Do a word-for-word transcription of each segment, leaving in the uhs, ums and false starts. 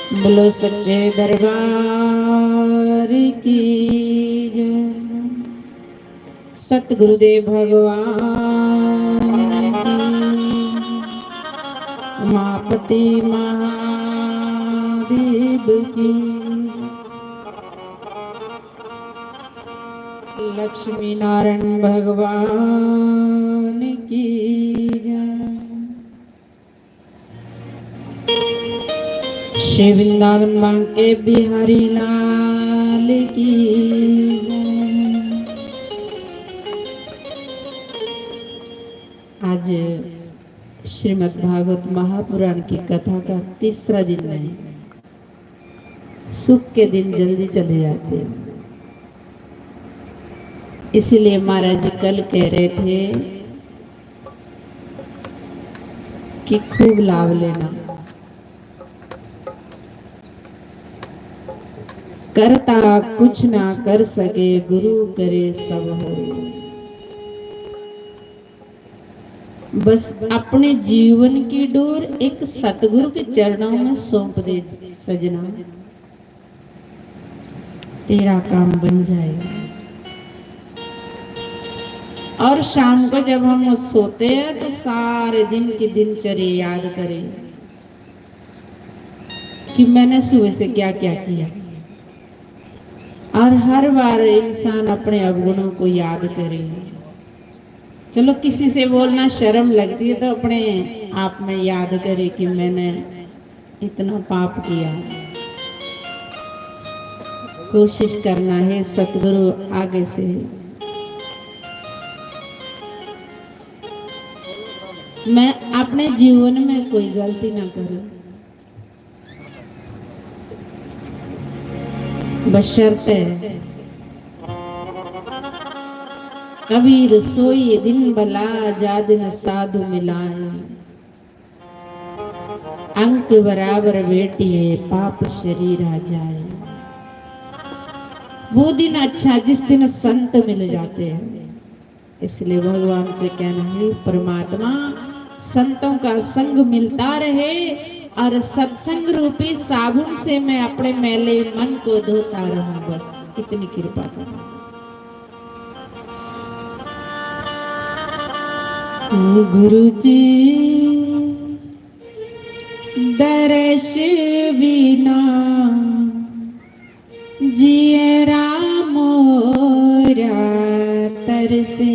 बोलो सच्चे दरबार की जय। सतगुरुदेव भगवान की, उमापति महादेव की, लक्ष्मी नारायण भगवान की जय। श्री वृंदावन बांके बिहारी लाल की जय। आज श्रीमद् भागवत महापुराण की कथा का तीसरा दिन है। सुख के दिन जल्दी चले जाते हैं, इसीलिए महाराज जी कल कह रहे थे कि खूब लाभ लेना। करता कुछ ना कर सके, गुरु करे सब हो। बस अपने जीवन की डोर एक सतगुरु के चरणों में सौंप दे सजना, तेरा काम बन जाएगा। और शाम को जब हम सोते हैं तो सारे दिन की दिनचर्या याद करें कि मैंने सुबह से क्या क्या किया। और हर बार इंसान अपने अवगुणों को याद करे। चलो, किसी से बोलना शर्म लगती है, तो अपने आप में याद करे कि मैंने इतना पाप किया। कोशिश करना है सतगुरु आगे से मैं अपने जीवन में कोई गलती ना करूं। बशर्ते कबीर सोई दिन भला, जा दिन साधु मिलाए। अंक बराबर बेटिए, पाप शरीर आ जाए। वो दिन अच्छा जिस दिन संत मिल जाते हैं। इसलिए भगवान से कहना है, परमात्मा, संतों का संग मिलता रहे और सत्संग रूपी साबुन से मैं अपने मैले मन को धोता रहूं। बस इतनी कृपा करो। गुरु जी, दर्श बिना जियरा मोरा तरसे।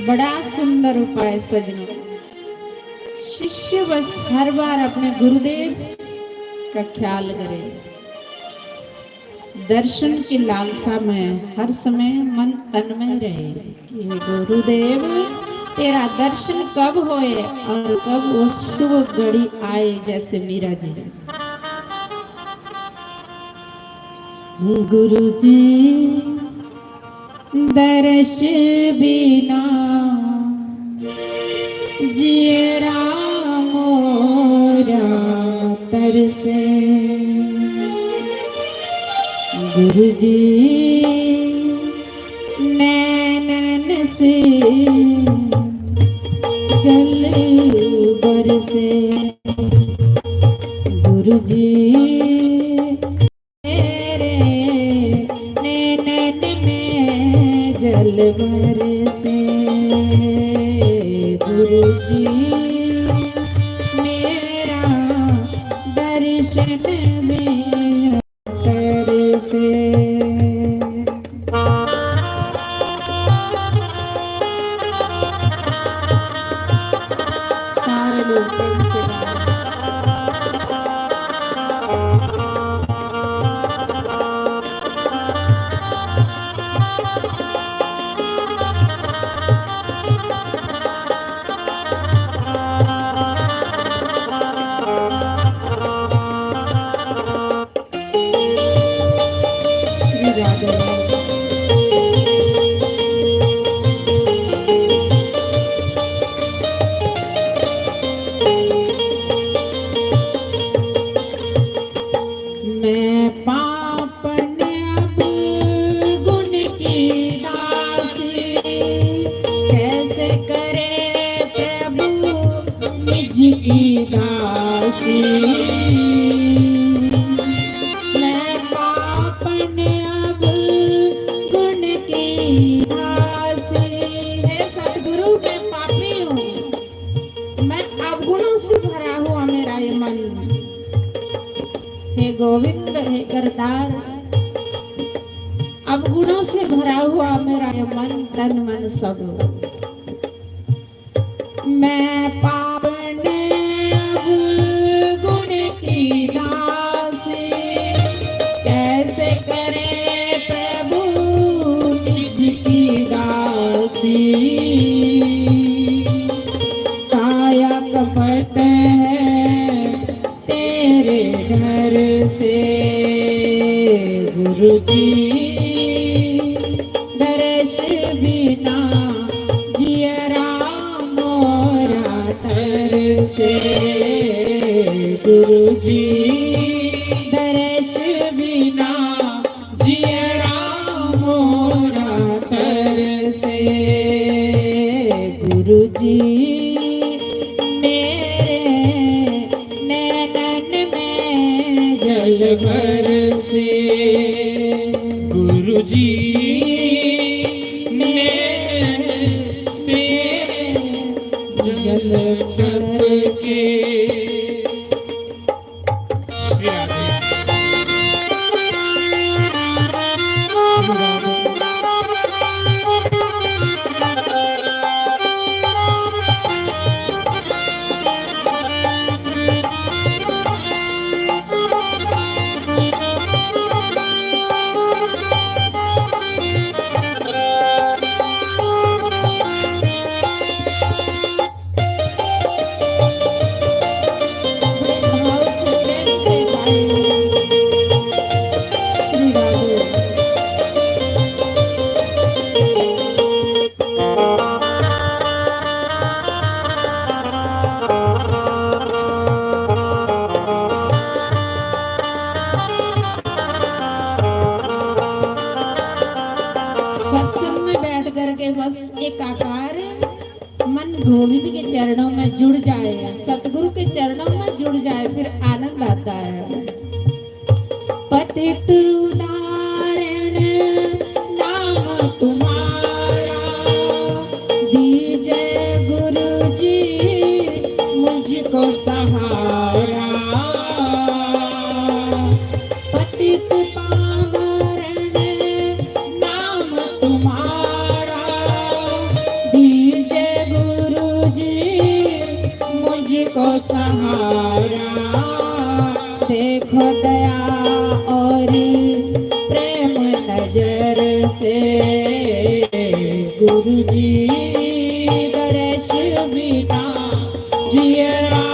बड़ा सुंदर उपाय सजनों। शिष्य बस हर बार अपने गुरुदेव का ख्याल करे। दर्शन की लालसा में हर समय मन तन में रहे कि हे गुरुदेव, तेरा दर्शन कब होए और कब वो शुभ घड़ी आए, जैसे मीरा जी। गुरु जी, दर्श बिना जियरा मोरा तरसे। गुरु जी, नैनन से जल बरसे। गुरु जी, तेरे नैनन में जल बरसे। गुरु जी, मेरा दर्शन में तरसे। सारे लोग प्रेम से गाएं। श्री राधे। निज की दासी। मैं पापन अवगुण की दासी। हे सतगुरु, मैं पापी हूँ, मैं अवगुणों से भरा हुआ मेरा ये मन। हे गोविंद, हे करतार, अवगुणों से भरा हुआ मेरा ये मन, तन मन सब। मैं पापन अवगुण की दासी, कैसे करे प्रभु निज की दासी। काया कपट है तेरे डर से गुरु जी, दर्श बिना जियरा मोरा तरसे गुरु जी, दर्श बिना जियरा मोरा तरसे गुरु जी। मेरे नैनन में जल बरसे गुरु जी, नैन से जल टपके। श्री राधे। सत्संग में बैठ करके बस एकाकार मन गोविंद के चरणों में जुड़ जाए, सतगुरु के चरणों में जुड़ जाए, फिर आनंद आता है। पतित उदाहरण नाम तुम्हारा, दीजे गुरु जी मुझको सहारा। पतित पावन नाम तुम्हारा, दीजे गुरु जी मुझको सहारा। देखो दया और प्रेम नजर से गुरु जी, दर्श बिना जियरा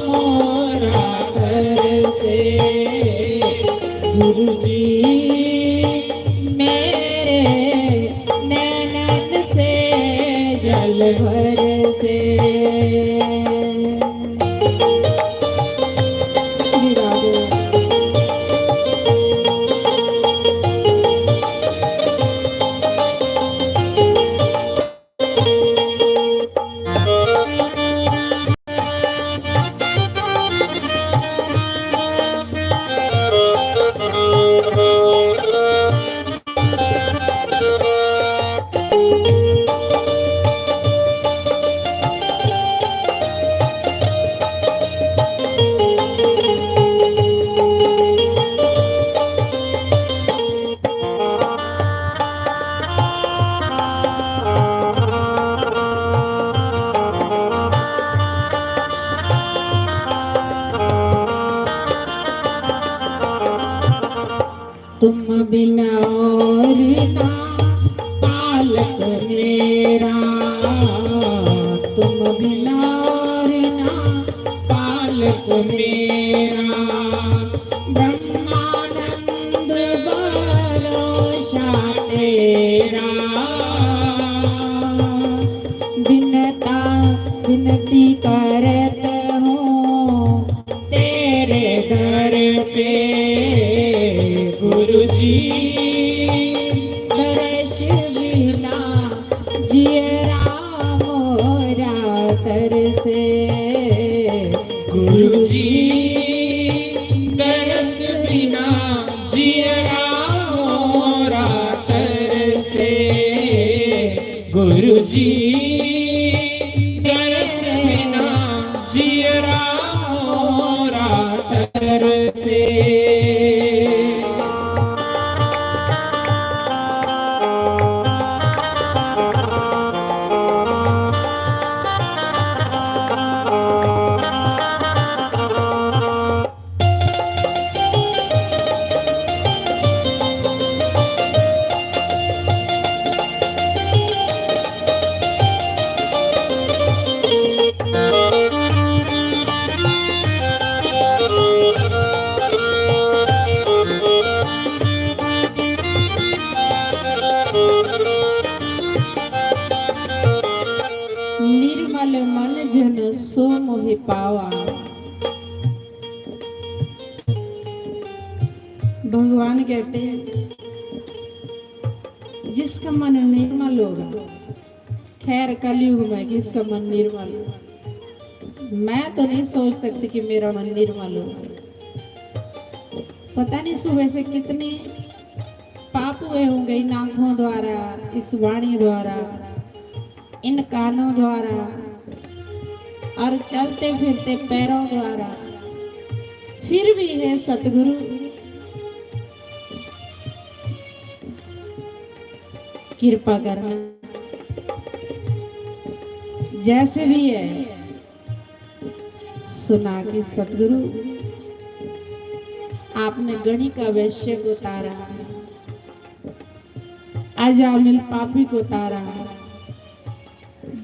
मोरा तरसे गुरु जी, मेरे नैनन से जल बरसे। श्री राधे। तुम बिना और ना पालक मेरा, तुम बिना और ना पालक मेरा, ब्रह्मानंद भरोसा तेरा। बिनता, बिनती करत हूँ तेरे दर पे गुरु जी, दर्श बिना जियरा मोरा तरसे। गुरु जी, दरस बिना जियरा मोरा तरसे। गुरु जी, दरस बिना जियरा मोरा तरसे। निर्मल मन जन सो मोहि पावा। भगवान कहते हैं, जिसका मन निर्मल होगा, खैर, कलयुग में किसका मन निर्मल? मैं तो नहीं सोच सकती कि मेरा मन निर्मल होगा। पता नहीं सुबह से कितने पाप हुए होंगे इन आंखों द्वारा, इस वाणी द्वारा, इन कानों द्वारा और चलते फिरते पैरों द्वारा। फिर भी हे सतगुरु, कृपा करना, जैसे भी है सुना कि सतगुरु, आपने गणिका वैश्य को तारा, अजामिल पापी को तारा,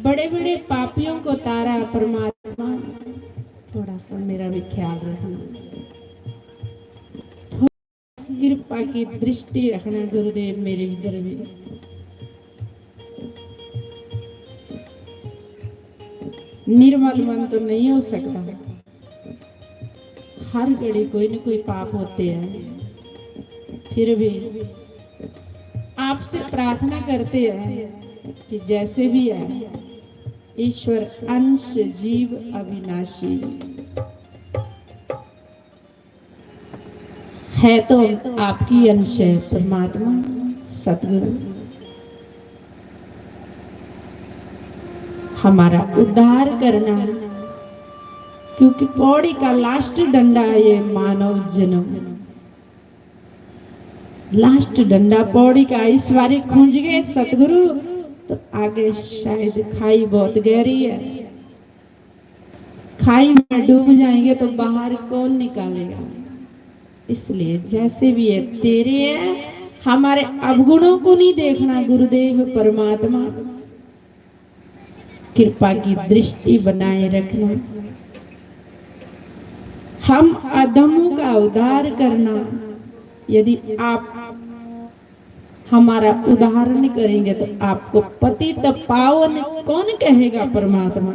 बड़े बड़े पापियों को तारा परमात्मा। थोड़ा सा मेरा भी ख्याल रखना, कृपा की दृष्टि रखना गुरुदेव मेरे इधर भी। निर्मल मन तो नहीं हो सकता, हर घड़ी कोई न कोई पाप होते हैं, फिर भी आपसे प्रार्थना करते हैं कि जैसे भी है, ईश्वर अंश जीव अविनाशी। है तो आपकी अंश है परमात्मा सतगुरु, हमारा उद्धार करना, क्योंकि पौड़ी का लास्ट डंडा है ये मानव जन्म। लास्ट डंडा पौड़ी का इस बारी खुंज गए सतगुरु, तो आगे शायद खाई बहुत गहरी है। खाई में डूब जाएंगे तो बाहर कौन निकालेगा? इसलिए जैसे भी है तेरे है, हमारे अवगुणों को नहीं देखना गुरुदेव परमात्मा, कृपा की दृष्टि बनाए रखना, हम अधमों का उद्धार करना। यदि आप हमारा उद्धार नहीं करेंगे तो आपको पतित पावन कौन कहेगा परमात्मा?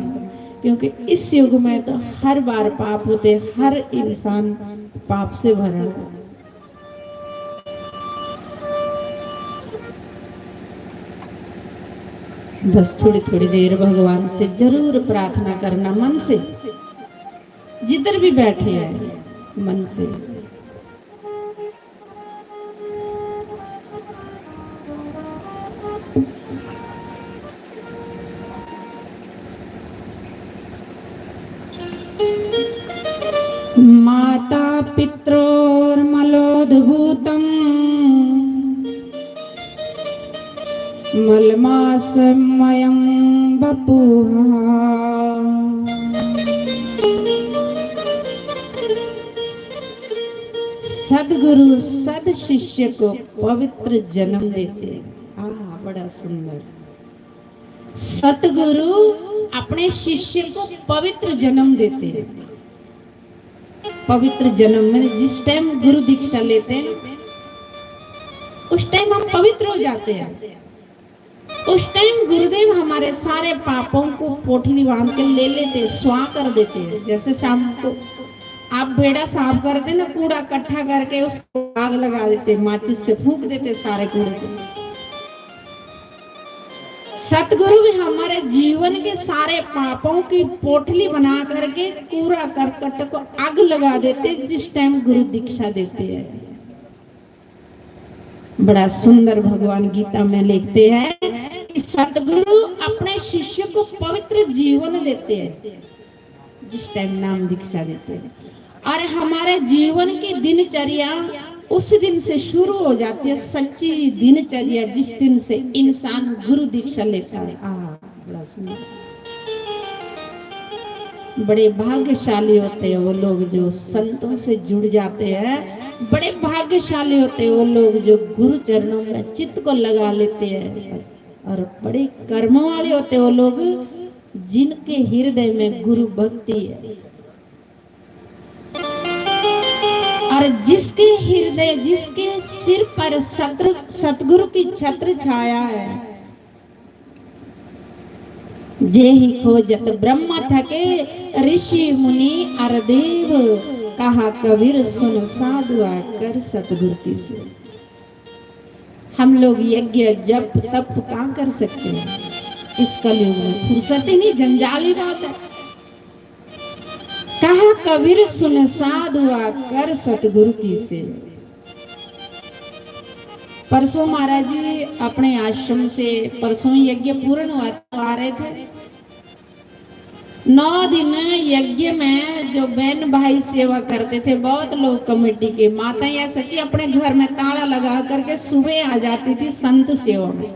क्योंकि इस युग में तो हर बार पाप होते, हर इंसान पाप से भरा है। बस थोड़ी थोड़ी देर भगवान से जरूर प्रार्थना करना मन से, जिधर भी बैठे हैं मन से। माता पित्रोर्मलोद्भूतम् मलमासमयं वपुः। सदगुरु सद शिष्य को पवित्र जन्म देते हैं। आह, बड़ा सुंदर। सतगुरु अपने शिष्य को पवित्र जन्म देते हैं। पवित्र जन्म, मैंने जिस टाइम गुरु दीक्षा लेते हैं, उस टाइम हम पवित्र हो जाते हैं। उस टाइम गुरुदेव हमारे सारे पापों को पोटली बांध के ले लेते, स्वां कर देते हैं। जैसे शाम को आप बेड़ा साफ करते ना, कूड़ा इकट्ठा करके उसको आग लगा देते, माचिस से फूंक देते सारे कूड़े को। सतगुरु भी हमारे जीवन के सारे पापों की पोटली बना करके कूड़ा करकट को आग लगा देते जिस टाइम गुरु दीक्षा देते हैं। बड़ा सुंदर भगवान गीता में लिखते हैं कि सतगुरु अपने शिष्य को पवित्र जीवन देते हैं जिस टाइम नाम दीक्षा देते हैं, और हमारे जीवन की दिनचर्या उस दिन से शुरू हो जाती है, सच्ची दिनचर्या, जिस दिन से इंसान गुरु दीक्षा लेता है। आ, बड़ा सुंदर। बड़े भाग्यशाली होते हैं वो लोग जो संतों से जुड़ जाते हैं, बड़े भाग्यशाली होते हैं वो लोग जो गुरु चरणों में चित्त को लगा लेते हैं। बस। और बड़े कर्मों वाले होते हैं वो लोग जिनके हृदय में गुरु भक्ति है, और जिसके हृदय, जिसके सिर पर सत्र-, सतगुरु की छत्र छाया है। जे ही खोजत ब्रह्मा थके, ऋषि मुनि अर देव, कहा कबीर सुन साधु आकर सतगुरु की सेवा। हम लोग यज्ञ, जप, तप कहाँ कर सकते हैं? इस कलयुग में फुर्सत ही नहीं, जंजाली बात है। कहा कबीर सुन साधु आकर सतगुरु की सेवा। परसों महाराज जी अपने आश्रम से, परसों यज्ञ पूर्ण हुआ, तो आ रहे थे। नौ दिन यज्ञ में जो बहन भाई सेवा करते थे, बहुत लोग कमेटी के, माताएं ऐसा कि अपने घर में ताला लगा करके सुबह आ जाती थी संत सेवा में।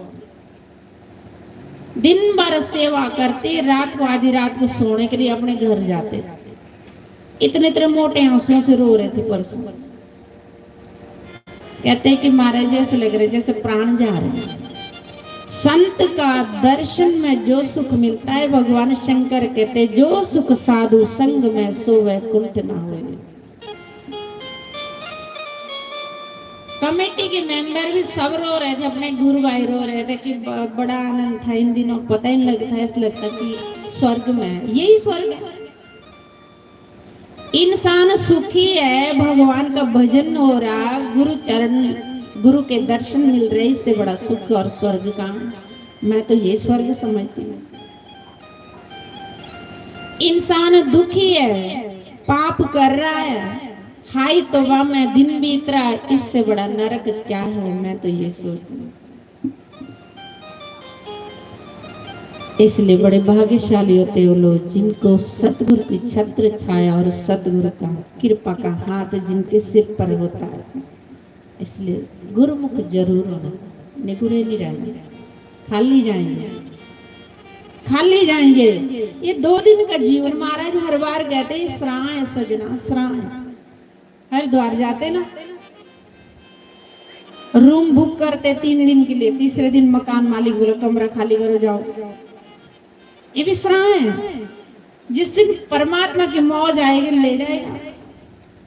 दिन भर सेवा करती, रात को, आधी रात को सोने के लिए अपने घर जाते। इतने, इतने मोटे आंसुओं से रो रहे थे परसों। कहते हैं कि महाराज जी ऐसे लग रहे जैसे प्राण जा रहे हैं। संत का दर्शन में जो सुख मिलता है, भगवान शंकर कहते, "जो सुख साधु संग में सो वैकुंठ ना होए।" कमेटी के मेंबर भी सब रो रहे थे, अपने गुरु भाई रो रहे थे कि ब-, बड़ा आनंद था इन दिनों, पता ही नहीं लगता, ऐसा लगता कि स्वर्ग में है। यही स्वर्ग है। इंसान सुखी है, भगवान का भजन हो रहा, गुरु चरण, गुरु के दर्शन मिल रहे, इससे बड़ा सुख और स्वर्ग कहाँ? मैं तो ये स्वर्ग समझती हूँ। इंसान दुखी है, पाप कर रहा है, हाय तौबा, मैं दिन बीत रहा है, इससे बड़ा नरक क्या है? मैं तो ये सोचती हूँ। इसलिए बड़े भाग्यशाली होते हैं वो लोग जिनको सतगुरु की छत्र छाया और सतगुरु का कृपा का हाथ जिनके सिर पर होता है। इसलिए गुरुमुख जरूर होना, निगुरे नहीं रहना, खाली जाएंगे, खाली जाएंगे। ये दो दिन का जीवन, महाराज हर बार कहते हैं, "सराह है सजना, सराह है।" हरिद्वार जाते ना, रूम बुक करते तीन दिन के लिए, तीसरे दिन मकान मालिक बोले, "कमरा खाली करो, जाओ।" ये भी सराह है। जिस दिन परमात्मा की मौज आएगी, ले जाएगा,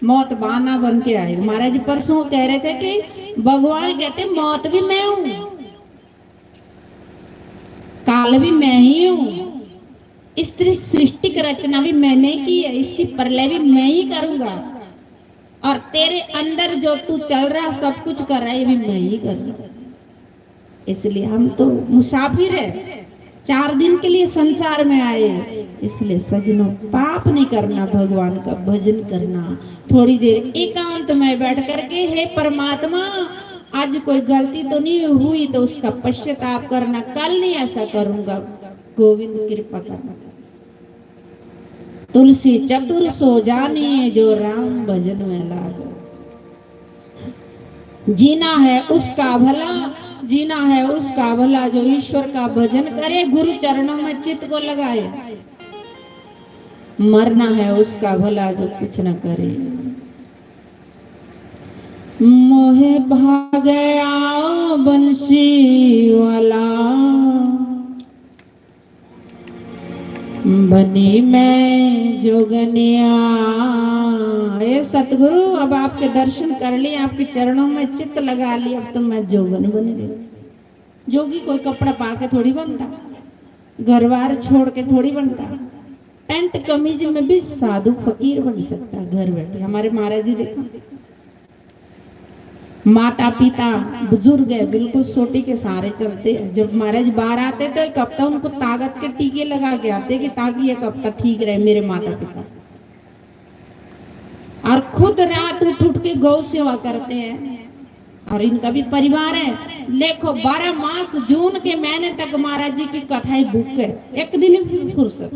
मौत बहाना बन के आएगी। महाराज जी परसों कह रहे थे कि भगवान कहते, "मौत भी मैं हूं, काल भी मैं ही हूं, इस तरह सृष्टि की रचना भी मैंने की है, इसकी प्रलय भी मैं ही करूंगा, और तेरे अंदर जो तू चल रहा, सब कुछ कर रहा है, ये भी मैं ही करूंगा।" इसलिए हम तो मुसाफिर है, चार दिन के लिए संसार में आए। इसलिए सजनों, पाप नहीं करना, भगवान का भजन करना। थोड़ी देर एकांत में बैठ करके, "हे परमात्मा, आज कोई गलती तो नहीं हुई, तो उसका पश्चाताप करना, कल नहीं ऐसा करूंगा।" गोविंद कृपा करना। तुलसी चतुर सो जानी, जो राम भजन में लाग। जीना है उसका भला, जीना है उसका भला, जो ईश्वर का भजन करे, गुरु चरणों में चित्त को लगाए। मरना है उसका भला, जो कुछ न करे। मोहे भागया बंसी वाला, बनी मैं जोगनिया। हे सतगुरु, अब आपके दर्शन कर लिए, आपके चरणों में चित्त लगा लिया, अब तो मैं जोगन बन गई। जोगी कोई कपड़ा पा के थोड़ी बनता, घर बार छोड़ के थोड़ी बनता। पैंट कमीज में भी साधु फकीर बन सकता है घर बैठे। हमारे महाराज जी देखो, माता पिता बुजुर्ग है, बिल्कुल सोटी के सहारे चलते हैं। जब महाराज बाहर आते तो एक हफ्ता उनको ताकत के टीके लगा के आते कि ताकि एक हफ्ता ठीक रहे मेरे माता पिता। और खुद रात उठ उठ के गौ सेवा करते हैं। और इनका भी परिवार है। देखो, बारह मास जून के महीने तक महाराज जी की कथाएं बुक है, एक दिन भी फुर्सत,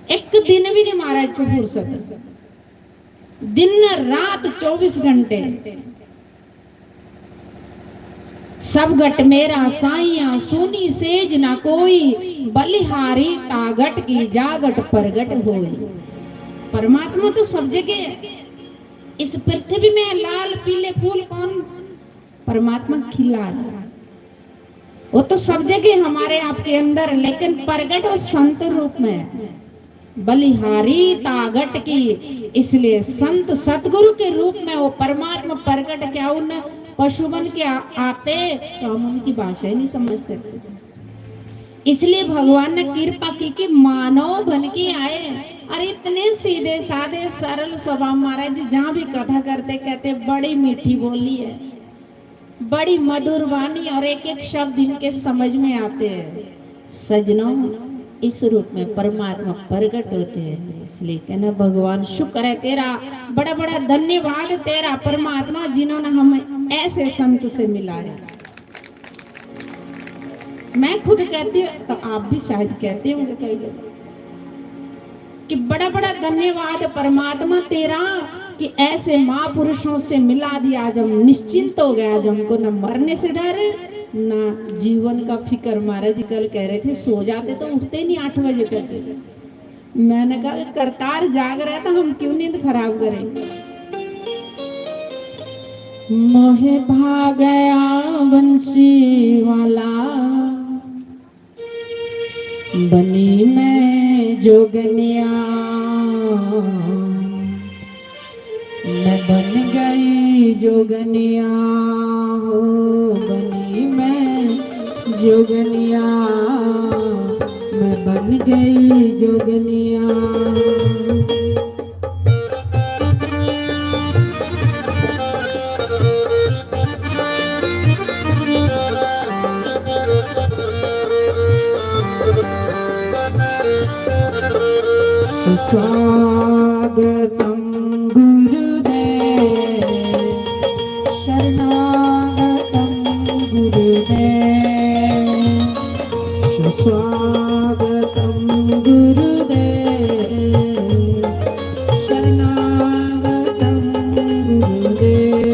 एक दिन भी नहीं महाराज को फुर्सत। दिन रात चौबीस घंटे सब घट मेरा साइयां, सूनी सेज ना कोई, बलिहारी तागट की जागट प्रगट होई। परमात्मा तो सब जगह है। इस पृथ्वी में लाल पीले फूल कौन? परमात्मा खिला रहा है। वो तो सब जगह हमारे आपके अंदर, लेकिन प्रगट वो संत रूप में है। बलिहारी तागट की, इसलिए संत सतगुरु के रूप में वो परमात्मा प्रगट क्या उन पशु बन के आ, आते तो हम उनकी भाषा ही नहीं समझ सकते। इसलिए भगवान ने कृपा की कि मानव बन के आए। और इतने सीधे साधे सरल स्वभाव महाराज जी जहाँ भी कथा करते कहते बड़ी मीठी बोली है, बड़ी मधुर वाणी और एक एक शब्द इनके समझ में आते हैं। सजनों, इस रूप में परमात्मा प्रकट होते हैं। इसलिए कहना भगवान शुक्र है तेरा, बड़ा बड़ा धन्यवाद तेरा परमात्मा जिन्होंने हमें ऐसे संत से मिलाया। मैं खुद कहती हूँ तो आप भी शायद कहते होंगे कई लोग कि बड़ा बड़ा धन्यवाद परमात्मा तेरा कि ऐसे महापुरुषों से मिला दिया। आज हम निश्चिंत हो गए, आज हमको न मरने से डर ना जीवन का फिक्र। महाराज जी कल कह रहे थे सो जाते तो उठते ही नहीं आठ बजे तक। मैंने कहा करतार जाग रहा है तो हम क्यों नींद खराब करें। मोहे भागया बंसी वाला बनी मैं जोगनिया, मैं बन गई जोगनिया हो, बनी मैं जोगनिया, मैं बन गई जोगनिया। सुस्वागतं गुरुदेव, शरणागतं गुरुदेव, सुस्वागतं गुरुदेव, शरणागतं गुरुदेव।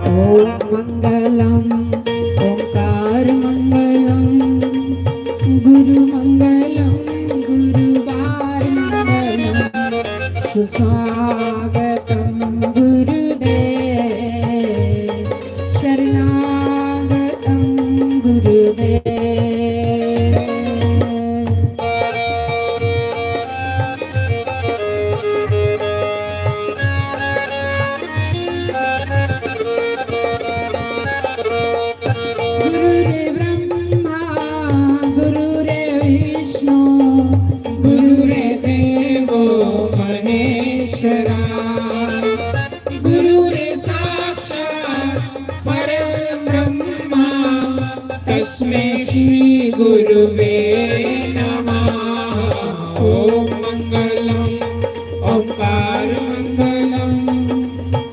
ओम मंगलम, ओंकार मंगलम, गुरु मंगलम, गुरुवार मंगलम, सुस्वागतम गुरुदेव, शरणागतम गुरुदेव। गुरुर्ब्रह्मा गुरुर्विष्णु गुरुर्देवो महेश्वरा। गुरुर्साक्षात् परं ब्रह्मा तस्मै श्री गुरुवे नमः। ओम मंगलम, ओंकार मंगलम,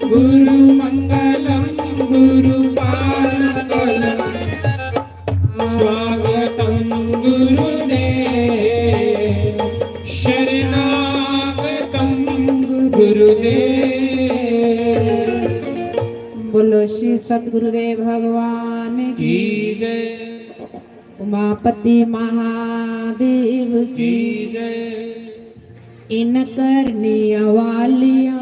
गुरु मंगलम, गुरुपाद मंगलम। स्वागतं गुरुदेव, शरणागतं गुरुदेव। बोलो श्री सतगुरुदेव भगवान की जय। उमापति महादेव की जय। इन करनिया वालिया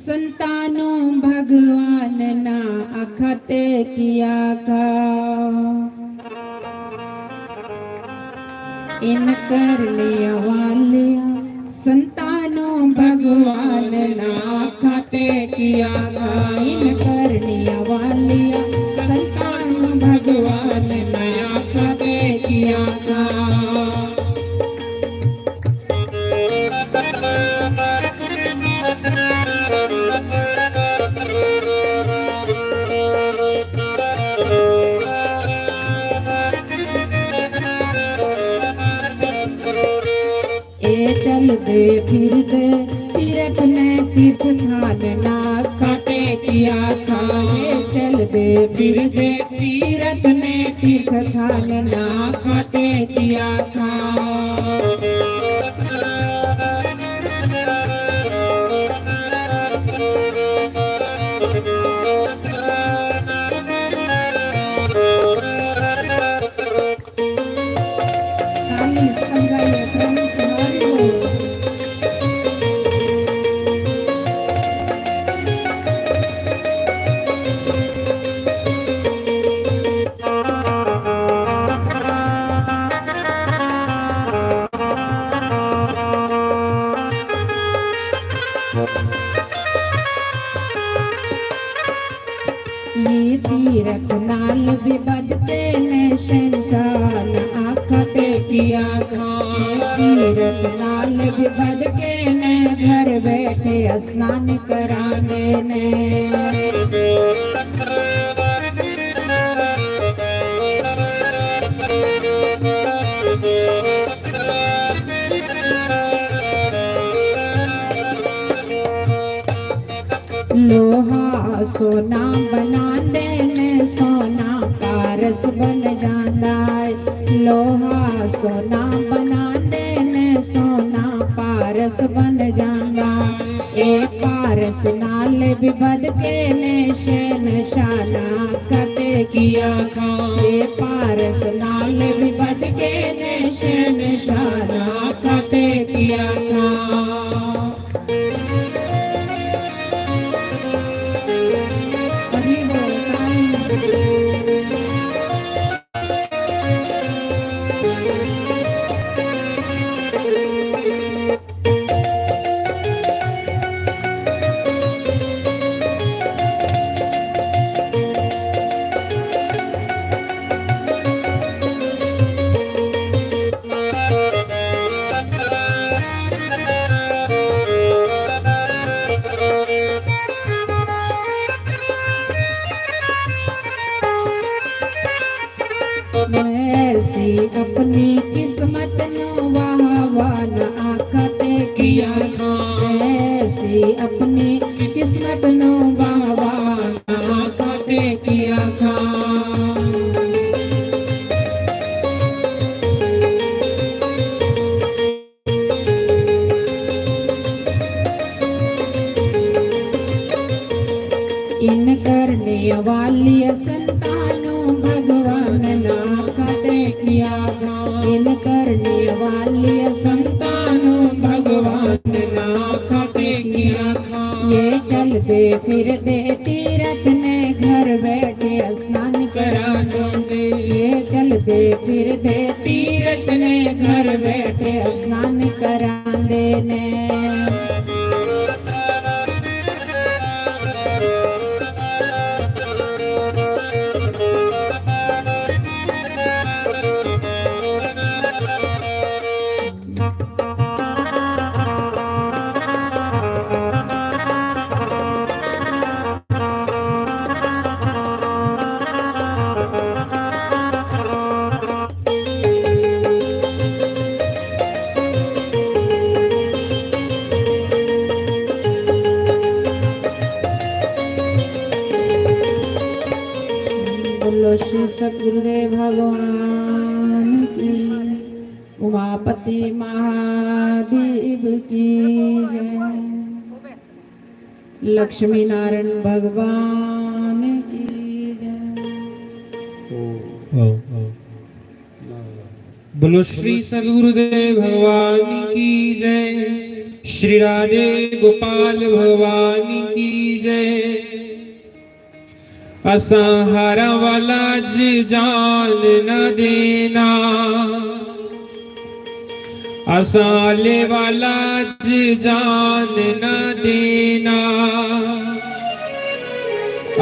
संतानो भगवान ना आखा ते की आखा। इन करने वालिया संतानो भगवान ना आखा ते की आखा। इन करने वालिया संतानो भगवान ना आखा ते की आखा। ए चलदे फिरदे तीरथ ने तीर्थ थान ना आखा ते की आखा। ए चलदे फिरदे तीरथ ने तीर्थ थान ना आखा ते की आखा। ये तीरथ नाल भी बद के ने शहंशाह ना आखा ते की आखा। तीरथ नाल भी बद के ने घर बैठे स्नान करांदे ने। लोहा सोना बनांदे ने, सोना पारस बन जांदा है। लोहा सोना बनांदे ने, सोना पारस बन जांदा। ए पारस नाल भी बद के ने शहंशाह ना आखा ते की आखा। ए पारस नाल भी बद के ने शहंशाह ना आखा ते की आखा। ऐसी अपनी किस्मत नो वाह वाह ना आखा ते की आखा। ऐसी अपनी किस्मत नो वाह वाह ना आखा ते की आखा। इन करने वाली संतानो भगवान ना आखा ते की आखा। इन करने वाली संतानो भगवान ना आखा ते की आखा। ये चलदे फिरदे तीरथ ने घर बैठे स्नान करांदे। ये चलदे फिरदे तीरथ ने घर बैठे स्नान करांदे ने। बोलो श्री सतगुरुदेव भगवान की, उमापति महादेव की जय। लक्ष्मी नारायण भगवान की जय। बोलो श्री सदगुरुदेव भगवान की जय। श्री राधे गोपाल भवानी की जय। असां हारां वाला अज जान न देना, असां आले वाला अज जान न देना।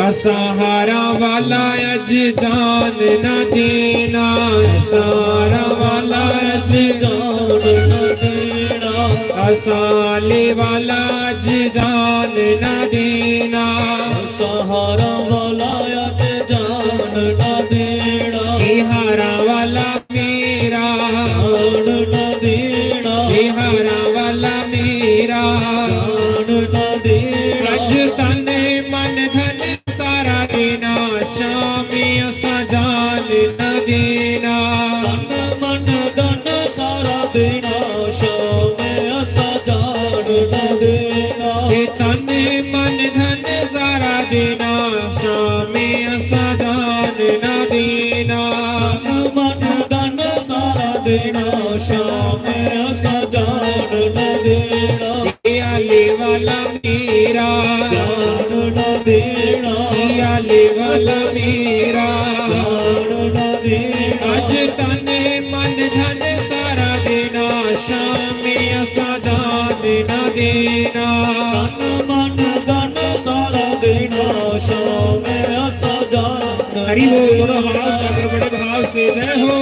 असां हारां वाला अज जान न देना, असां हारां वाला अज जान न देना। असां आले वाला अज जान न देना, असां हारां वाला अज जान न देना। ए हारां वाला मेरा जान न देना, ए हारां वाला मेरा जान न देना। अज तन मन धन सारा देना, शाम असां जान न देना। तन मन धन सारा देना, शाम असां जान न देना। ए तन मन धन सारा देना, शाम असां जान न देना। तन मन धन सारा देना, शाम असां जान न देना। ए आले वाला मेरा जान न देना, ए आले वाला मेरा जान न देना। अज तन मन धन सारा देना, शाम असां जान न देना। तन मन धन सारा देना, शाम असां जान न हरि बोल, बोलो हाथ पकड़ बड़े भाव से जय हो।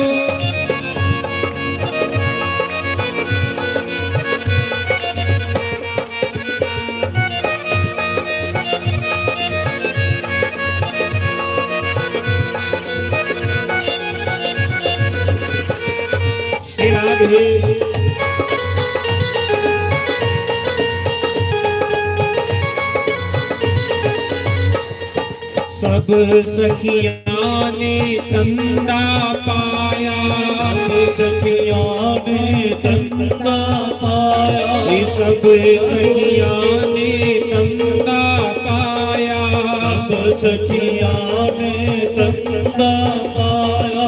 श्री राधे। सब सखियां ने तंदा पाया, सब सखियां ने तंदा पाया। ये सब सखियां ने तंदा पाया, सब सखियां ने तंदा पाया।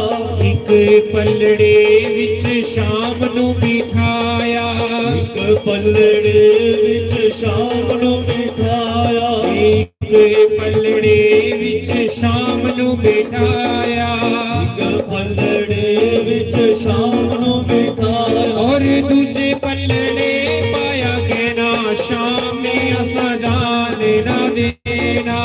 एक पलड़े विच शाम नू बिठाया, एक पलड़े विच शाम नू बिठाया। एक पलड़े विच शाम नू बिठाया, एक पलड़े विच शाम नू बिठाया। और दूजे पलड़े पाया गहना, शाम असां जान ना देना।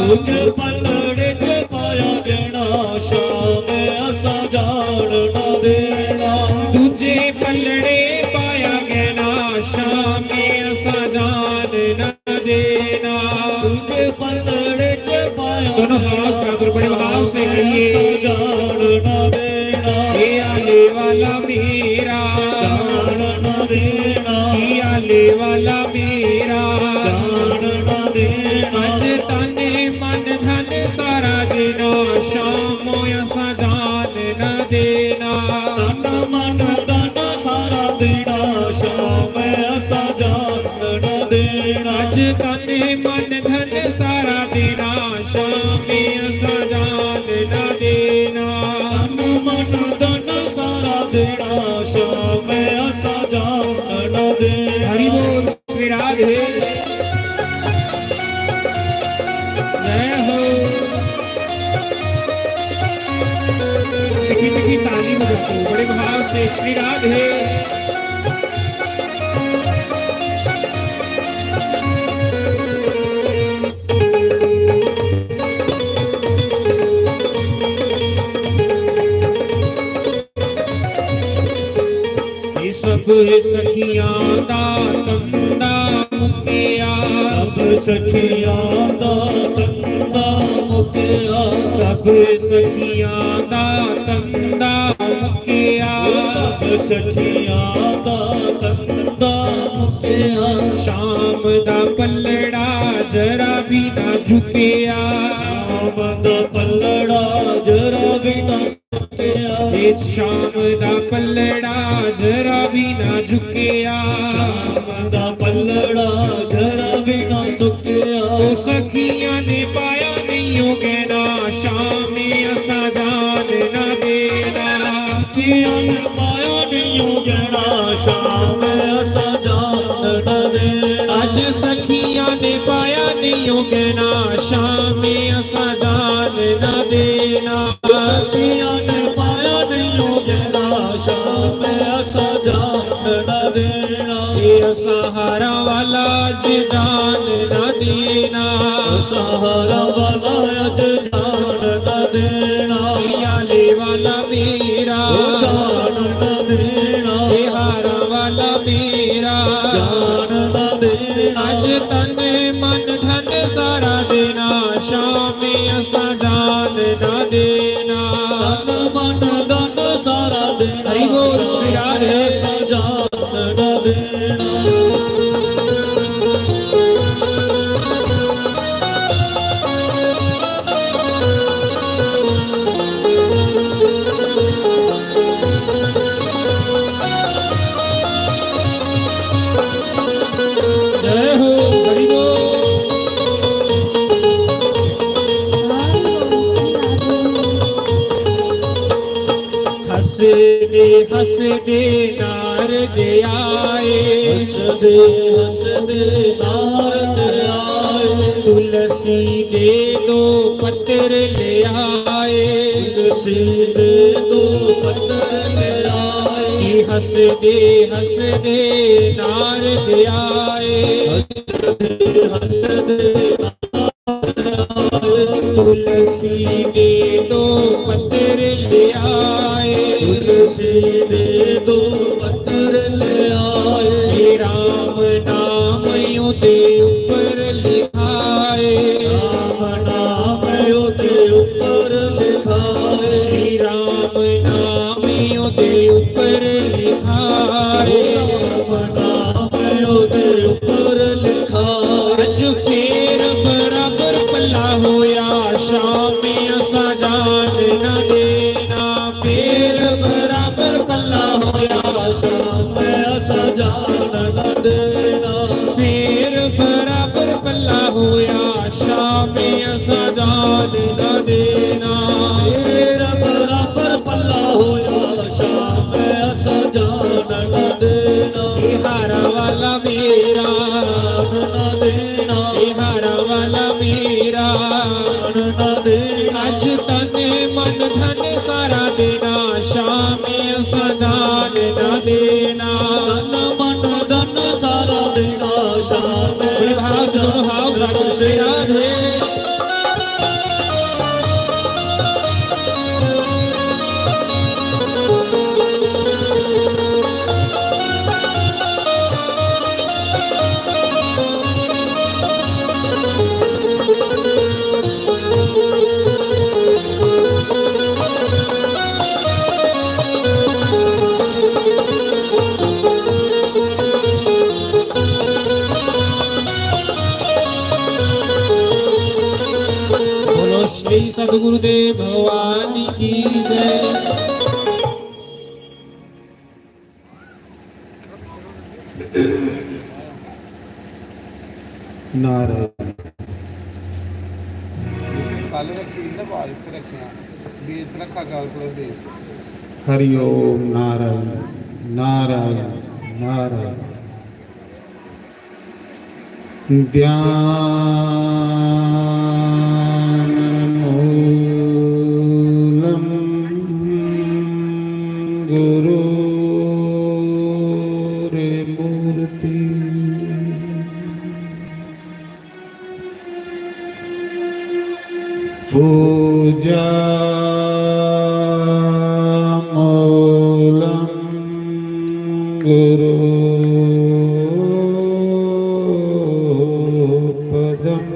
दूजे पलड़े च पाया गहना, शाम असां जान ना देना। दूजे पलड़े पाया गहना, शाम असां जान ना देना। तुझे पलड़े च पाया दोनों हाथ उठाकर बड़े भाव से कहिए। जान न देना। ये आले वाला मेरा जान न देना। ये आले वाला मेरा जान न देना। अज तने मन धन सारा देना, शाम असां जान न देना। तन मन धन सारा देना, शाम असां जान न देना। अज तन मन धन सारा देना, शाम असां जान न देना। तन मन धन सारा देना, शाम असां जान न देना। हरि बोल श्री राधे। जय हो। तिखी तिखी ताली बजाते हो बड़े भाव से। श्री राधे। ये सब सखियां दा तंदा मुकिया। सब सखियां दा तंदा मुकिया। सब सखियां दा तंदा मुकिया। सब सखियां दा तंदा मुकिया। शाम दा पलड़ा जरा भी ना झुकिया। शाम दा पलड़ा जरा भी ना सुकिया। शाम दा पलड़ा जरा भी ना झुकिया। शाम दा पलड़ा जरा भी ना सुकिया। ओ सखियां ने पाया नहीं ओ गहना, शाम असां जान ना देना। सखियां ने पाया नहीं ओ गहना, शाम असां जान ना देना। ये सहारा वाला अज जान ना देना। सहारा वाला अज जान ना देना। याले वाला मेरा। ओ जान ना देना। ये हारा वाला मेरा। जान ना देना। अज तन मन धन सारा देना। शाम असा जान ना देना। तन मन धन सारा देना। हरि बोल श्री राधे। असा जान ना देना। जय हो, हरि बोल। हंसदे हंसदे नारद आए। हंसदे हंसदे नारद आए। तुलसी दे दो पत्तर ले आए। तुलसी दे दो पत्तर ले आए। कि हंसदे हंसदे नारद आए। हंसदे हंसदे तुलसी दे दो पत्तर ले आए। तुलसी दे दो पत्तर ले आए। हे राम नाम उदे ऊपर लिखाए। राम नाम उदे ऊपर लिखाए। श्री राम नाम उदे ऊपर लिखाए। राम नाम उदे ऊपर लिखाए। अज फेर बराबर पल्ला होया, शाम असा जान ना देना। फेर बराबर पल्ला होया, शाम असा जान ना देना। फेर बराबर पल्ला होया, शाम असा जान ना देना। फेर बराबर पल्ला होया, शाम असा जान ना देना। ये हारा वाला मेरा, जान ना देना। ये हारा वाला मेरा, जान ना देना। अज तन मन धन सारा देना, शाम असा जान ना देना। तन मन धन सारा देना, शाम असा जान ना देना। बोलो श्री सदगुरुदेव भगवान की जय। नारायण। कल रखी ना, बाज रखिया, बेस रखा, गल पर बेस। हरि ओम नारायण, नारायण, नारायण। ध्यानमूलं गुरोर्मूर्ति। पूजा मूलं गुरु पदम्।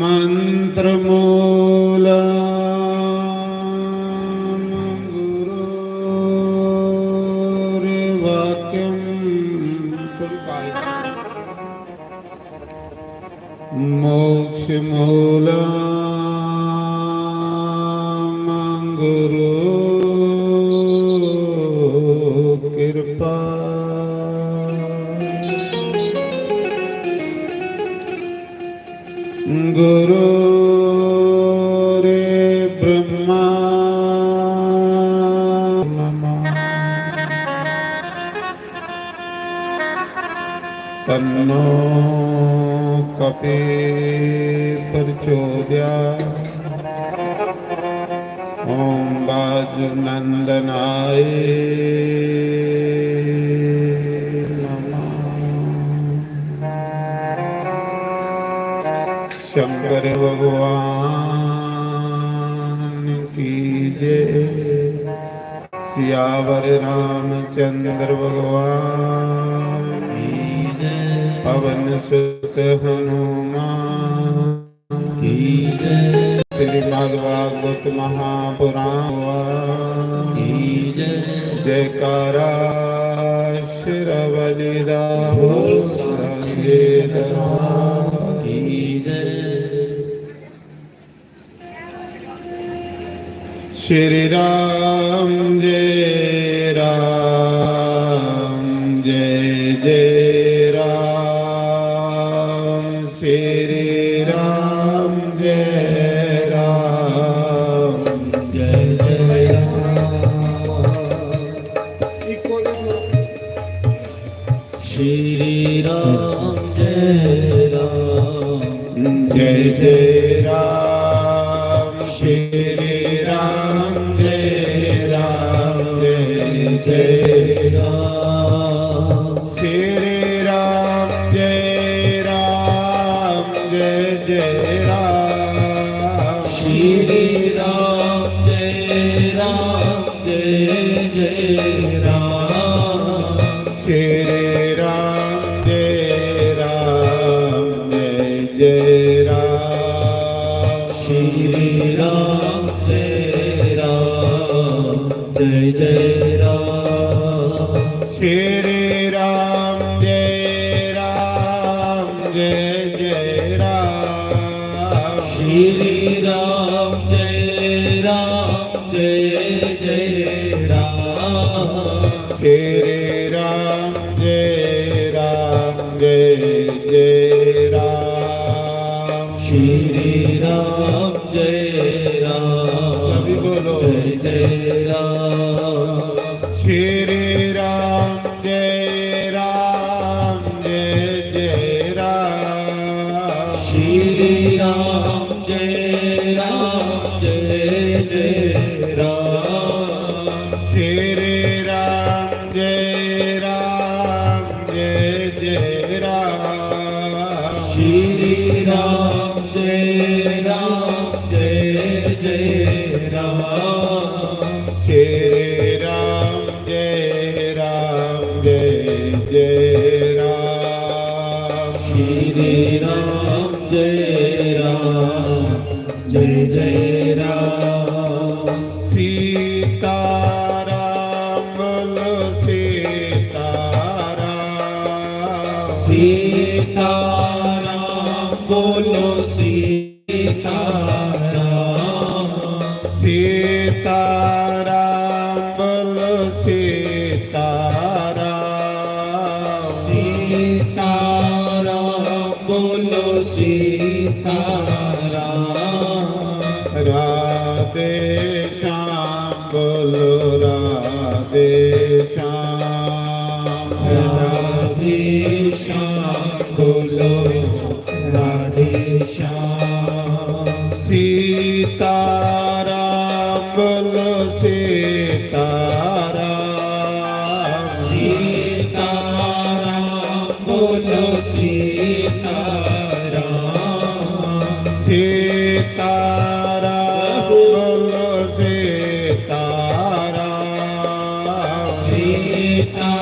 मन्त्रमूलं गुरोर्वाक्यम्। मोक्षमूलं गुरु कृपा। गुरु रे ब्रह्मा। तन्नो कपि प्रचोदया। ॐ वायुनन्दनाय नमः। शंकर भगवान की जय। सियावर रामचंद्र भगवान की जय। पवन सुत हनुमान की जय। श्रीमद्भागवत महापुराण की जय। जयकारा श्रवणदा बोल सच्चे दरबार की जय। श्री राम जय राम जय जय राम। श्री राम जय राम जय जय राम। श्री राम जय राम जय जय राम। श्री राम जय राम जय जय राम। श्री राम जय राम जय जय राम। श्री राम जय राम जय जय राम। श्री राम जय राम जय जय राम। श्री राम जय राम जय जय राम। श्री राम जय राम जय जय राम। श्री राम जय राम जय जय राम। श्री राम जय राम जय जय राम। श्री राम जय राम सभी बोलो। जय जय राम। श्री राम जय राम जय जय राम। श्री राम जय राम जय जय राम। श्री राम जय राम जय जय राम। श्री राम जय राम जय जय राम। श्री राम जय राम जय जय राम। श्री राम जय राम जय जय राम। सीताराम बोलो सीताराम। सीताराम बोलो सीताराम। सीताराम बोलो सीताराम। सीताराम बोलो सीताराम। राधे श्याम बोलो राधे श्याम। राधे श्याम बोलो राधे श्याम। सीताराम बोलो सीताराम। सीताराम बोलो सीताराम। सीताराम बोलो सीताराम। सीताराम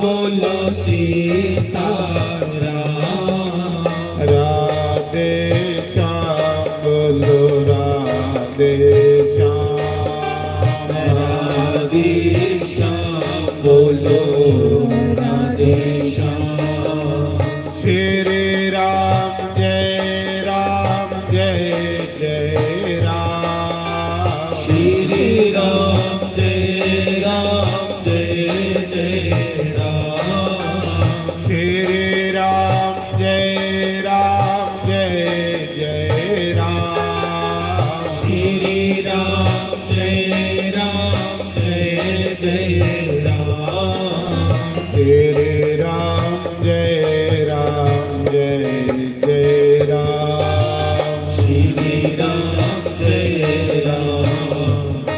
बोलो सीताराम। राधे श्याम बोलो राधे श्याम। राधे श्याम बोलो राधे श्याम। श्री राम जय राम जय जय राम। श्री राम जय राम जय जय राम। श्री राम जय राम जय जय राम। श्री राम जय राम जय जय राम। श्री राम जय राम जय जय राम। श्री राम जय राम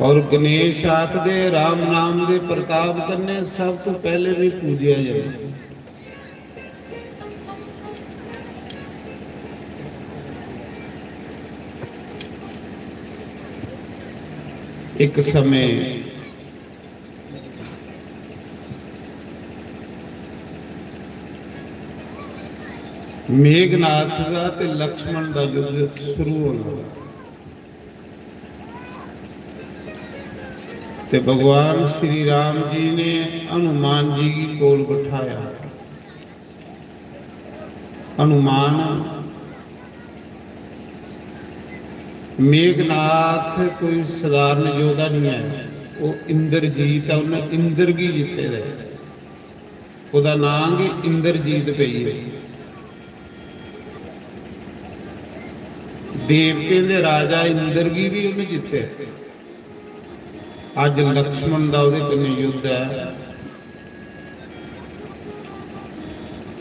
और गणेश आखदे, "राम नाम दे प्रताप कन्नै सब तू पैह्ले भी पूजेआ जंदा।" इक समें मेघनाथ दा ते लक्ष्मण दा युद्ध शुरू होना। ते भगवान श्री राम जी ने हनुमान जी गी कोल बठाया। हनुमान, मेघनाथ कोई साधारण योद्धा नहीं है, वो इंद्रजीत है, उन्हें इंद्र गी जित्ते दे। ओह्दा नांऽ गै इंद्रजीत पेई ऐ। देवतें दे राजा इंद्र गी बी उन्हें जित्ते। अज्ज लक्ष्मण दा ओह्दे कन्नै युद्ध ऐ,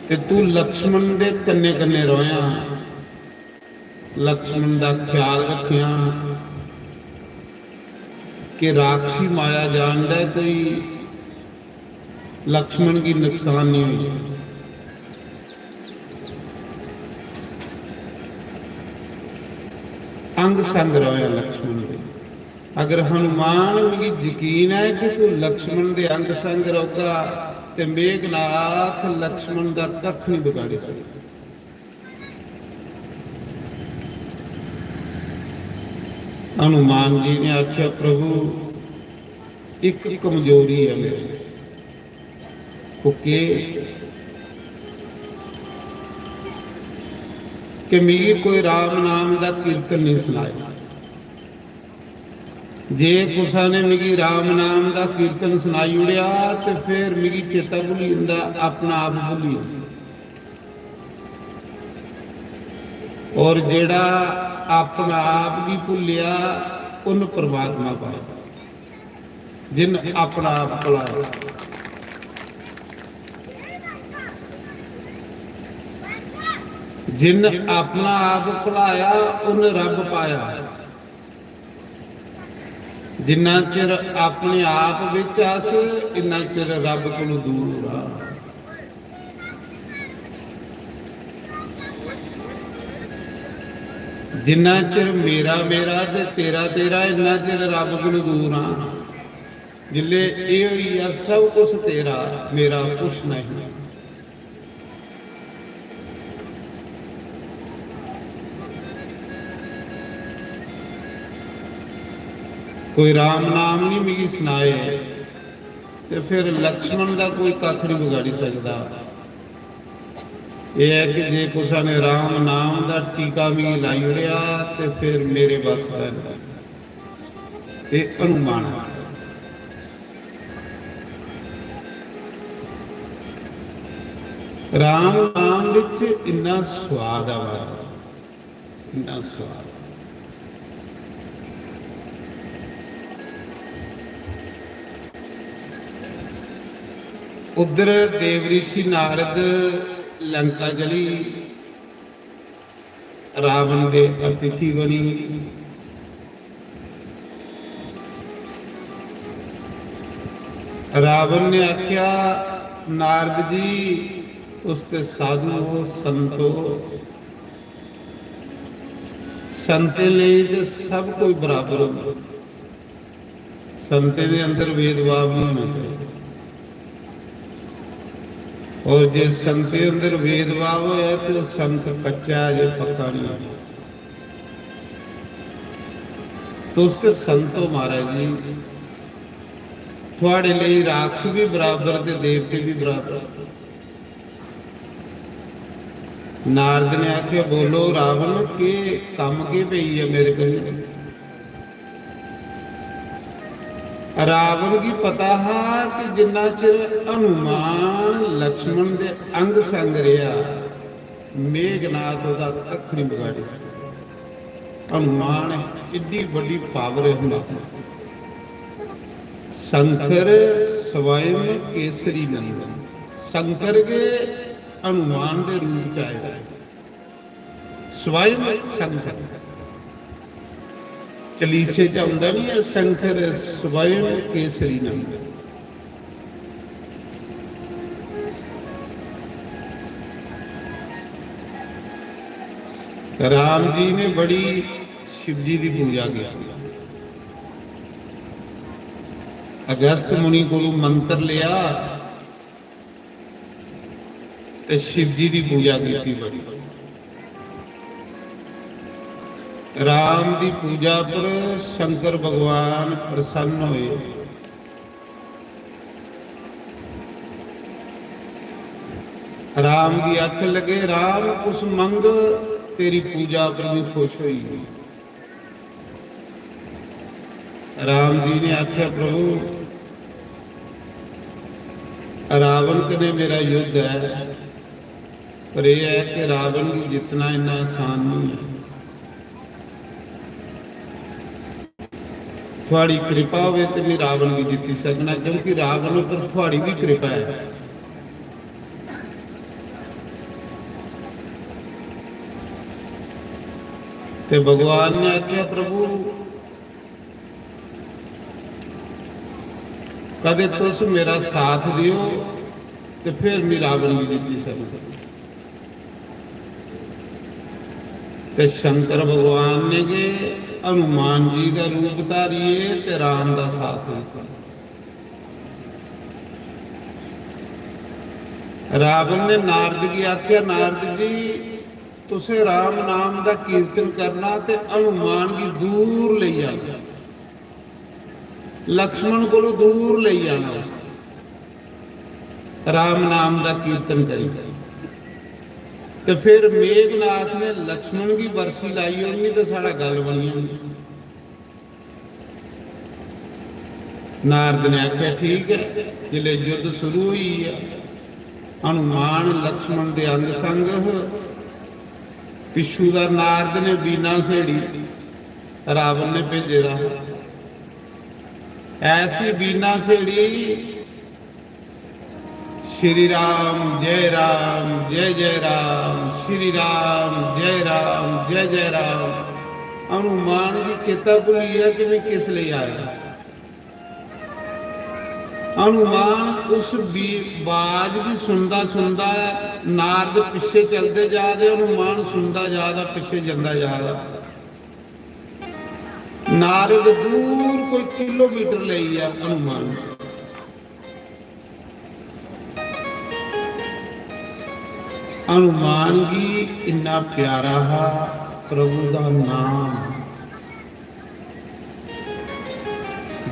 ते तू लक्ष्मण दे कन्नै कन्नै रवेआं, लक्ष्मण दा ख्याल रखेआं कि राक्षसी माया जानदा ऐ कोई, लक्ष्मण गी नुकसान नहीं होई। अंग संग रवेआं लक्ष्मण दे। अगर हनुमान, मिगी यकीन ऐ कि तू लक्ष्मण दे अंग संग रौह्गा, ते मेघनाथ लक्ष्मण दा कक्ख नहीं बगाड़ी सकदा। हनुमान जी ने आख्या, "प्रभु, इक कमजोरी ऐ मेरे च।" ओह् केह्? कि मिगी कोई राम नाम दा कीर्तन नहीं सनाया। जे कुसै ने मिगी राम नाम दा कीर्तन सनाई ओड़ेआ, ते फिर मिगी चेता भुल्ली जंदा, अपना आप भुल्ली जंदा। और जेड़ा अपना आप गी भुल्लेआ, उन परमात्मा पाया। जिन अपना आप भुलाया, जिन अपना आप भुलाया, उन रब पाया। जिन्ना चिर अपने आप विच अस, इन्ना चिर रब कोलू दूर आ। जिन्ना चिर मेरा मेरा ते तेरा तेरा, इन्ना चिर रब कोलू दूर आ। जिल्ले एह होई गेआ सब कुछ तेरा, मेरा कुछ नहीं। कोई राम नाम नहीं मिगी सनाए, ते फिर लक्ष्मण दा कोई कक्ख नहीं बगाड़ी सकदा। एह है कि जे कुसै ने राम नाम दा टीका मिगी लाई ओड़ेआ, ते फिर मेरे बस दा नहीं। एह हनुमान है। राम नाम विच इन्ना स्वाद आवा, इन्ना स्वाद। उधर देव ऋषि नारद लंका चली, रावण दे अतिथि बनी। रावण ने आख्या, "नारद जी, तुस ते साधु हो, संत हो, संतें लेई ते सब कोई बराबर होंदा।" संतें दे अंदर भेदभाव नहीं होना चाहिए। और जे संतें अंदर भेदभाव होया, तो संत कच्चा है, जे पक्का नहीं होना। तुस ते संत हो महाराज जी, थुआड़े लेई राक्षस भी बराबर ते देवते भी बराबर। नारद ने आख्या, "बोलो रावण, के कम्म के पेई ऐ मेरे कन्नै?" रावण गी पता हा कि जिन्ना चिर हनुमान लक्ष्मण दे अंग संग रेहा, मेघनाथ ओह्दा कक्ख नहीं बगाड़ी सकदा। हनुमान एड्डी बड्डी पावर है हनुमान। शंकर स्वयं केसरी नंदन, शंकर के हनुमान दे रूप च आए, स्वयं शंकर। कलीसे च आंदा नहीं है, शंकर स्वयं केसरी नंदन। राम जी ने बड़ी शिव जी की पूजा की। अगस्त मुनि को मंत्र लिया ते शिव जी की पूजा की बड़ी। राम की पूजा पर शंकर भगवान प्रसन्न हुए। राम की आखन लगे, "राम, कुछ मंग, तेरी पूजा पर भी खुश हुई।" राम जी ने आख्या, "प्रभु, रावण कन्नै मेरा युद्ध है, पर यह है कि रावण गी जित्तना इन्ना आसान नहीं है। थुआड़ी कृपा होवे ते मैं रावण गी जित्ती सकना, क्योंकि रावण उपर थुआड़ी भी कृपा है।" ते भगवान ने आख्या, "प्रभु, कदे तुस मेरा साथ दियो ते फिर मैं रावण गी जित्ती सकना।" ते शंकर भगवान ने गै हनुमान जी का रूप धारिये ते राम का साथ दिता। रावण ने नारद गी आख्या, "नारद जी, तुसें राम नाम का कीर्तन करना ते हनुमान गी दूर लेई जाना, लक्ष्मण कोलों दूर लेई जाना, उस राम नाम का कीर्तन करी।" ते फिर मेघनाथ ने लक्ष्मण की बरसी लाई होनी ते साढ़ा गल बनी होनी। नारद ने आख्या, "ठीक है।" जिसले युद्ध शुरू हुई है, हनुमान लक्ष्मण दे अंग संग हो। पिछू दा नारद ने बीना सेड़ी, रावण ने भेजे दा। ऐसी बीना सेड़ी, "श्री राम जय राम जय जय राम, श्री राम जय राम जय जय राम।" हनुमान गी चेता भुल्ली गया कि मैं किस लिए आया। हनुमान उस बी-, बाज गी सुनदा सुनदा नारद पिछे चलदे जा दे, हनुमान सुनदा जा दा, पिछे जंदा जा दा। नारद दूर कोई किलोमीटर लेई आ हनुमान। हनुमान गी इन्ना प्यारा हा प्रभु दा नाम,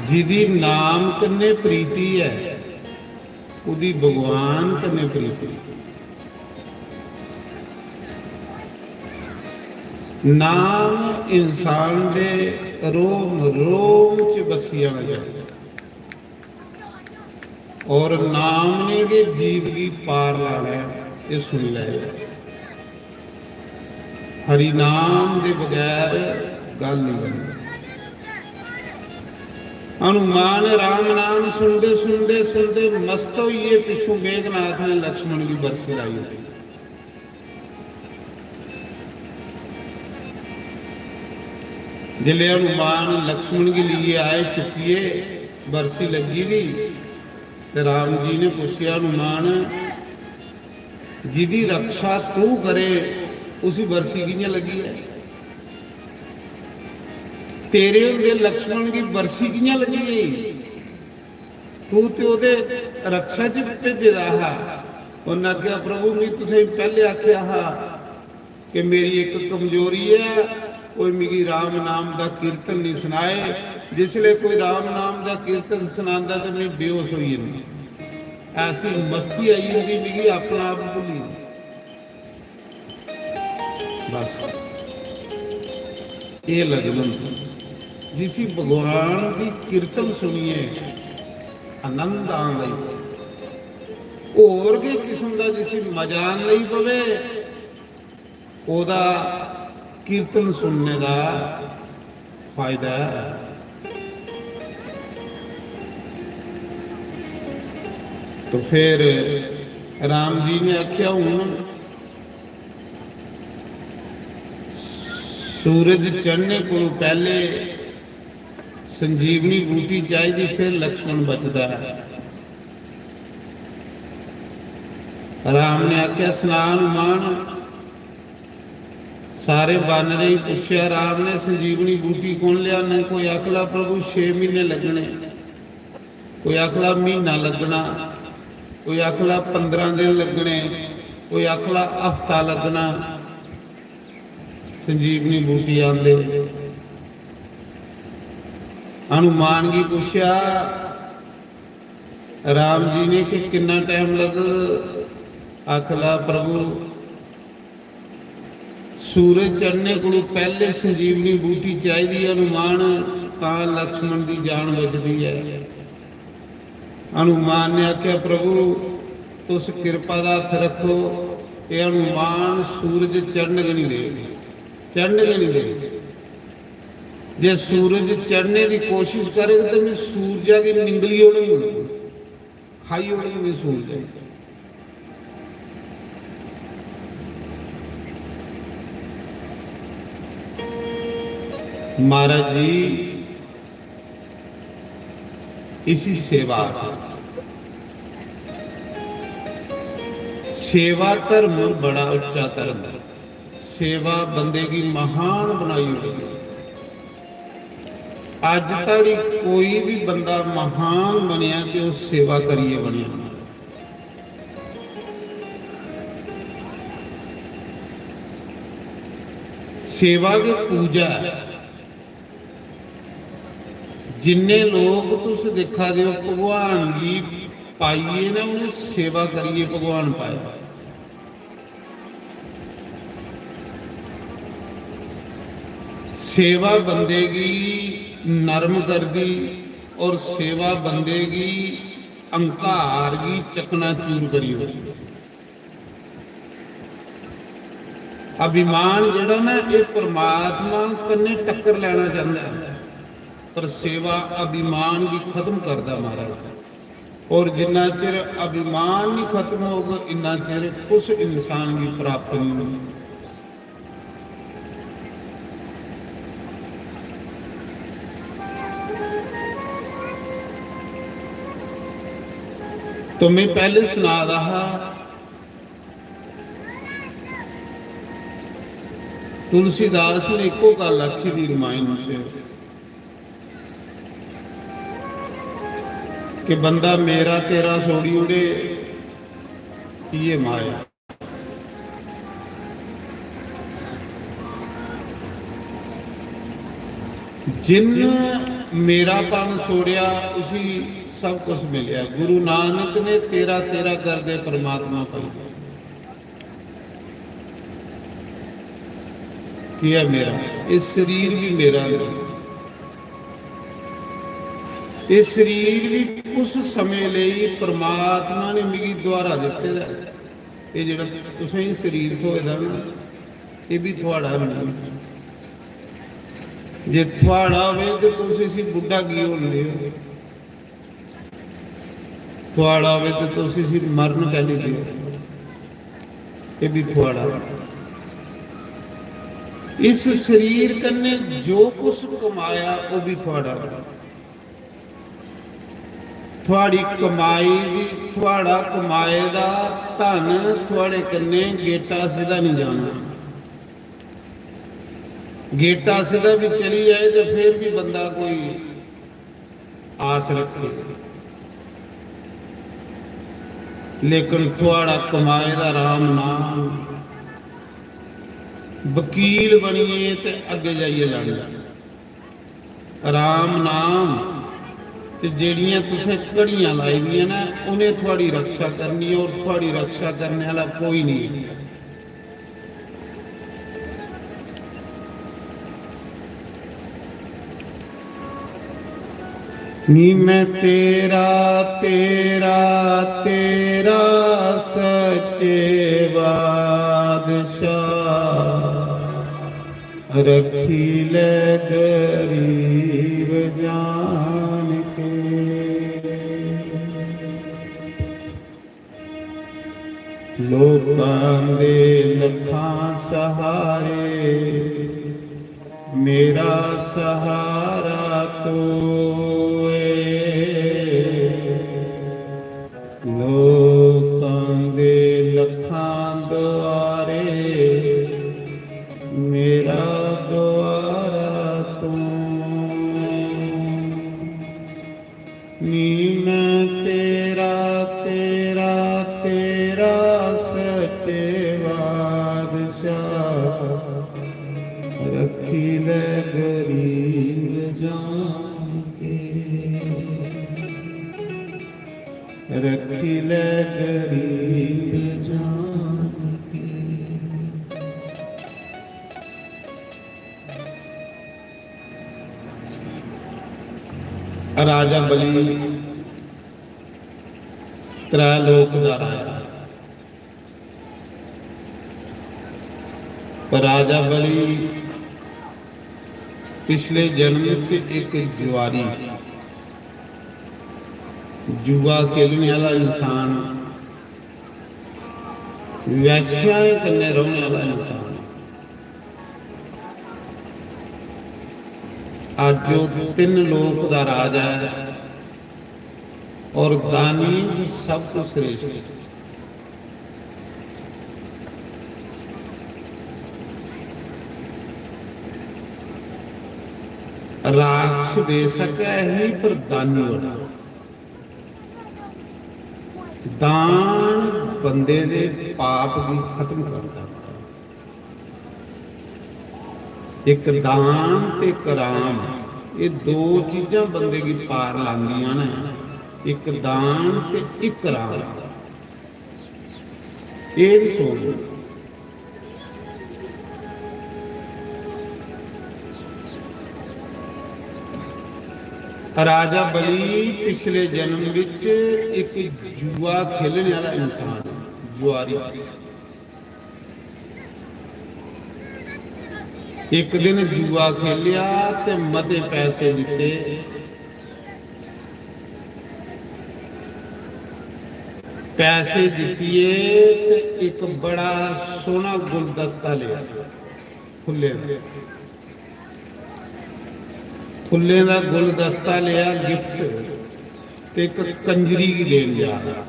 जिदी नाम कन्ने प्रीति है, उदी भगवान कन्ने प्रीति। नाम इंसान दे रोम रोम च बसी जाना चाहिए। और नाम ने गै जीव गी पार लाना है, ये सुन लै। हरि नाम दे बगैर गल नहीं बनदी। हनुमान राम नाम सुनदे, सुनदे, सुनदे मस्त होइए, पिछू मेघनाथ ने लक्ष्मण की बरसी लाई होई। जिसले हनुमान लक्ष्मण गी लेइयै आए चुक्कियै, बरसी लग्गी दी, ते राम जी ने पुच्छेआ, "हनुमान, जिदी रक्षा तू करे, उसी बरसी कि'यां लग्गी ऐ? तेरे होंदे लक्ष्मण गी बरसी कि'यां लग्गी गेई? तू ते ओह्दे रक्षा च भेजे दा हा।" उन्नै आखेआ, "प्रभु, मी तुसें पैह्ले आखेआ हा कि मेरी इक कमजोरी ऐ, कोई मिगी राम नाम दा कीर्तन निं सनाए। जिसलै कोई राम नाम दा कीर्तन सनांदा ते में बेहोश होई जन्नी। ऐसी मस्ती आई जंदी, मिगी अपना आप भुल्ली जंदा।" बस, एह् लगन होंदी, जिसी भगवान दी कीर्तन सुनियै आनंद आन लगी पवे, होर गै किस्म दा जिसी मजा आन लगी पवे, ओह्दा कीर्तन सुनने दा फायदा ऐ। तो फिर राम जी ने आखेआ, "हून सूरज चढ़ने कोलों पैह्ले संजीवनी बूटी चाहिदी, फिर लक्ष्मण बचदा ऐ। राम ने आखेआ, "सना हनुमान।" सारे बानरें गी पुच्छेआ राम ने, "संजीवनी बूटी कु'न लेआना?" कोई आखदा, "प्रभु, छे म्हीने लग्गने।" कोई आखदा, "म्हीना लग्गना।" कोई आखदा, "पंदरां दिन लग्गने।" कोई आखदा, "हफ्ता लग्गना।" संजीवनी बूटी आंदे। हनुमान गी पुच्छेआ राम जी ने कि किन्ना टाइम लग? आखदा, "प्रभु, सूरज चढ़ने कोलू पैह्ले संजीवनी बूटी चाहिदी हनुमान, तां लक्ष्मण दी जान बचदी ऐ।" हनुमान ने आखेआ, "प्रभु, तुस किरपा दा हत्थ रक्खो, एह् हनुमान सूरज चढ़न गै निं दे, चढ़न गै निं दे। जे सूरज चढ़ने दी कोशिश करग ते में सूरजा गी निंगली ओड़ङ, खाई ओड़ङ में सूरजा गी।" महाराज जी, इसी सेवा आखदे। सेवा धर्म बड़ा उच्चा धर्म ऐ। सेवा बंदे गी महान बनाई ओड़दी। अज्ज धोड़ी कोई भी बंदा महान बनेआ ते ओह् सेवा करियै बनेआ। सेवा गै पूजा ऐ। जिन्ने लोक तुस दिक्खा दे ओ, भगवान गी पाइयै ना, उ'नें सेवा करियै भगवान पाए। सेवा बंदे गी नरम करदी और सेवा बंदे गी अहंकार गी चकनाचूर करी ओड़दी। अभिमान जेह्ड़ा ना, एह् परमात्मा कन्नै टक्कर लैना चांह्दा ऐ, पर सेवा अभिमान गी खत्म करदा, महाराज। और जिन्ना चिर अभिमान नहीं खत्म होग, इन्ना चिर उस इंसान की प्राप्ति नहीं होगी। तो मैं पहले सना दा हा, तुलसीदास ने इक्को गल्ल आखी दी रामायण च कि बंदा मेरा तेरा छोड़ी ओड़े, इये माया। जिन मेरापन छोड़िया, उसी सब कुछ मिलिया। गुरु नानक ने तेरा तेरा करदे परमात्मा पाई। की है मेरा? ये शरीर भी मेरा नहीं। ये शरीर भी कुछ समय लेई परमात्मा ने मिगी द्वारा दिते दा ऐ। ये जेड़ा तुसें गी शरीर थ्होए दा ना, ये भी थुआड़ा नहीं। जे थुआड़ा होवे ते तुस इसी बुढ़ा की होंदे हो? थुआड़ा होवे ते तुस इसी मरण कैली दियो? ये भी थुआड़ा। इस शरीर कन्ने जो कुछ कमाया, वो भी थुआड़ा। थुआड़ी कमाई दी, थुआड़ा कमाए दा धन थुआड़े कन्ने गेटा सिद्धा नहीं जाना। गेटा सिद्धा भी चली जाए तो फिर भी बंदा कोई आस रखे, लेकिन थुआड़ा कमाए दा राम नाम वकील बनिए ते अग्गे जाइए लड़ना। राम नाम च जेड़ियां तुसें घड़ियां लाई दियां न, उ'नें थुआड़ी रक्षा करनी ऐ, और थुआड़ी रक्षा करने आह्ला कोई नहीं। नी मैं तेरा, तेरा, तेरा सच्चे बादशाह, रखी ले गरीब जान के। लोकां दे लखां सहारे, मेरा सहारा तू ए, लोकां दे लखां दुआरे, मेरा दुआरा तू। नी मैं तेरा, तेरा, तेरा सच्चे बादशाह, रखी ले गरीब जान के, रखी ले गरीब जान के। राजा बलि त्रै लोक दा राजा। पर राजा बलि पिछले जन्म च इक जुआरी, जुआ खेलने आह्ला इंसान, वैश्याएं कन्नै रौह्ने आह्ला इंसान। अज्ज ओह् तिन्न लोक दा राजा ऐ और दानियें च सब तों श्रेष्ठ। राक्षस बेशक ऐ ही, पर दानी बड़ा। दान बंदे दे पाप गी खत्म करदा। इक दान ते इक राम, एह् दो चीजां बंदे गी पार लांदियां न। इक दान ते इक राम। एह् बी सोच। राजा बलि पिछले जन्म विच इक जुआ खेलने आह्ला इंसान, जुआरी। इक दिन जुआ खेलेआ ते मते पैसे जित्ते। पैसे जित्तियै ते इक बड़ा सोह्ना गुलदस्ता लेआ, फुल्लें दा। फुल्लें दा गुलदस्ता लेआ, गिफ्ट, ते इक कंजरी गी देन जा रहा।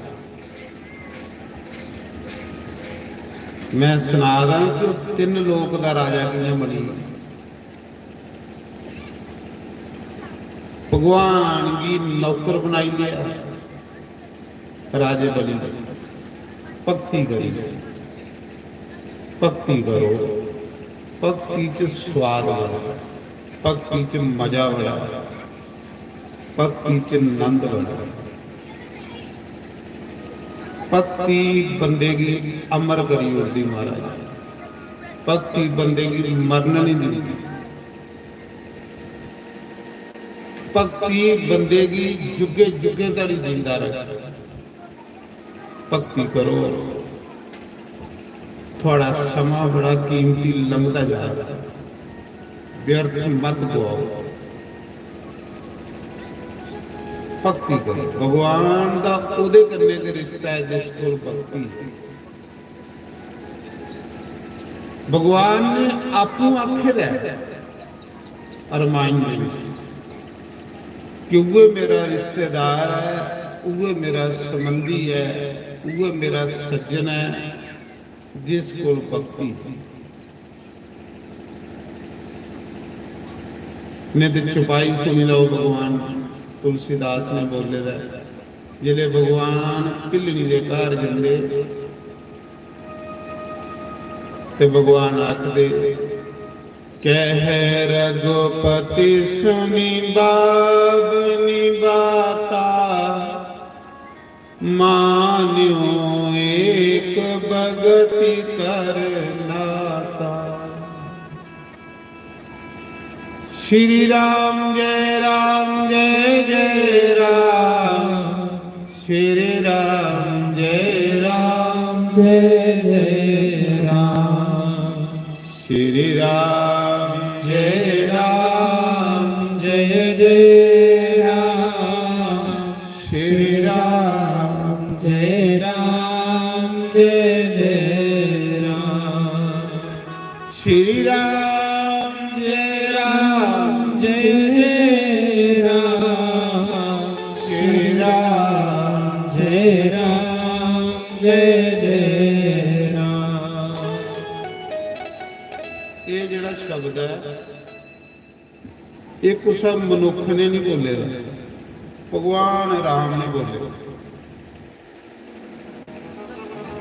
मैं सना दा कि ओह् तिन्न लोक दा राजा कि'यां बनी गेआ। भगवान गी नौकर बनाई लेआ। राजे बलि, भक्ति करी, भक्ति करो, भक्ति च स्वाद बड़ा, भक्ति च मजा बड़ा, भक्ति च नंद बड़ा। भक्ति बंदे गी अमर करी ओड़दी महाराज, भक्ति बंदे गी मरन नहीं दिंदी। भक्ति बंदे गी जुगे जुगे धड़ी जिंदा रखदी। भक्ति करो, थुआड़ा समां बड़ा कीमती लंघदा जा रहा, व्यर्थ मत गवाओ। भक्ति करो, भगवान दा ओदे कन्नै गै रिश्ता ऐ जिस कोल भक्ति है। भगवान ने आपूं आखे दा ऐ रामायण दे विच कि उ'ऐ मेरा रिश्तेदार ऐ, उ'ऐ मेरा संबंधी ऐ, उ'ऐ मेरा सज्जन ऐ, जिस कोल भक्ति। नहीं ते चौपाई सुनी लैओ, भगवान तुलसीदास ने बोले दा ऐ। जिसलै भगवान भिल्लनी दे घर जंदे ते भगवान आखदे, "कह रघुपति सुनि बाबनि बाता, मान्यो एक बगति कर नाता।" श्री राम जय राम जय जय राम, श्री राम जय राम जय जय राम, श्री राम जय राम जय जय राम, श्री राम जय राम जय जय राम। श्री राम जय जय जय राम, श्री राम, जय राम, जय जय राम। एह् जेह्ड़ा शब्द ऐ, एह् कुसै मनुक्ख ने निं बोले दा, भगवान राम ने बोले दा।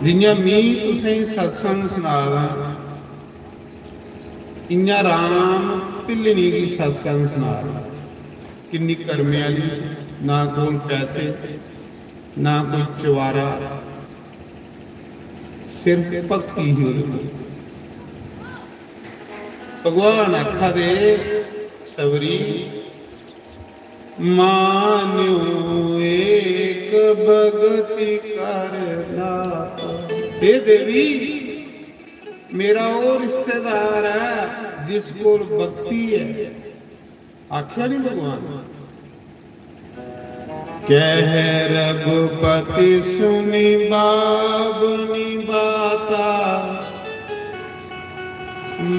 जि'यां मी तुसें गी सत्संग सना दा, इ'यां राम भिल्लनी गी सत्संग सना दा। किन्नी कर्मे आह्ली, ना कोल पैसे, ना कोई चवारा, सिर्फ भक्ति ही ओह्दे कोल। भगवान आखा दे, सबरी, मान्यो एक भगति करना। हे देवी, मेरा ओह् रिश्तेदार ऐ जिस कोल भक्ति ऐ। आख्या नहीं भगवान, कह रघुपति सुनि बाबनि बाता,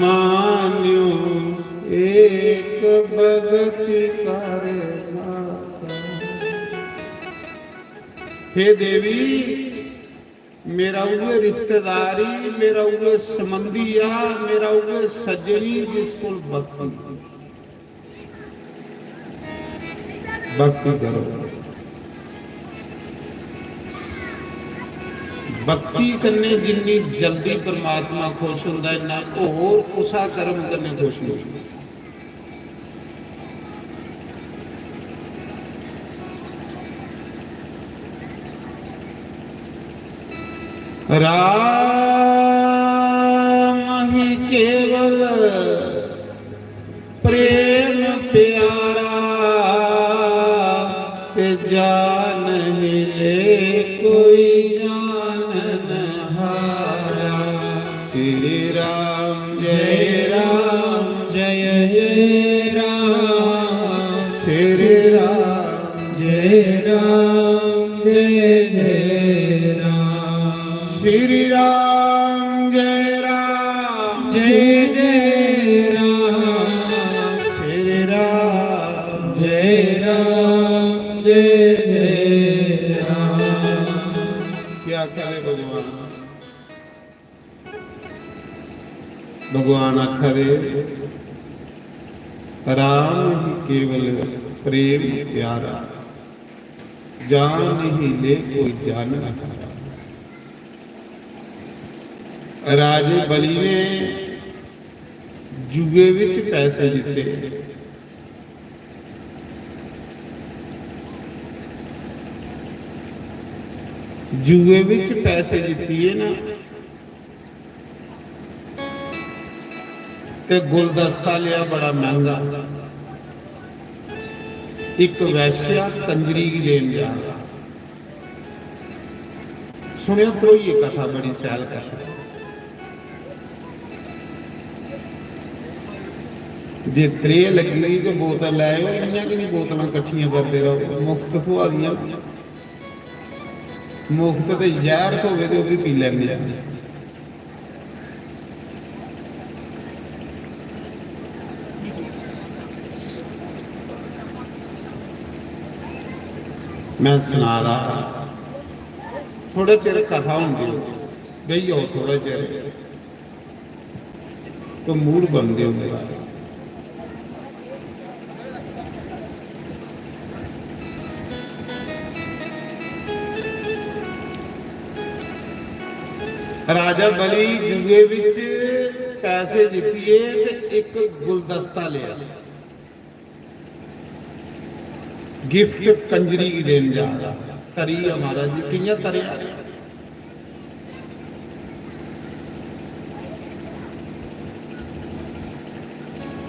मान्यो एक भगति करना। हे देवी, मेरा उ'ऐ रिश्तेदारी, मेरा उ'ऐ संबंधी आ, मेरा उ'ऐ सज्जनी जिस कोल भक्ति। भक्ति करो। भक्ति कन्नै जिन्नी जल्दी परमात्मा खुश होंदा, इन्ना होर कुसा कर्म कन्नै खुश नहीं। राम ही केवल प्रेम प्यारा, ते जानहि ले कोई जानन हारा। श्री राम जय राम, जय जय राम। श्री राम जय राम, जय जय राम। श्री राम जय राम, जय जय राम। श्री राम जय राम, जय जय राम। क्या करे भगवान? भगवान आखा दे, राम ही केवल प्रेम प्यारा, जानहि ले कोई जानन हारा। राजे बलि ने जुए विच पैसे जित्ते। जुए विच पैसे जित्तिए ना, ते गुलदस्ता लिया बड़ा महंगा। इक वैश्या कंजरी गी देन जा रहा। सुनेओ, त्रोहिए कथा, बड़ी सैल कथा। जे त्रेह् लग्गी दी ते बोतल लैओ, इ'यां गै निं बोतलां कट्ठियां करदे रहो, मुफ्त थ्होआ दियां। मुफ्त ते जैह्र थ्होवे ते ओह् बी पी लैंदे आ। मैं सना दा हा, थोड़े चिर कथा होंदी, बेही जाओ थोड़े चिर। तो मूड बनदे होंदे। राजा बलि जुए विच पैसे जित्तिए ते इक गुलदस्ता लिया। गिफ्ट कंजरी गी देन जा रहा। तरी आ महाराज जी, कि'यां तरेआ?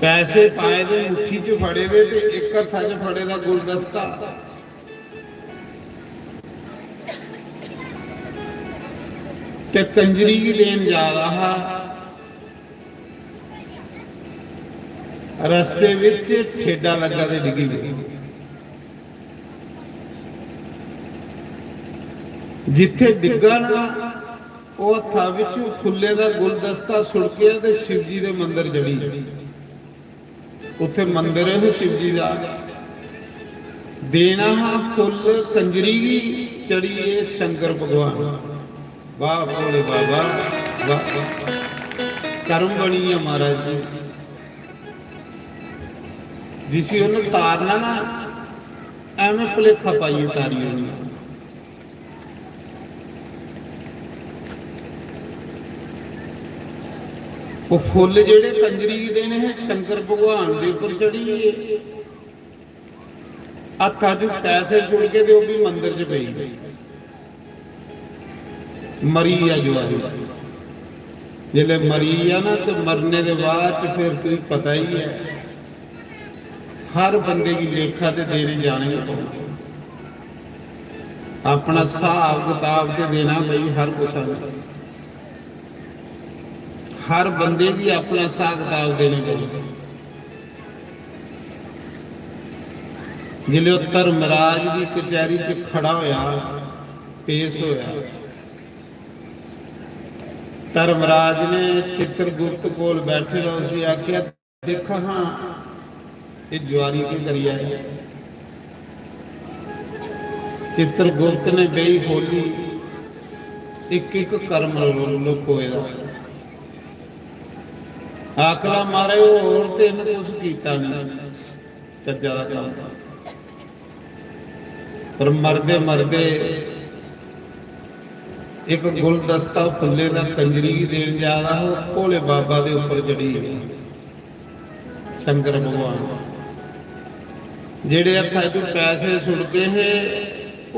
पैसे पाए दे मुट्ठी च फड़े दे ते इक हत्था च फड़े दा गुलदस्ता, ते कंजरी गी देन जा रहा हा। रस्ते विच ठेडा लग्गा ते डिग्गी पेआ। जित्थे डिग्गा ना, ओह हत्था विचों फुल्ले दा गुलदस्ता सुड़केआ ते शिवजी दे मंदर चढ़ी। उत्थे मंदर है शिव जी दा। देना हा फुल्ल कंजरी गी चढ़िए शंकर भगवान। वाह भोले बाबा, वाह, वाह। कर्म बनी है महाराज जी। जिसी उन्हें तारना ना, एवें भलेखा पाइए तारी होनी। वो फुल्ल जेह्ड़े कंजरी दे ने, शंकर भगवान दे उप्पर चढ़ी गे। हत्था च पैसे छुड़के ते ओह् बी मंदर च पेई गे। मरी गेआ जुआरी। जिसलै मरी गेआ ना, ते मरने दे बाद च फिर तुगी पता ही है, हर बंदे गी लेखा ते देने जाने गै पौंदे। अपना स्हाब कताब ते देना भाई हर कुसै ने। हर बंदे गी अपना स्हाब कताब देने पौंदे। जिसलै ओह् धर्मराज दी कचैरी च खड़ा होया, पेश होया, धर्मराज ने चित्रगुप्त कोल बैठे दा उसी आखेआ, "दिक्ख हां, एह् जुआरी केह् करी आए?" चित्रगुप्त ने बेही खोली, इक इक कर्म लुकोए दा। आखदा, "महाराज, होर ते इ'न्न कुछ कीता निं चज्जा दा कम्म।" पर मरदे मरदे इक गुलदस्ता फुल्लें दा कंजरी गी देन जा दा हा, ओह् भोले बाबा दे उप्पर चढ़ी गेआ शंकर भगवान। जेह्ड़े हत्था च पैसे छुड़के हे,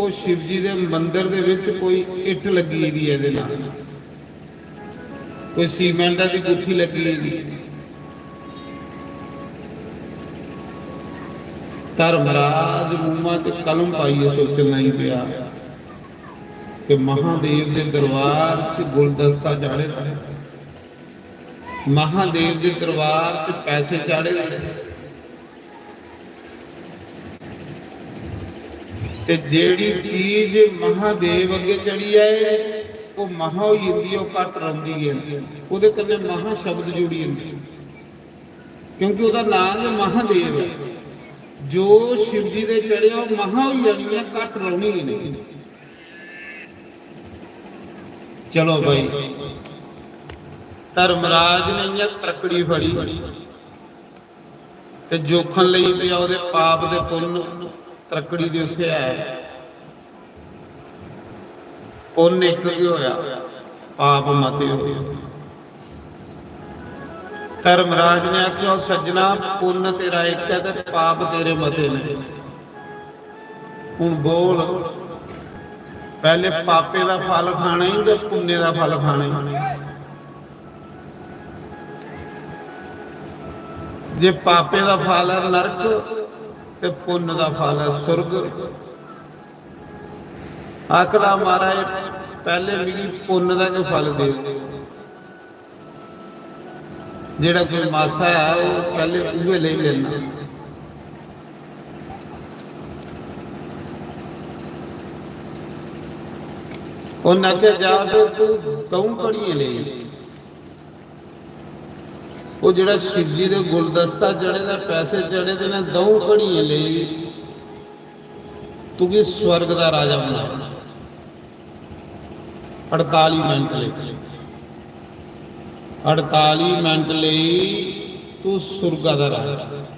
ओह् शिव जी दे मंदर दे विच कोई इट्ट लग्गी गेदी ऐ एह्दे नाल। कोई सीमेंट दी गुत्थी लग्गी गेदी। धर्मराज मुंहा च कलम पाइयै सोचन लगी पेआ कि महादेव दे दरबार च गुलदस्ता चाढ़े दा, महादेव दे दरबार च पैसे चाढ़े दे, ते जेह्ड़ी चीज महादेव अग्गें चढ़ी जाए, ओह् महा होई जंदी ऐ, ओह् घट्ट रौंह्दी ऐ। ओह्दे कन्नै महा शब्द जुड़ी जंदे, क्योंकि ओह्दा नांऽ गै महादेव ऐ। जो शिव जी दे चढ़ेआ, ओह् महा होई जानी ऐ, घट्ट रौह्नी गै नेईं। चलो भाई, धर्मराज ने इ'यां त्रक्कड़ी फड़ी, ते जोखन लगी पेआ ओह्दे पाप ते पुन्न। त्रक्कड़ी दे उत्थे ऐ, पुन्न इक गै होया, पाप मते होए। धर्मराज ने आखेआ, "ओ सज्जना, पुन्न तेरा इक ऐ ते पाप तेरे मते न। हुन बोल, पैह्ले पापे दा फल खाना ई ते पुन्ने दा फल खाना ई?" जे पापें दा फल ऐ नरक ते पुन्न दा फल ऐ सुरग। आखदा, "महाराज, पैह्ले मिगी पुन्न दा गै फल देओ, जेह्ड़ा कोई मासा ऐ, ओह् पैह्ले उ'ऐ लेई लैना।" उन्न आखेआ, "जा फिर तू द'ऊं घड़ियें लेई।" ओह् जेह्ड़ा शिव जी दे गुलदस्ता चढ़े दा, पैसे चढ़े दे न, द'ऊं घड़ियें लेई तुगी स्वर्ग दा राजा बनाना। अड़ताली मिंट लेई, अड़ताली मिंट लेई तू सुर्गा दा राजा।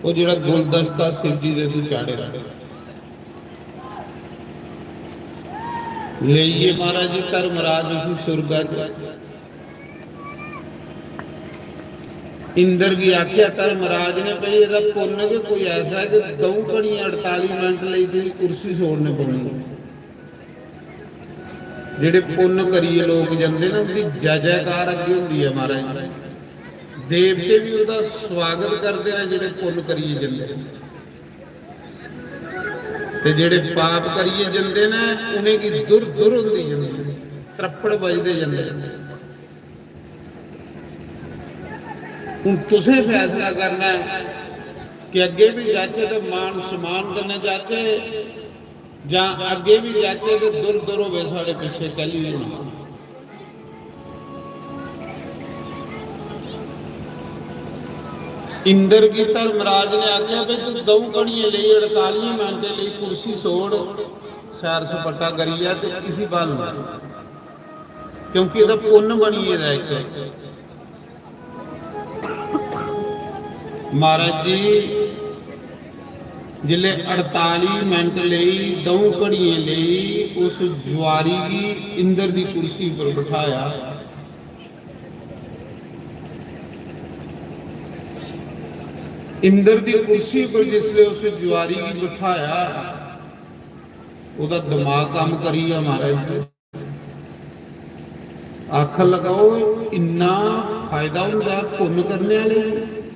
ओह् जेह्ड़ा गुलदस्ता शिव जी दे तू चाढ़े दा, लेइयै महाराज जी धर्मराज उसी सुर्गा च। इंद्र गी आखेआ धर्मराज ने, "भई, एह्दा पुन्न गै कोई ऐसा ऐ कि द'ऊं घड़ियां अड़ताली मिंट लेई तुगी कुर्सी छोड़ने पौनी।" जेह्ड़े पुन्न करियै लोक जंदे ना, उं'दी जय जयकार अग्गें होंदी ऐ महाराज। देवते बी ओह्दा स्वागत करदे न जेह्ड़े पुन्न करियै जंदे न। ते जेह्ड़े पाप करियै जंदे न, उ'नेंगी दुर दुर होंदी जंदी, त्रप्पड़ बजदे जंदे। हून तुसें फैसला करना ऐ कि अग्गें बी जाचै ते मान सम्मान कन्नै जाचै, जां अग्गें बी जाचै ते दुर दुर होवे साढ़े पिच्छे कैल्ली होना। इंद्र गी धर्मराज ने आखेआ, "बे तू द'ऊं घड़ियें लेई, अड़तालियें मिंटें लेई कुर्सी छोड़, सैर सपाटा करियै ते इसी ब्हालना, क्योंकि एह्दा पुन्न बनी गेदा इक।" महाराज जी, जिसलै अड़ताली मिंट लेई, द'ऊं घड़ियें लेई उस जुआरी गी इंद्र दी कुर्सी पर बठाया, इंद्र दी कुर्सी पर जिसलै उस जुआरी गी बठाया, ओह्दा दमाग कम्म करी गेआ महाराज जी। आखन लगा, "ओह् इन्ना फायदा होंदा ऐ पुन्न करने आह्ले गी,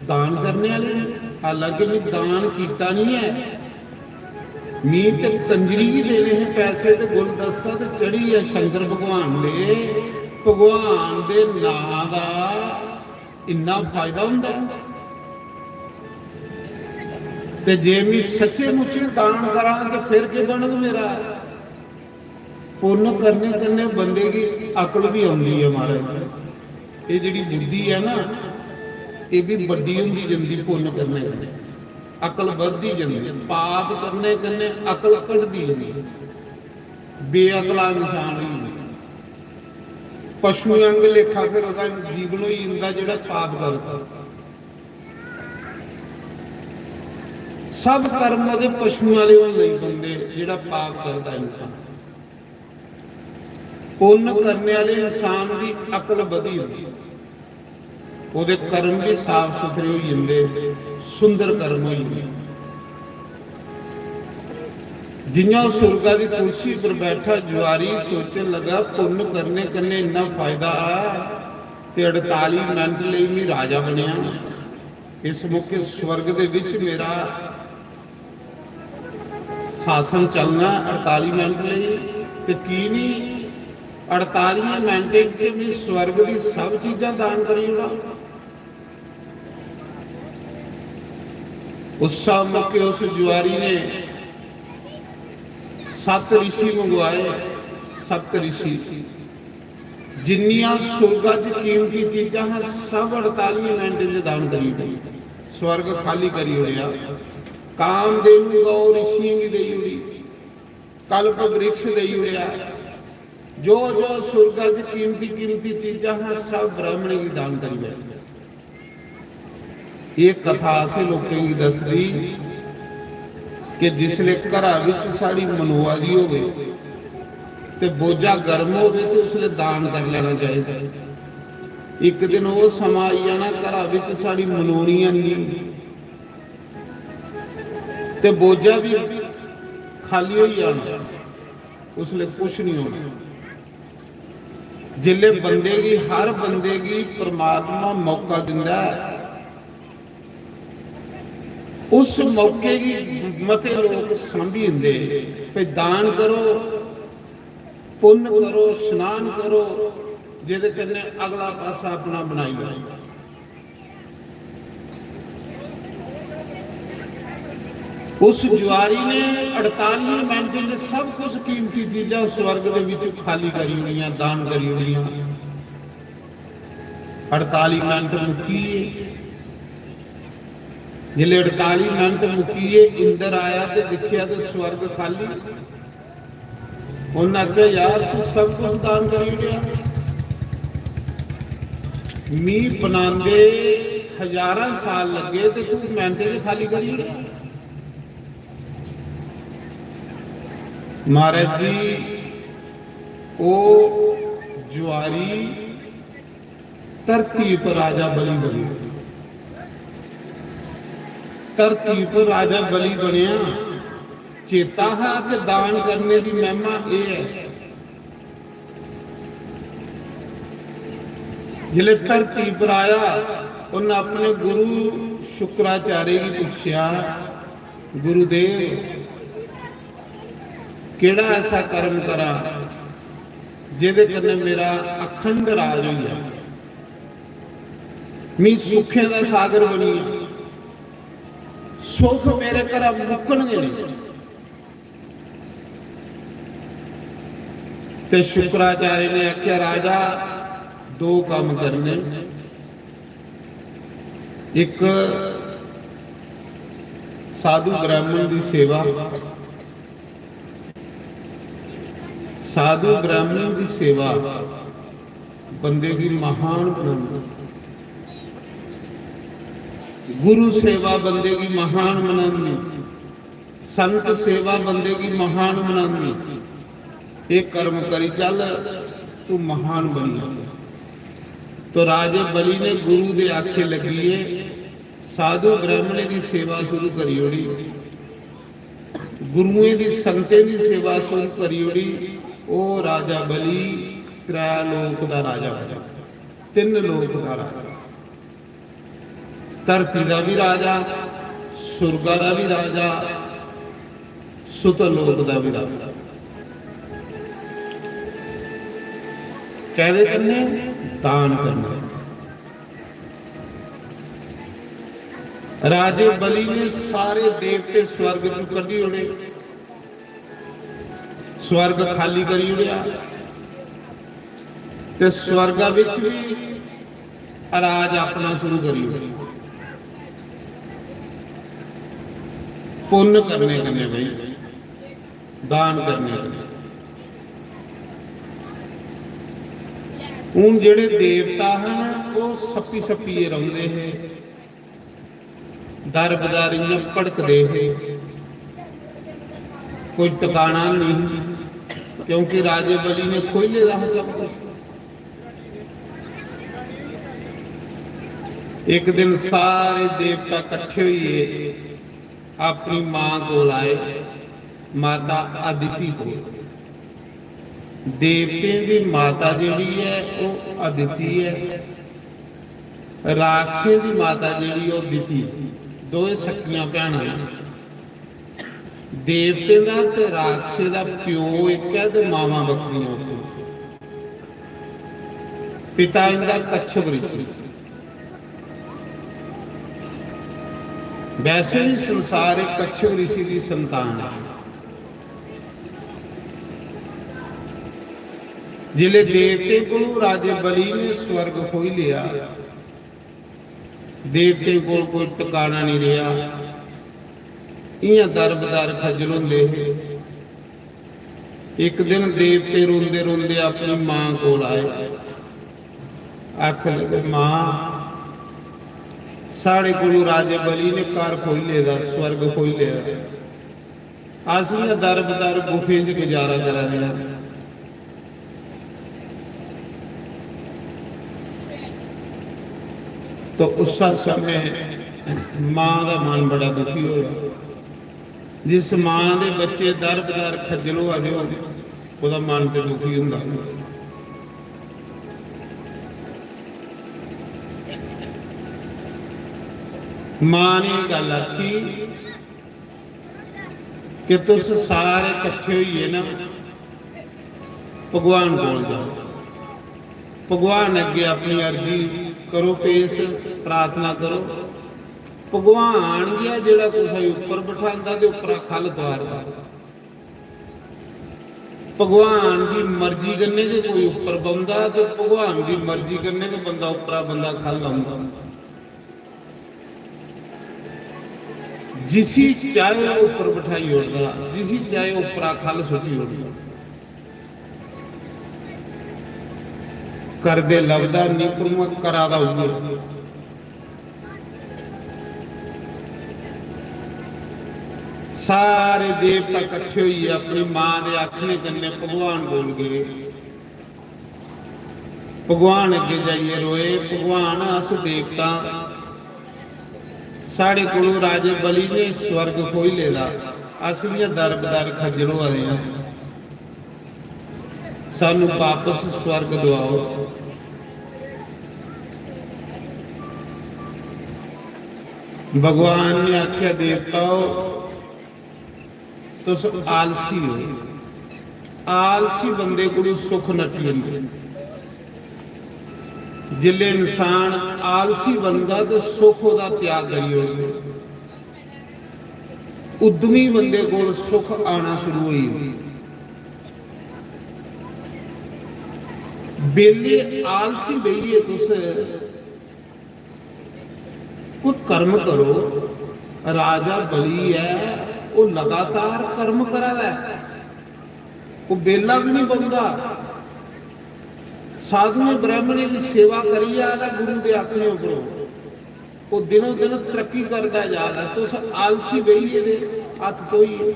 दान करने आह्ले गी, हालांकि में दान कीता निं ऐ, मी ते कंजरी गी देने हे पैसे ते गुलदस्ता ते चढ़ी गेआ शंकर भगवान दे, भगवान दे नांऽ दा इन्ना फायदा होंदा ऐ। ते जे मी सच्चे मुच्चे दान करां ते फिर केह् बनग मेरा?" पुन्न करने कन्नै बंदे गी अकल बी औंदी ऐ महाराज। एह् जेह्ड़ी बुद्धि ऐ ना, एह् बी बड्डी होंदी जंदी पुन्न करने कन्नै, अकल बधदी जंदी। पाप करने कन्नै अकल घटदी जंदी, बेअकला इंसान होई जंदा। पशुएं आंगर लेखा फिर ओह्दा जीवन होई जंदा जेह्ड़ा पाप करदा। सब कर्म ओह्दे पशुएं आह्ले होन लगी पौंदे, जेह्ड़ा पाप करदा इंसान। पुन्न करने आह्ले इंसान दी अकल बधी होंदी, ओह्दे कर्म बी साफ सुथरे होई जंदे, सुंदर कर्म होई जंदे। जि'यां ओह् सुरगा दी कुर्सी पर बैठा, जुआरी सोचन लगा, "पुन्न करने कन्नै इन्ना फायदा आ ते अड़ताली मिंट लेई मी राजा बनेआ।" इस मौके स्वर्ग दे विच मेरा शासन चलना अड़ताली मिंट लेई, ते की निं अड़तालियें मिंटें च में स्वर्ग दी सब चीजां दान करी ओड़ां। उस मौके उस जुआरी ने सत्त रिशी मंगवाए। सत्त रिशी, जिन्नियां सुरगा च कीमती चीजां हां, सब अड़तालियें मिंटें च दान करी ओड़ी। स्वर्ग खाली करी ओड़ेआ। कामधेनु गौ रिशियें गी देई ओड़ी, कल्प वृक्ष देई ओड़ेआ, जो जो सुरगा च कीमती कीमती चीजां हां, सब ब्राह्मणें गी दान करी बैठे। एह् कथा असें लोकें गी दसदी कि जिसले घरा बिच साढ़ी मनोआ दी होवे ते बोझा गर्म होवे ते उसले दान करी लैना चाहिदा। इक दिन ओह् समां आई जाना, घरा बिच साढ़ी मनोनी है नहीं ते बोझा भी खाली होई जाना, उसले कुछ नहीं होना। जिसले बंदे गी, हर बंदे गी परमात्मा मौका दिंदा है, उस मौके गी मते लोक सांभी जंदे, भई दान करो, पुन्न करो, स्नान करो, जेह्दे कन्नै अगला पासा अपना बनाई लैओ। उस जुआरी ने अड़तालियें मिंटें च सब कुछ कीमती चीजां स्वर्ग दे विच खाली करी ओड़ियां, दान करी ओड़ियां। अड़ताली मिंट मुक्की गे। जिसलै अड़ताली मिंट मुक्की गे, इंद्र आया ते दिक्खेआ ते स्वर्ग खाली। उन्नै आखेआ, "यार, तू सब कुछ दान करी ओड़ेआ। मी बनांदे हजारां साल लग्गे ते तू मिंट च खाली करी ओड़ेआ।" महाराज जी, ओह् जुआरी धरती पर राजा बलि बनेआ। धरती पर राजा बलि बनेआ। चेता हा कि दान करने दी महिमा एह् ऐ। जिसलै धरती पर आया, उन्नै अपने गुरु शुक्राचार्य गी पुच्छेआ, "गुरुदेव, केह्ड़ा ऐसा कर्म करां जेह्दे कन्नै मेरा अखंड राज होई जा, मी सुखें दा सागर बनी जा, सुख मेरे घरा मुक्कन गै नेईं।" ते शुक्राचार्य ने आखेआ, "राजा, दो कम्म करने, इक साधु ब्राह्मण दी सेवा, साधु ब्राह्मण दी सेवा बंदे गी महान बनांदी, गुरु सेवा बंदे गी महान बनांदी, संत सेवा बंदे गी महान बनांदी। ये कर्म करी चल, तू महान बनी जा। तो राजे बलि ने गुरु दे आखे लगिए साधु ब्राह्मणे दी सेवा शुरू करी ओड़ी, गुरुएं दी, संतें दी सेवा शुरू करी ओड़ी। ओ राजा बलि त्रै लोक दा राजा बनेआ, तिन्न लोक दा राजा, धरती दा भी राजा, सुरगा दा भी राजा, सुतलोक दा भी राजा। कैदे कन्नै? दान करने। राजे बलि ने सारे देवते स्वर्ग चों कड्ढी ओड़े, स्वर्ग खाली करी ओड़ेआ ते स्वर्गा बिच भी राज अपना शुरू करी ओड़ेआ। पुन्न करने कन्नै भाई, दान करने कन्नै। हून जेह्ड़े देवता हन, ओह् सप्पी सप्पियै रौंह्दे हे, दर बदर इ'यां भड़कदे हे, कोई टकाना नेईं, क्योंकि राजे बलि ने खोई लेदा हा सब कुछ। इक दिन सारे देवता कट्ठे होइयै अपनी मां कोल आए, माता अदिति कोल। देवतें दी माता जेह्ड़ी ऐ, ओह् अदिति ऐ। राक्षसें दी माता जेह्ड़ी, ओह् दिति। दोए सक्कियां भैनां न। देवतें दा ते राक्षसें दा प्यो इक ऐ ते मावां बक्खरियां। पिता इंदा कच्छप ऋषि। वैसे भी संसार इक कच्छप ऋषि दी संतान है। जिसले देवतें कोलों राजे बलि ने स्वर्ग खोई लिया, देवतें कोल कोई टकाना नहीं रहा। इयां दर बदर खज्जल होंदे हे। एक दिन देवते रोंदे रोंदे अपनी मां कोल आए, आखन लगे, "मां, साढ़े कोलों राजे बलि ने घर खोई लेदा, स्वर्ग खोई लेदा, अस इयां दर बदर गुफें च गुजारा करा दे आं।" तो उस समय मां का मन बड़ा दुखी होया। जिस मां दे बच्चे दर बदर खज्जल होआ दे होन, ओह्दा मन ते दुखी होंदा। मां ने एह् गल्ल आखी कि तुस सारे कट्ठे होइयै ना भगवान कोल जाओ, भगवान अग्गें अपनी अर्जी करो पेश, प्रार्थना करो। भगवान गै जेह्ड़ा कुसै गी उप्पर बठांदा ते उप्परा ख'ल्ल तुआरदा। भगवान दी मर्जी कन्नै गै कोई उप्पर बौंह्दा ते भगवान दी मर्जी कन्नै गै बंदा उप्परा बंदा ख'ल्ल औंदा। जिसी चाहे उप्पर बठाई ओड़दा, जिसी चाहे उप्परा ख'ल्ल सुट्टी ओड़दा। करदे लभदा निं, पर उ'आं करा दा उ'ऐ। सारे देवता कट्ठे होइयै अपनी मां दे आखने कन्नै भगवान कोल गे। भगवान अग्गें जाइयै रोए, "भगवान, अस देवता, साढ़े कोलों राजे बलि ने स्वर्ग खोई लेदा, अस बी दर बदर खज्जल होआ दे आं, सानू बापस स्वर्ग दुआओ।" भगवान ने आखेआ, "देवताओ, तुस आलसी हो।" आलसी बंदे कोलू सुख नठी जंदे। जिसले इंसान आलसी बनदा ते सुख ओह्दा त्याग करी ओड़दे। उद्यमी बंदे कोल सुख आना शुरू होई जंदा। बेले आलसी बेहियै तुस कोई कर्म करो, राजा बलि ऐ, ओह् लगातार कर्म करा दा ऐ, ओह् बेला बी नहीं बनदा। साधुएं ब्राह्मणें दी सेवा करियै आना गुरु दे आखने उप्पर ओह् दिनों दिन तरक्की करदा जा दा। तुस आलसी बेही गेदे, हत्थ धोइयै।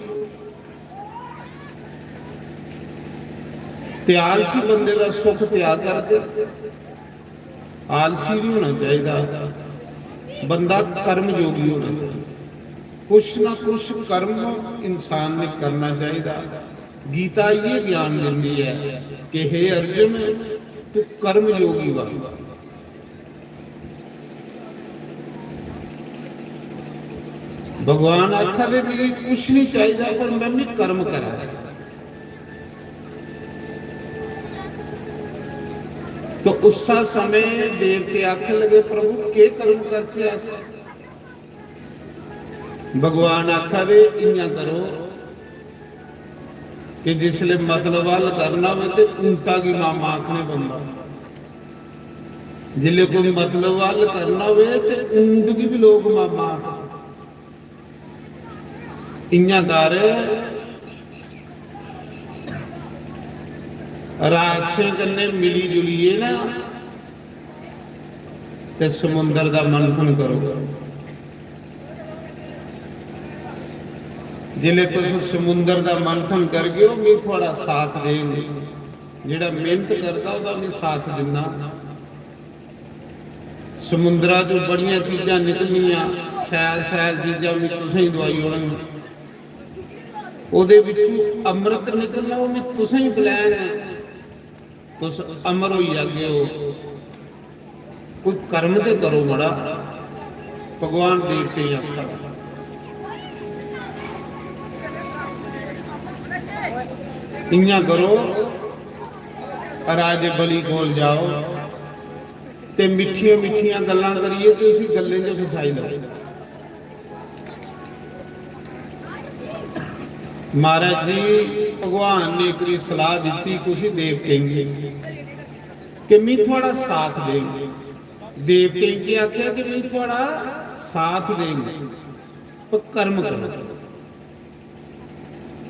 ते आलसी बंदे दा सुख त्याग करदे। आलसी नहीं होना चाहिदा, बंदा कर्मयोगी होना चाहिए। कुछ ना कुछ कर्म इंसान ने करना चाहिए। गीता ये ज्ञान दिंदी है कि हे अर्जुन, तू कर्मयोगी बन। भगवान आखा दे, "मिगी कुछ नहीं चाहिए, पर मैं भी कर्म करा।" तो उस समय देवते आखन लगे, "प्रभु, के कर्म करचे अस?" भगवान आखा दे, "इयां करो कि जिसले मतलब हल करना होवे ते ऊंटा गी मामा आखने पौंदा, जिसले कोई मतलब हल करना होवे ते ऊंट गी भी लोग मामा आखदे। इयां कर, राक्षसें कन्नै मिली जुलियै ना ते समुंदर दा मंथन करो। जिसले तुस समुंदर दा मंथन करगे, मी थुआड़ा साथ देंगे। जेड़ा मेहनत करदा, ओह्दा मी साथ दिन्ना।" समुंदरा चों बड़ियां चीजां निकलनियां, सैल सैल चीजां मी तुसेंगी दुआई ओड़न। ओह्दे बिच्चों अमृत निकलना, ओह् मी तुसेंगी बलैन ऐ। तुस अमर होई जागे ओ। कोई कर्म ते करो मड़ा, भगवान देवतें गी आखा दा। इयां करो, राजे बलि कोल जाओ ते मिट्ठियां मिट्ठियां गल्लां करियै ते उसी गल्लें च फसाई लैओ। महाराज जी, भगवान ने इकड़ी सलाह दित्ती कुछ देवतें गी कि "मी थुआड़ा साथ देंगे।" देवतें गी आखेआ कि "मी थुआड़ा साथ देंगे, पर कर्म करो।"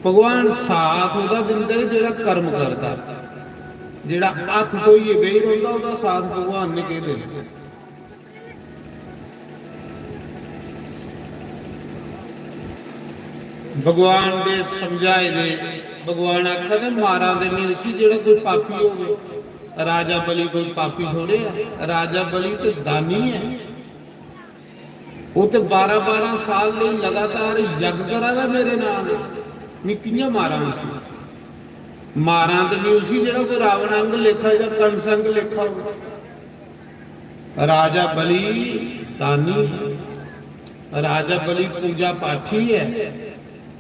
भगवान साथ ओह्दा दिंदा ऐ जेह्ड़ा कर्म करदा। जेह्ड़ा हत्थ धोइयै बेही रौंह्दा, ओह्दा साथ भगवान ने केह् देना? भगवान दे समझाए दे, भगवान आखा दे, "मारां ते निं उसी जेह्ड़ा कोई पापी होवे।" राजा बलि कोई पापी थोड़े ऐ, राजा बलि ते दानी ऐ। ओह् ते बारां बारां साल लेई लगातार यज्ञ करा दा मेरे नांऽ दे, में कि'यां मारां उसी? मारां ते में उसी जेह्ड़ा कोई रावण अंग लेखा जां कंस अंग लेखा होवे। राजा बलि दानी, राजा बलि पूजा पाठी ऐ।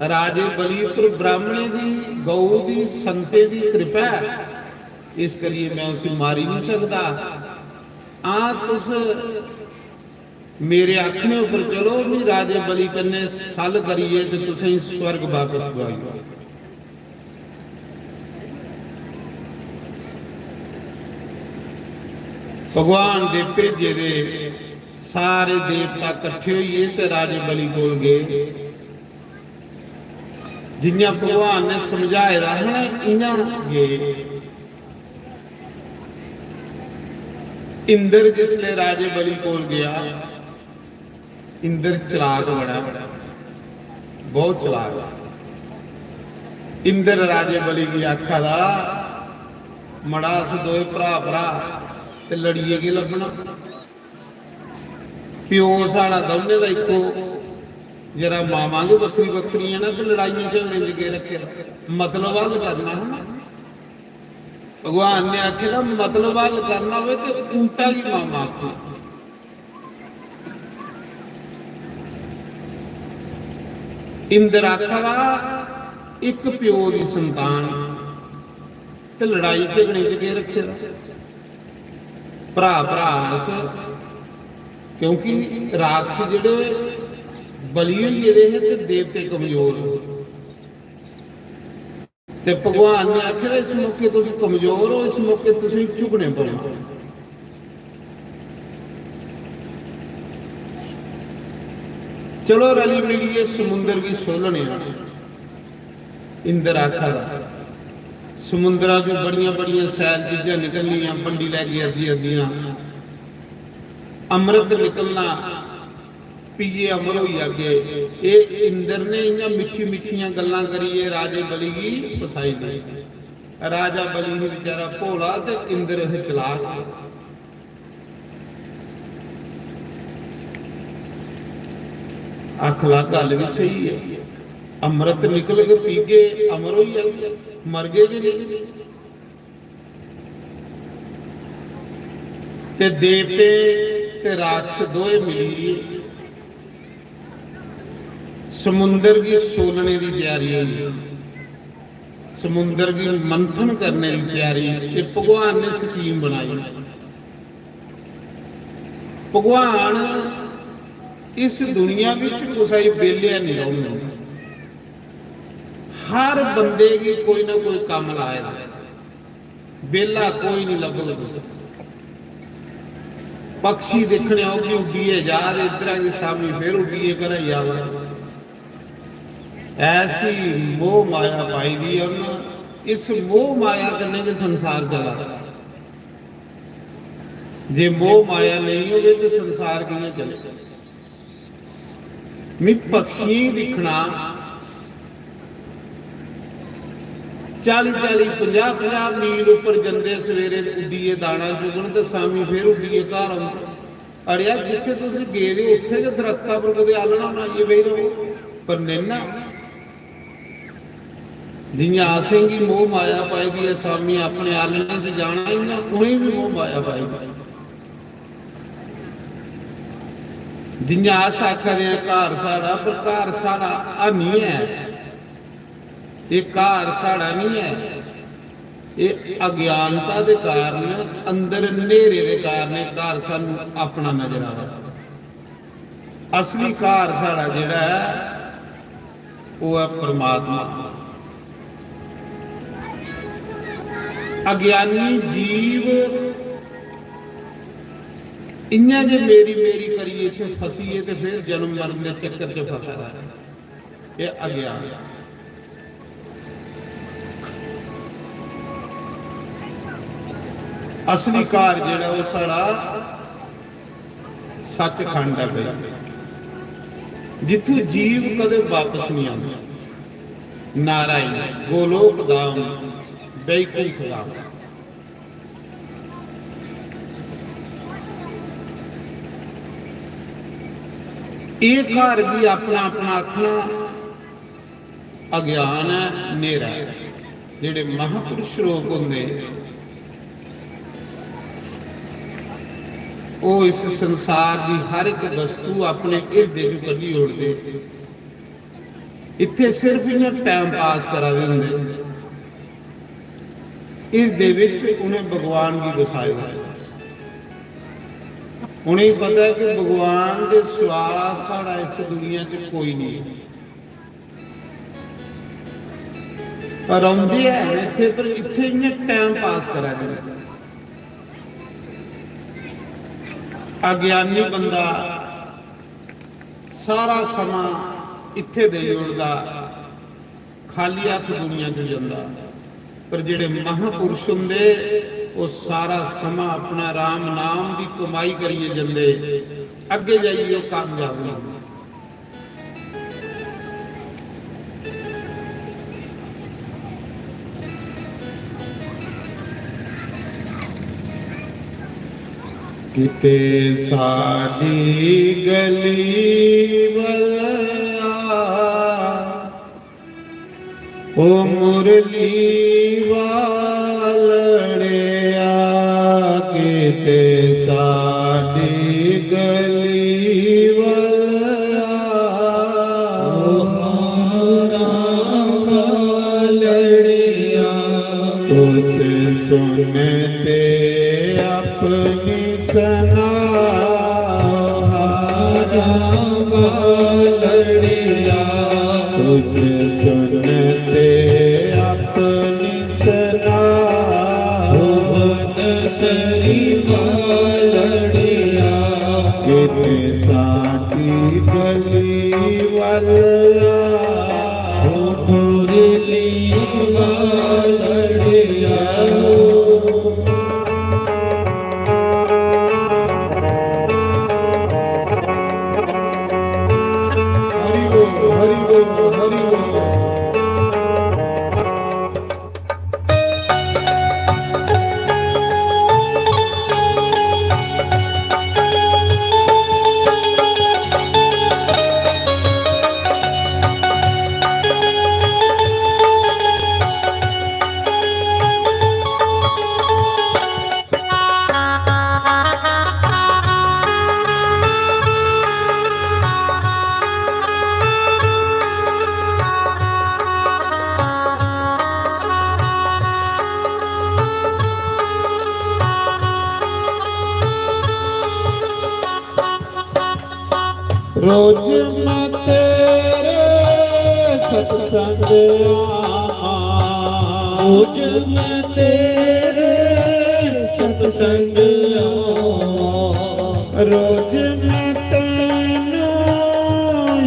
राजे बलि उप्पर ब्राह्मणें दी, गौ दी, संतें दी कृपा ऐ, इस करियै में उसी मारी निं सकदा। हां, तुस मेरे आखने उप्पर चलो, मी राजे बलि कन्नै सल करियै ते तुसेंगी स्वर्ग बापस दोआई ओड़ो। भगवान दे भेजे दे सारे देवता कट्ठे होइयै ते राजे बलि कोल गे। जि'यां भगवान ने समझाए दा हा ना, इ'यां गे। इंद्र जिसले राजे बलि कोल गया, इंद्र चलाक बड़ा, बहुत चलाक। इंद्र राजे बलि गी आखा दा, "मड़ा, अस दोए भ्रा भ्रा ते लड़ियै केह् लब्भना? प्यो साढ़ा दौनें दा इक्को, जेह्ड़ा मामा गै बक्खरी बक्खरी ऐ ना, ते लड़ाइयां झगड़े च केह् रक्खे दा? मतलब हल करना हा ना।" भगवान ने आखे दा, "मतलब हल करना होवे ते ऊंटा गी मामा आखो।" इंद्र आखा दा, "इक प्यो दी संतान ते लड़ाई झगड़े च केह् रक्खे दा? भ्रा भ्रा अस।" क्योंकि राक्षस जेह्ड़े बलि होई गेदे हे ते देवते कमजोर हे। ते भगवान ने आखे दा, "इस मौके तुस कमजोर हो, इस मौके तुसें झुकने पौना।" चलो, रली मिलियै समुंदर गी सोलने आं। इंद्र आखा दा, समुंदरा चों बड़ियां बड़ियां सैल चीजां निकलनियां, बंडी लैगे अद्धी अद्धियां। अमृत निकलना, पीए अमर होई जागे। एह् इंद्र ने इ'यां मिट्ठी मिट्ठियां गल्लां करियै राजे बलि गी फसाई लेई। राजा बलि ही बेचारा भोला ते इंद्र हे चलाक। आखला, गल्ल बी स्हेई ऐ, अमृत निकलग, पीगे, अमर होई जागे, मरगे गै नेईं। ते देवते ते राक्षस दोए मिली समुंदर गी सोलने दी त्यारी होई, समुंदर गी मंथन करने दी त्यारी। ते भगवान ने स्कीम बनाई। भगवान इस दुनिया बिच कुसै गी बेह्ले निं रौह्न दिंदे। हर बंदे गी कोई ना कोई कम्म लाए दा, बेह्ला कोई निं लब्भग तुसें। पक्षी दिक्खने ओह् बी उड्डियै जा ते इद्धरा गी शामी फिर उड्डियै घरै गी आवा। ऐसी मोह माया पाई दी ऐ उन्नै। इस मोह माया कन्नै गै संसार चला दा। जे मोह माया नेईं होवे ते संसार कि'यां चले? मी पक्षियें गी दिक्खना, चाली चाली, पंजाह् पंजाह् मील उप्पर जंदे, सवेरे उड्डियै दाना चुगन ते शामी फिर उड्डियै घर औंदे। अड़ेआ, जित्थै तुस गेदे ओ, उत्थै गै दरख्ता पर कुतै आलना बनाइयै बेही र'वो, पर नेईं ना। जि'यां असेंगी मोह माया पाई दी ऐ, शामी अपने आलने च जाना, इ'यां उ'नेंगी बी मोह माया पाई दी। जि'यां अस आखा दे आं, घर साढ़ा, पर घर साढ़ा हैन्नी ऐ। एह् घर साढ़ा निं ऐ, एह् अज्ञानता दे कारण, अंदर न्हेरे दे कारण एह् घर सानूं अपना नजर आवा दा। असली घर साढ़ा जेह्ड़ा ऐ, ओह् ऐ परमात्मा। अज्ञानी जीव इ'यां जे मेरी मेरी करियै इत्थै फसियै ते फिर जन्म मरण दे चक्कर च फसा दा ऐ। एह् अज्ञान। असली घर जेह्ड़ा ओह् साढ़ा सचखंड ऐ भाई, जित्थूं जीव कदें बापस निं आंदा। नारायण, गोलोक धाम, बैकुंठ धाम। एह् घर गी अपना अपना आखना अज्ञान ऐ, न्हेरा ऐ। जेह्ड़े महापुरुष लोक होंदे, ओह् इस संसार दी हर इक वस्तु अपने हिरदे च कड्ढी ओड़दे। इत्थै सिर्फ इ'यां टाइम पास करा दे होंदे। हिरदे बिच उ'नें भगवान गी बसाए दा। उ'नेंगी पता ऐ कि भगवान दे सिवा साढ़ा इस दुनिया च कोई निं। पर औंदे हैन इत्थै, पर इत्थै इ'यां टाइम पास करा दे न। अज्ञानी बंदा सारा समां इत्थै देई ओड़दा, खाली हत्थ दुनिया च जंदा। पर जेह्ड़े महापुरुष होंदे, ओह् सारा समां अपना राम नाम दी कमाई करियै जंदे, अग्गें जाइयै ओह् कामयाब होंदे। किते साडी गली वल आ, ओ मुरली वालड़िया, किते साडी गली वल आ। ओ हारां वालड़िया, तुस सुन ते अपनी सनाओ। हारां वालड़िया, तुस सुन ते अपनी सनाओ। भुवन सरी वालड़िया, कित साडी गली मुरली वालड़िया। हरि बोल, हरि बोल, हरि बोल। रोज मैं तेरे सत्संग आवां। रोज मैं तेरे सत्संग आवां। रोज मैं तैनू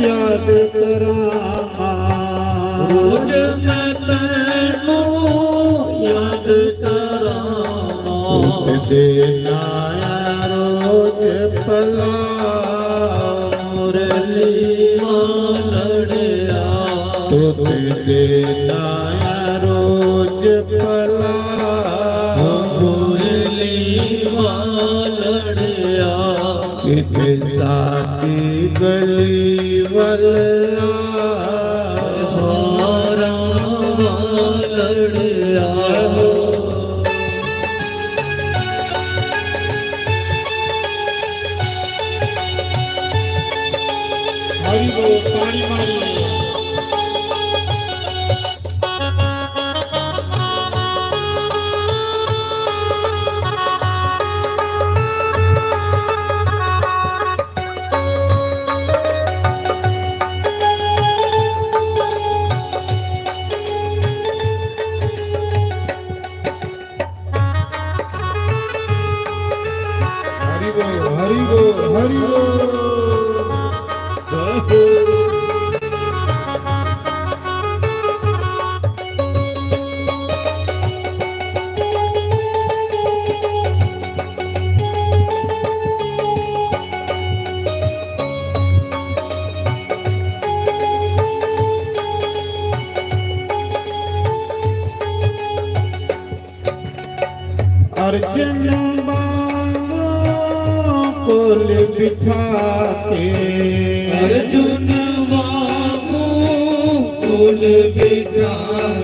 याद करां। रोज मैं तैनू याद करां। दुख देना रोज भला मुरली वालड़िया। दुख देना रोज भला मुरली वालड़िया। किते साडी गली वल आ। हारा वालड़िया। हरि बोल, ताड़ी मारी। हरि बोल, हरि बोल, हरि बोल। जय हो। अर्जुन वांगू कोल बिठा के। अर्जुन वांगू कोल बिठा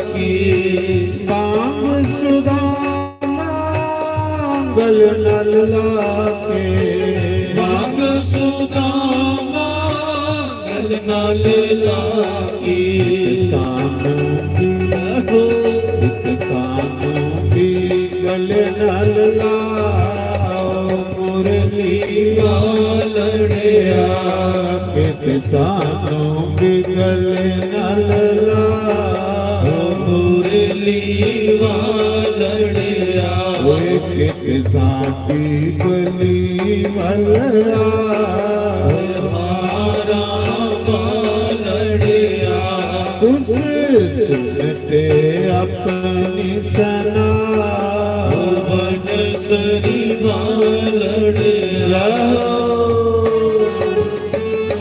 के। बांग सुदामा गल नाल लाके। बांग सुदामा गल नाल लाके। सानू भी, हो। सानू भी गल नाल लाओ मुरली वालड़िया। कित सानू भी गल नाल लाओ मुरली वालड़िया। ओए कित साडी गली वल आ। हारा वालड़िया। खुश सुन ते अपनी सना। बनसरी वालड़िया।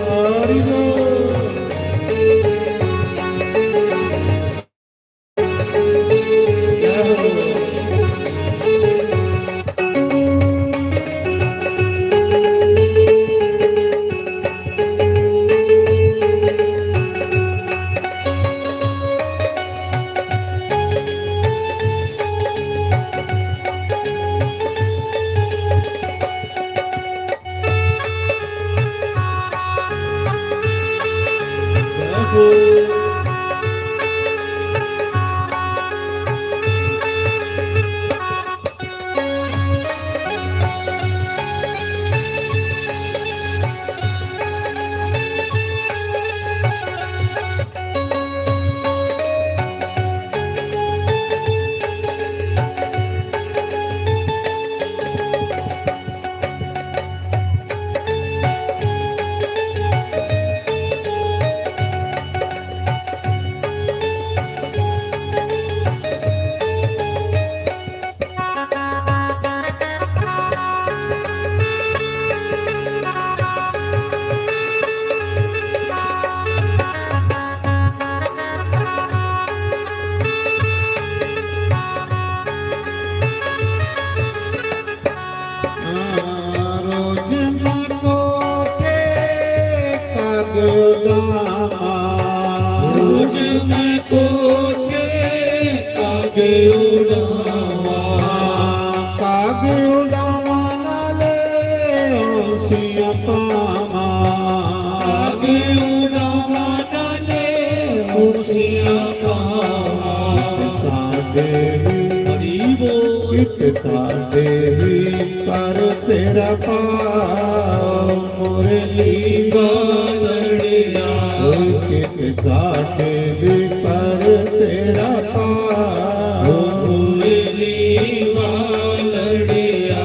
हरि बोल। रोज मैं कोठे काग उड़ावां। काग उड़ावां नाले खुशियां पावां। काग उड़ावां नाले खुशियां पावां। साडे भी गरीबो, इत साडे भी कर तेरा पाओ। मुरली बालड़िया। कित साडे भी कर तेरा पाओ। मुरली बालड़िया।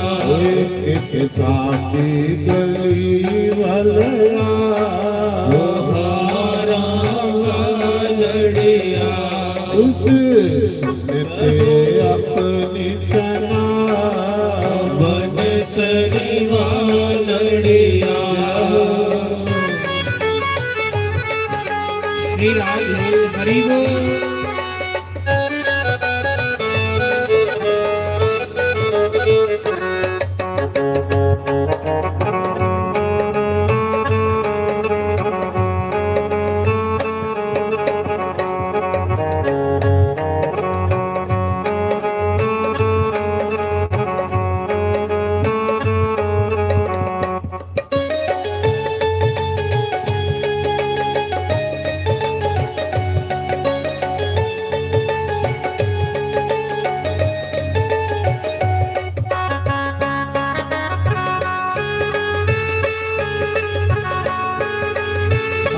कित साडी गली वालया। हारा बालड़िया। उस सुनते अपनी सना। बन सरीवा लड़िया। श्री राम हरि बोल।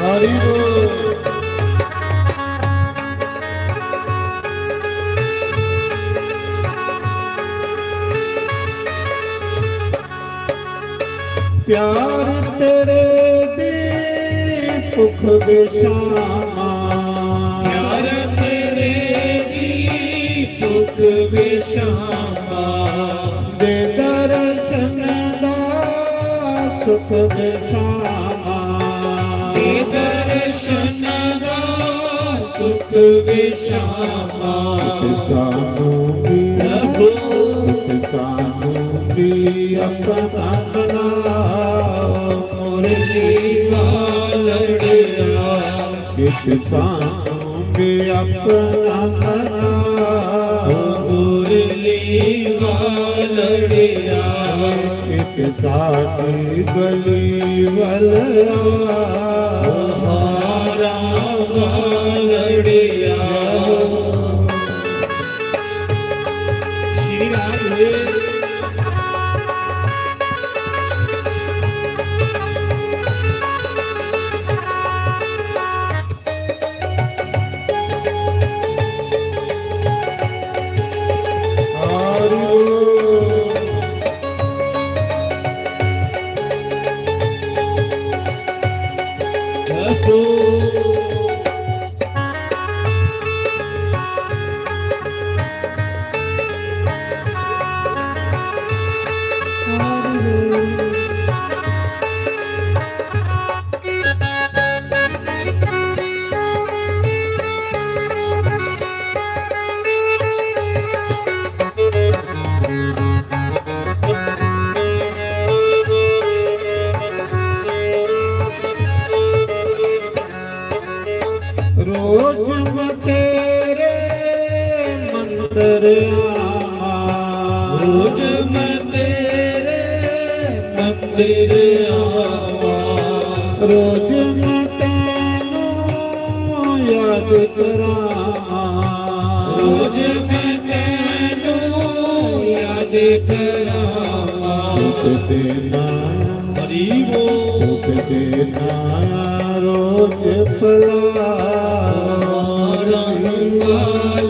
हरि बोल। प्यार तेरे दी भुख विशामा। प्यार तेरे दी भुख विशामा। दे दर्शन दा सुख विशामा। दे दर्शन दा सुख विशामा। सानू भी, सानू भी अपना बनाओ। मुरली वालड़िया। कित सानू भी अपना बनाओ। मुरली वालड़िया। कित साडी गली वालड़िया। हारा वालड़िया। श्री राम। रोज मैं तेरे मंदिर आवां। रोज मैं तेरे मंदिर आवां। रोज मैं तैनू याद करावां। रोज मैं तैनू याद करावां। ते तेरा हरि बोल। तुझ दे नाया रोज पला। रंगा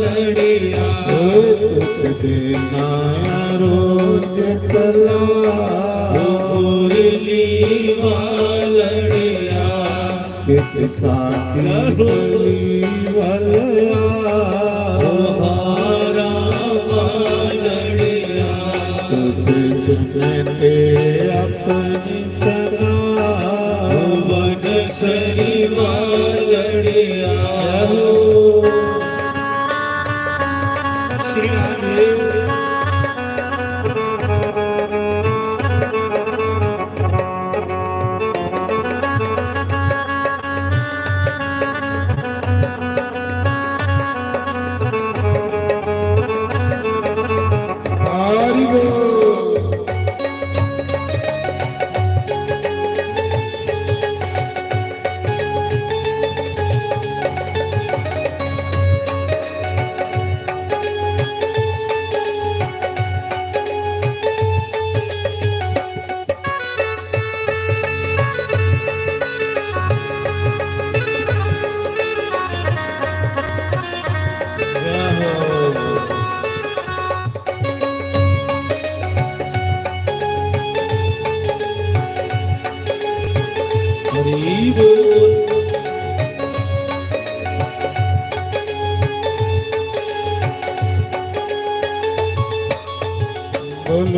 लड़िया। ओ तुझ दे नाया रोज पला। मुरली वालड़िया। कित साथी गली वालया। हारा वालड़िया। तुझ सुनते अपनी सना। भुवन सरी वालड़िया। श्री राधे।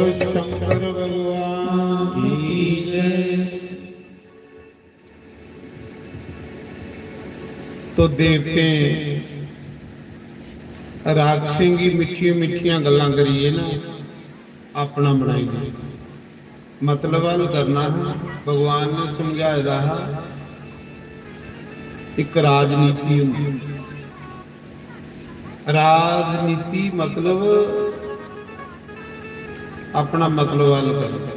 शंकर भगवान की जय। तो देवतें राक्षसें गी मिट्ठियां मिट्ठियां गल्लां करियै ना अपना बनाई लेआ। मतलब हल करना हा। भगवान ने समझाए दा हा, इक राजनीति होंदी। राजनीति मतलब अपना मतलब हल करना।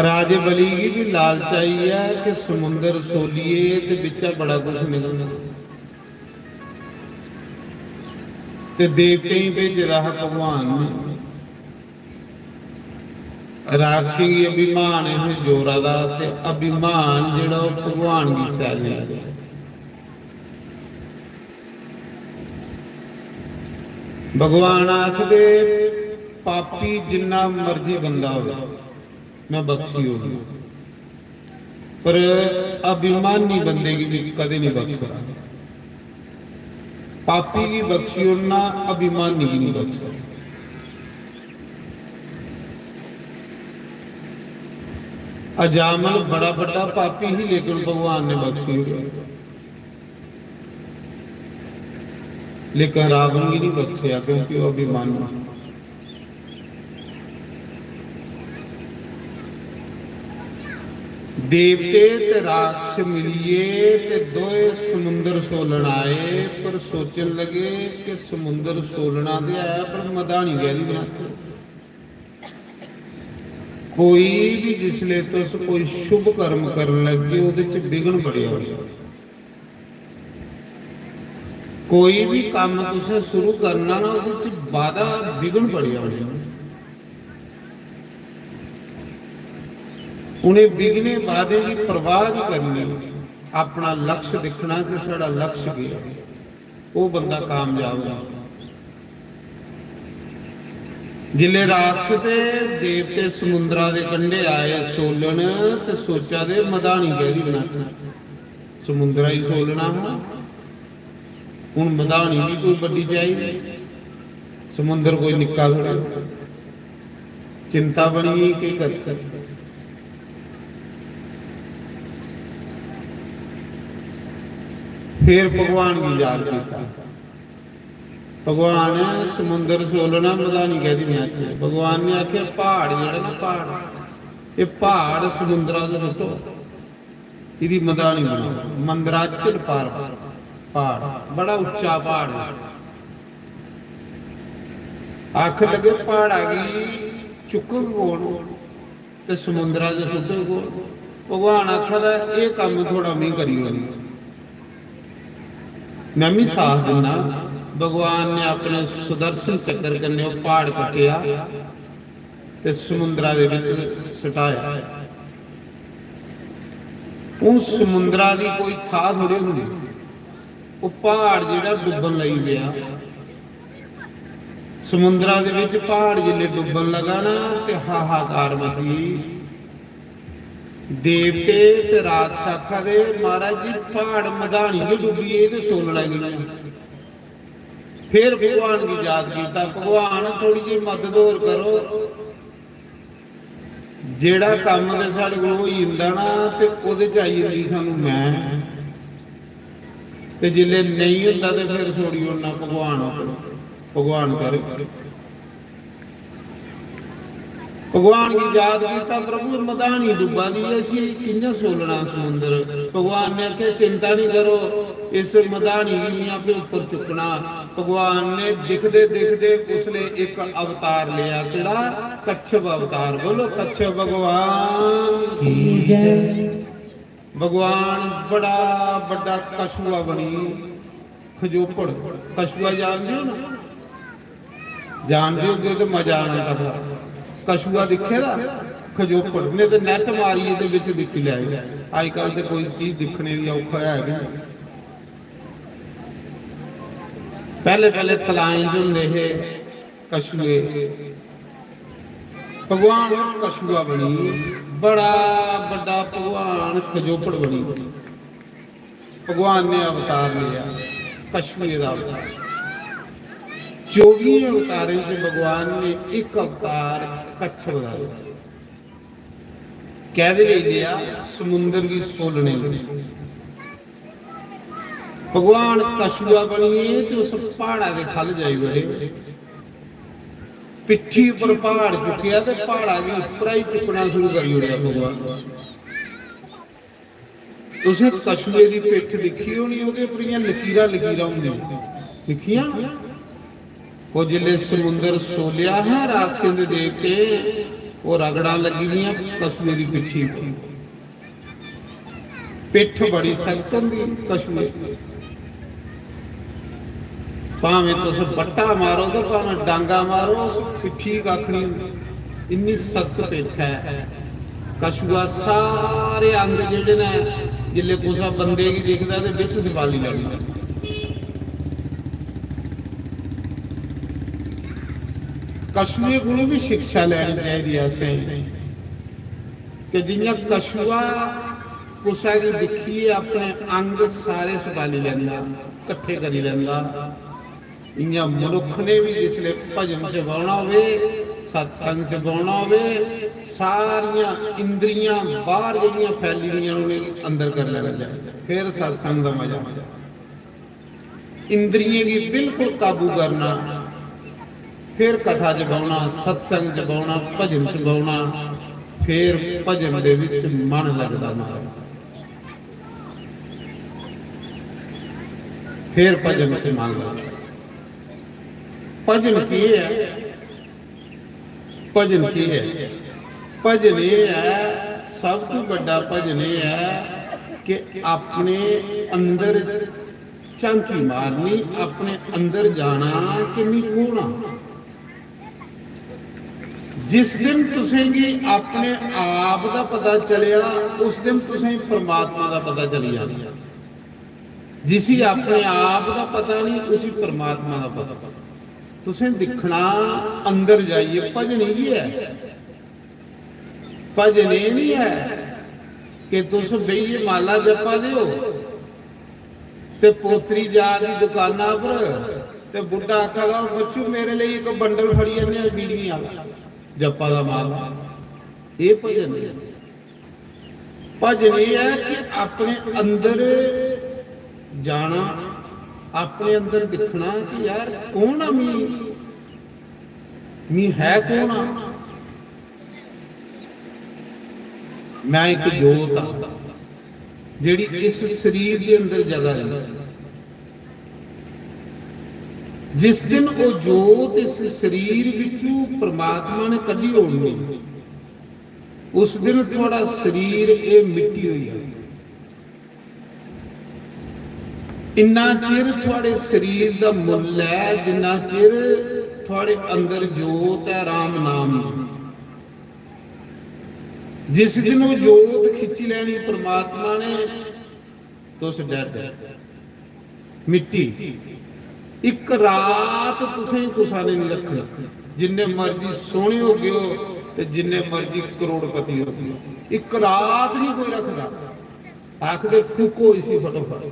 राजे बलि गी भी लालच आई ऐ कि समुंदर सोलिए ते बिच्चा बड़ा कुछ निकलना। ते देवतें गी भेजे दा हा भगवान ने। राक्षसें गी अभिमान है जोरा दा, ते अभिमान जेह्ड़ा ओह् भगवान गी सैह् लेआ। भगवान आखदे, पापी जिन्ना मर्जी बंदा होवे, मैं बख्शी ओड़ना, पर अभिमानी बंदे गी भी कदे नहीं बख्शदा। पापी गी बख्शी ओड़ना, अभिमानी गी नहीं बख्शदा। अजामल बड़ा बड़ा पापी ही, लेकिन भगवान ने बख्शी ओड़ेआ। लेकिन रावण गी नहीं बख्शेआ, क्योंकि वह अभिमानी। देवते ते राक्षस मिलिए ते दोए समुंदर सोलन आए, पर सोचन लगे कि समुंदर सोलना ते है, पर मधानी कैदी बनाचै? कोई भी जिसले तुस कोई शुभ कर्म करन लगे, ओह्दे च विघ्न बड़े होने। कोई भी कम्म तुसें शुरू करना ना, ओह्दे च बाधा विघ्न बड़े होने। उ'नें विघ्नें बाधें दी परवाह नहीं करनी, अपना लक्ष्य दिक्खना कि साढ़ा लक्ष्य केह् ऐ, ओह् बंदा कामयाब होना। जिसले राक्षस ते देवते समुंदरा दे कंढे आए सोलन, ते सोचा दे मधानी कैदी बनाचै? समुंदरा ही सोलना हा। हुन मधानी भी कोई बड्डी चाहिदी। समुंदर कोई निक्का थोड़ा। चिंता बनी गेई, केह् करचै? फिर भगवान गी याद कीता। भगवान, समुंदर सोलना, मधानी कैदी बनाचै? भगवान ने आखेआ, प्हाड़ जेह्ड़ा ना, प्हाड़, एह् प्हाड़ समुंदरा च सुट्टो, इदी मधानी बनाओ। मंदराचल पर्वत, प्हाड़, बड़ा उच्चा प्हाड़ ऐ। आखन लगे, प्हाड़ा गी चुक्कग कौन ते समुंदरा च सुट्टग कौन? भगवान आखा दा, एह् कम्म थुआढ़ा में करी ओड़ना, में मी साथ दिन्ना। भगवान ने अपने सुदर्शन चक्कर कन्नै ओह् प्हाड़ कट्टेआ ते समुंदरा दे बिच सटाया। हून समुंदरा दी कोई थाह थोड़ी होंदी, ओह् प्हाड़ जेह्ड़ा डुब्बन लगी पेआ। समुंदरा दे बिच प्हाड़ जिसलै डुब्बन लगा ना, ते हाहाकार मची गेई। देवते ते राक्षस आखा दे, महाराज जी, प्हाड़ मधानी गै डुब्बी गे ते सोलना कि'यां? फिर भगवान गी याद कीता, भगवान, थोड़ी जेही मदद होर करो। जेह्ड़ा कम्म ते साढ़े कोल होई जंदा ना, ते ओह्दे च आई जंदी सानू मैं। ते जिसलै नेईं होंदा, ते फिर छोड़ी ओड़ना भगवान उप्पर, भगवान करे। भगवान गी याद कीता, "प्रभु, मधानी डुब्बा दी ऐ, इसी कि'यां सोलना समुंदर?" भगवान ने आखेआ, "चिंता निं करो, इस मधानी गी में आपे उप्पर चुक्कना।" भगवान ने दिखदे दिखदे उसले इक अवतार लेआ। केह्ड़ा? कच्छप अवतार। बोलो, कच्छप भगवान की जय। भगवान बड़ा बड्डा कछुआ बनी, खजोपड़। कछुआ जानदे हो ना? जानदे होगे ते मजा आना कथा। कछुआ दिक्खे दा? खजोपड़। नेईं ते net मारियै ते बिच दिक्खी लैओ। अजकल ते कोई चीज दिक्खने दी औखा है गै नहीं। पैह्ले पैह्ले तलाएं च होंदे हे कछुए। भगवान ओह् कछुआ बनी, बड़ा बड्डा भगवान खजोपड़ बनी। भगवान ने अवतार लिया, कछुए दा अवतार। चौबियें अवतारें च भगवान ने इक अवतार कच्छ अवतार कैह्दे लेई लेआ? समुंदर गी सोलने लेई। भगवान कछुआ बनियै ते उस प्हाड़ा दे ख'ल्ल जाई बड़े। पिट्ठी उप्पर प्हाड़ चुक्केआ ते प्हाड़ा गी उप्परा ही चुक्कना शुरू करी ओड़ेआ भगवान। तुसें कछुए दी पिट्ठ दिक्खी होनी, ओह्दे उप्पर इ'यां लकीरां लकीरां होंदियां, दिक्खियां ना? ओह् जिसलै समुंदर सोलेआ हा राक्षसें दे देवते, ओह् रगड़ां लग्गी दियां कछुए दी पिट्ठी उप्पर। पिट्ठ बड़ी सख्त होंदी कछुए दी। भामें तुस बट्टा मारो ते भामें डांगा मारो, उस पिट्ठी कक्ख निं होंदा, इन्नी सख्त पिट्ठ ऐ। कछुआ सारे अंग जेह्ड़े न, जिसलै कुसै बंदे गी दिखदा ते बिच सपाली लैंदा। कछुए कोलों बी शिक्षा लैनी चाहिदी असें कि जि'यां कछुआ कुसै गी दिक्खियै अपने अंग सारे सपाली लैंदा, कट्ठे करी लैंदा, इ'यां मनुक्ख ने बी जिसलै भजन च बौह्ना होवे, सत्संग च बौह्ना होवे, सारियां इंद्रियां बाह्र जेह्ड़ियां फैली दियां न, उ'नेंगी अंदर करी लैना चाहिदा, फिर सत्संग दा मजा। इंद्रियें गी बिल्कुल काबू करना, फिर कथा च बौह्ना, सत्संग च बौह्ना, भजन च बौह्ना, फिर भजन दे विच मन लगदा महाराज, फिर भजन च मन लगदा। भजन केह् ऐ? भजन केह् ऐ? भजन एह् ऐ, सब तों बड्डा भजन एह् ऐ कि अपने अंदर झांकी मारनी, अपने अंदर जाना कि मैं कौन आं। जिस दिन तुसेंगी अपने आप दा पता चलेआ, उस दिन तुसेंगी परमात्मा दा पता चली जाना। जिसी अपने आप दा पता नहीं, उसी परमात्मा दा पता। तुसें दिक्खना अंदर जाइयै, भजन इ'यै ऐ। भजन एह् निं ऐ कि तुस बेहियै माला जपा दे ओ ते पोतरी जा दी दुकाना पर ते बुड्ढा आखा दा, "बच्चू, मेरे लेई इक बंडल फड़ी आह्नेआ बीड़ियें आह्ला, जपा दा माला।" एह् भजन निं ऐ। भजन एह् ऐ कि अपने अंदर जाना, अपने अंदर दिक्खना कि यार, कौन आं मी, मी है कौन आं? मैं इक जोत आं, जेह्ड़ी इस शरीर दे अंदर जगह लेई। जिस दिन ओह् जोत इस शरीर विचों परमात्मा ने कड्ढी ओड़नी, उस दिन थुआढ़ा शरीर एह् मिट्टी होई जाना। इन्ना चिर थुआढ़े शरीर दा मुल्ल ऐ, जिन्ना चिर थुआढ़े अंदर जोत ऐ, राम नाम। जिस दिन ओह् जोत खिच्ची लैनी परमात्मा ने, तुस dead, मिट्टी। इक रात तुसें कुसै ने निं रक्खनी, जिन्ने मर्जी सोह्ने होगे ओ ते जिन्ने मर्जी करोड़पति होगे ओ, इक रात निं कोई रखदा। आखदे फूको इसी फटोफट।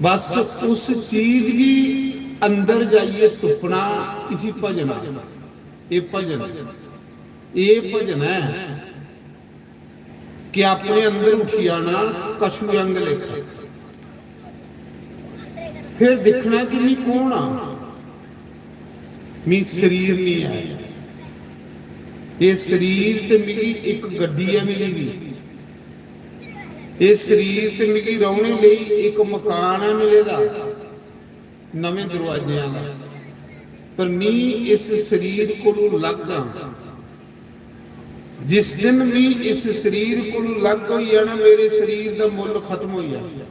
बस उस चीज गी अंदर जाइयै तुप्पना, इसी भजना। एह् भजन, एह् भजन ऐ कि अपने अंदर उठी आना कछुए आंगर लेखा। फिर दिक्खना कि मैं कौन आं, मैं शरीर नहीं ऐ। एह् शरीर ते मिगी इक गड्डी ऐ मिली दी, एह् शरीर ते मिगी रौह्ने लेई इक मकान ऐ मिले दा, नमें दरवाजें आह्ला, पर मी इस शरीर कोलू अलग आं। जिस दिन मी इस शरीर कोलू अलग होई जाना, मेरे शरीर दा मुल्ल खत्म होई जाना।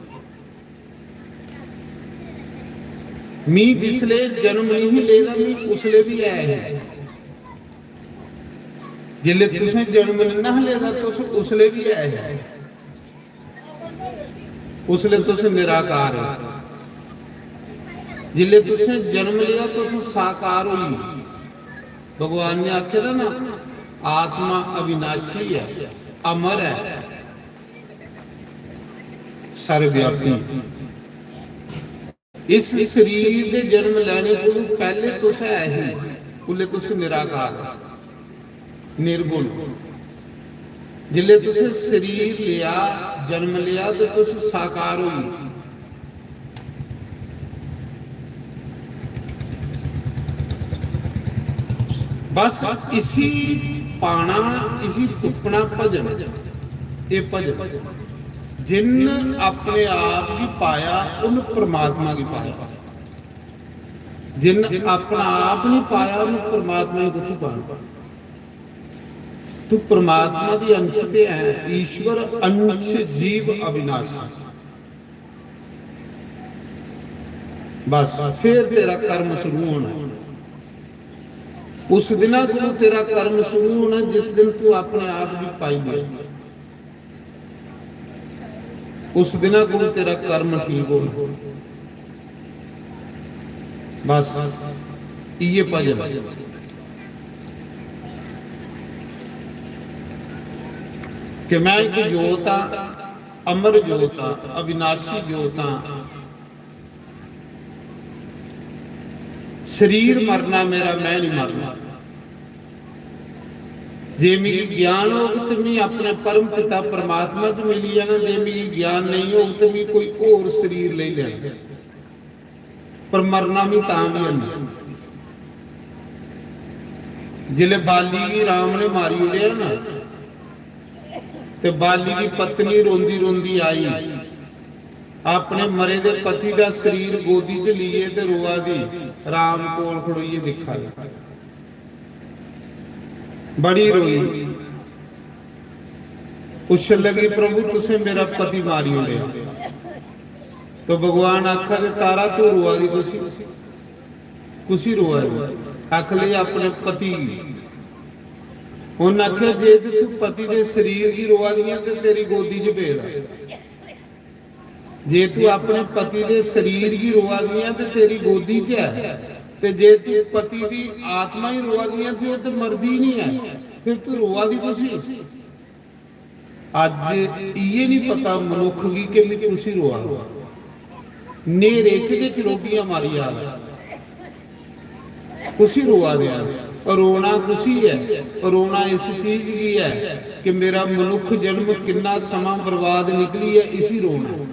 मी जिसले जन्म नहीं लेदा, मी उसले भी ऐ ही। जिसले तुसें जन्म नहीं ना लेदा, तुस उसले भी ऐ ही। उसले तुस निराकार हो। जिसले तुसें जन्म लिया, तुस साकार होई। भगवान ने आखे दा ना, आत्मा अविनाशी है, अमर है, सर्वव्यापी। इस शरीर दे जन्म लैने कोलू पैहले तुस है ही, उल्ले तुस निराकार, निर्गुण। जिल्ले तुस शरीर लिया, जन्म लिया, ते तुस साकार होई। बस इसी पाना, इसी तुप्पना भजन। एह् भजन, जिन अपने आप गी पाया, उन परमात्मा गी पाया। जिन अपना आप नहीं पाया, उन परमात्मा गी कुत्थों पाना? तू परमात्मा दी अंश ते है, ईश्वर अंश जीव अविनाशी। बस फिर तेरा कर्म शुरू होना। उस दिना कोलू तेरा कर्म शुरू होना जिस दिन तू अपने आप गी पाई लिया। उस दिना कोलू तेरा कर्म ठीक होना। बस इये भजन कि मैं एक जोत हाँ, अमर जोत हाँ, अविनाशी जोत हाँ। शरीर मरना मेरा, मैं नहीं मरना। जे मिगी ज्ञान होग ते मैं अपने परम पिता परमात्मा च मिली जाना, जे मिगी ज्ञान नहीं होग ते मैं कोई होर शरीर लेई लैना, पर मरना मैं तां भी है। जिसले बाली गी राम ने मारी ओड़ेआ ना, ते बाली दी पत्नी रोंदी रोंदी आई, अपने मरे दे पति दा शरीर गोदी च लेइयै ते रोआ दी, राम कोल खड़ोइयै दिक्खा दी। बड़ी रोई। पुच्छन लगी, "प्रभु, तुसें मेरा पति मारी ओड़ेआ।" तो भगवान आखा दे, "तारा, तू रोआ दी कुसी, कुसी रोआ दी?" आख लगी, "अपने पति गी।" उन आखेआ, "जे ते तू पति दे शरीर गी रोआ दी ऐ ते तेरी गोदी च पेदा। जे तू अपने पति दे शरीर गी रोआ दी ऐ ते तेरी गोदी च ऐ, ते जे तू पति दी आत्मा ही रोआ दी ऐ ते ओह् ते मरदी नहीं ऐ, फिर तू रोआ दी कुसी?" अज्ज इये नहीं पता मनुख गी कि मैं कुसी रोआ। न्हेरे च गै चरोबियां मारी आ रहा। कुसी रोआ दे अस? रोना कुसी ऐ? रोना इस चीज गी ऐ कि मेरा मनुख जन्म किन्ना समां बर्बाद निकली ऐ, इसी रोना।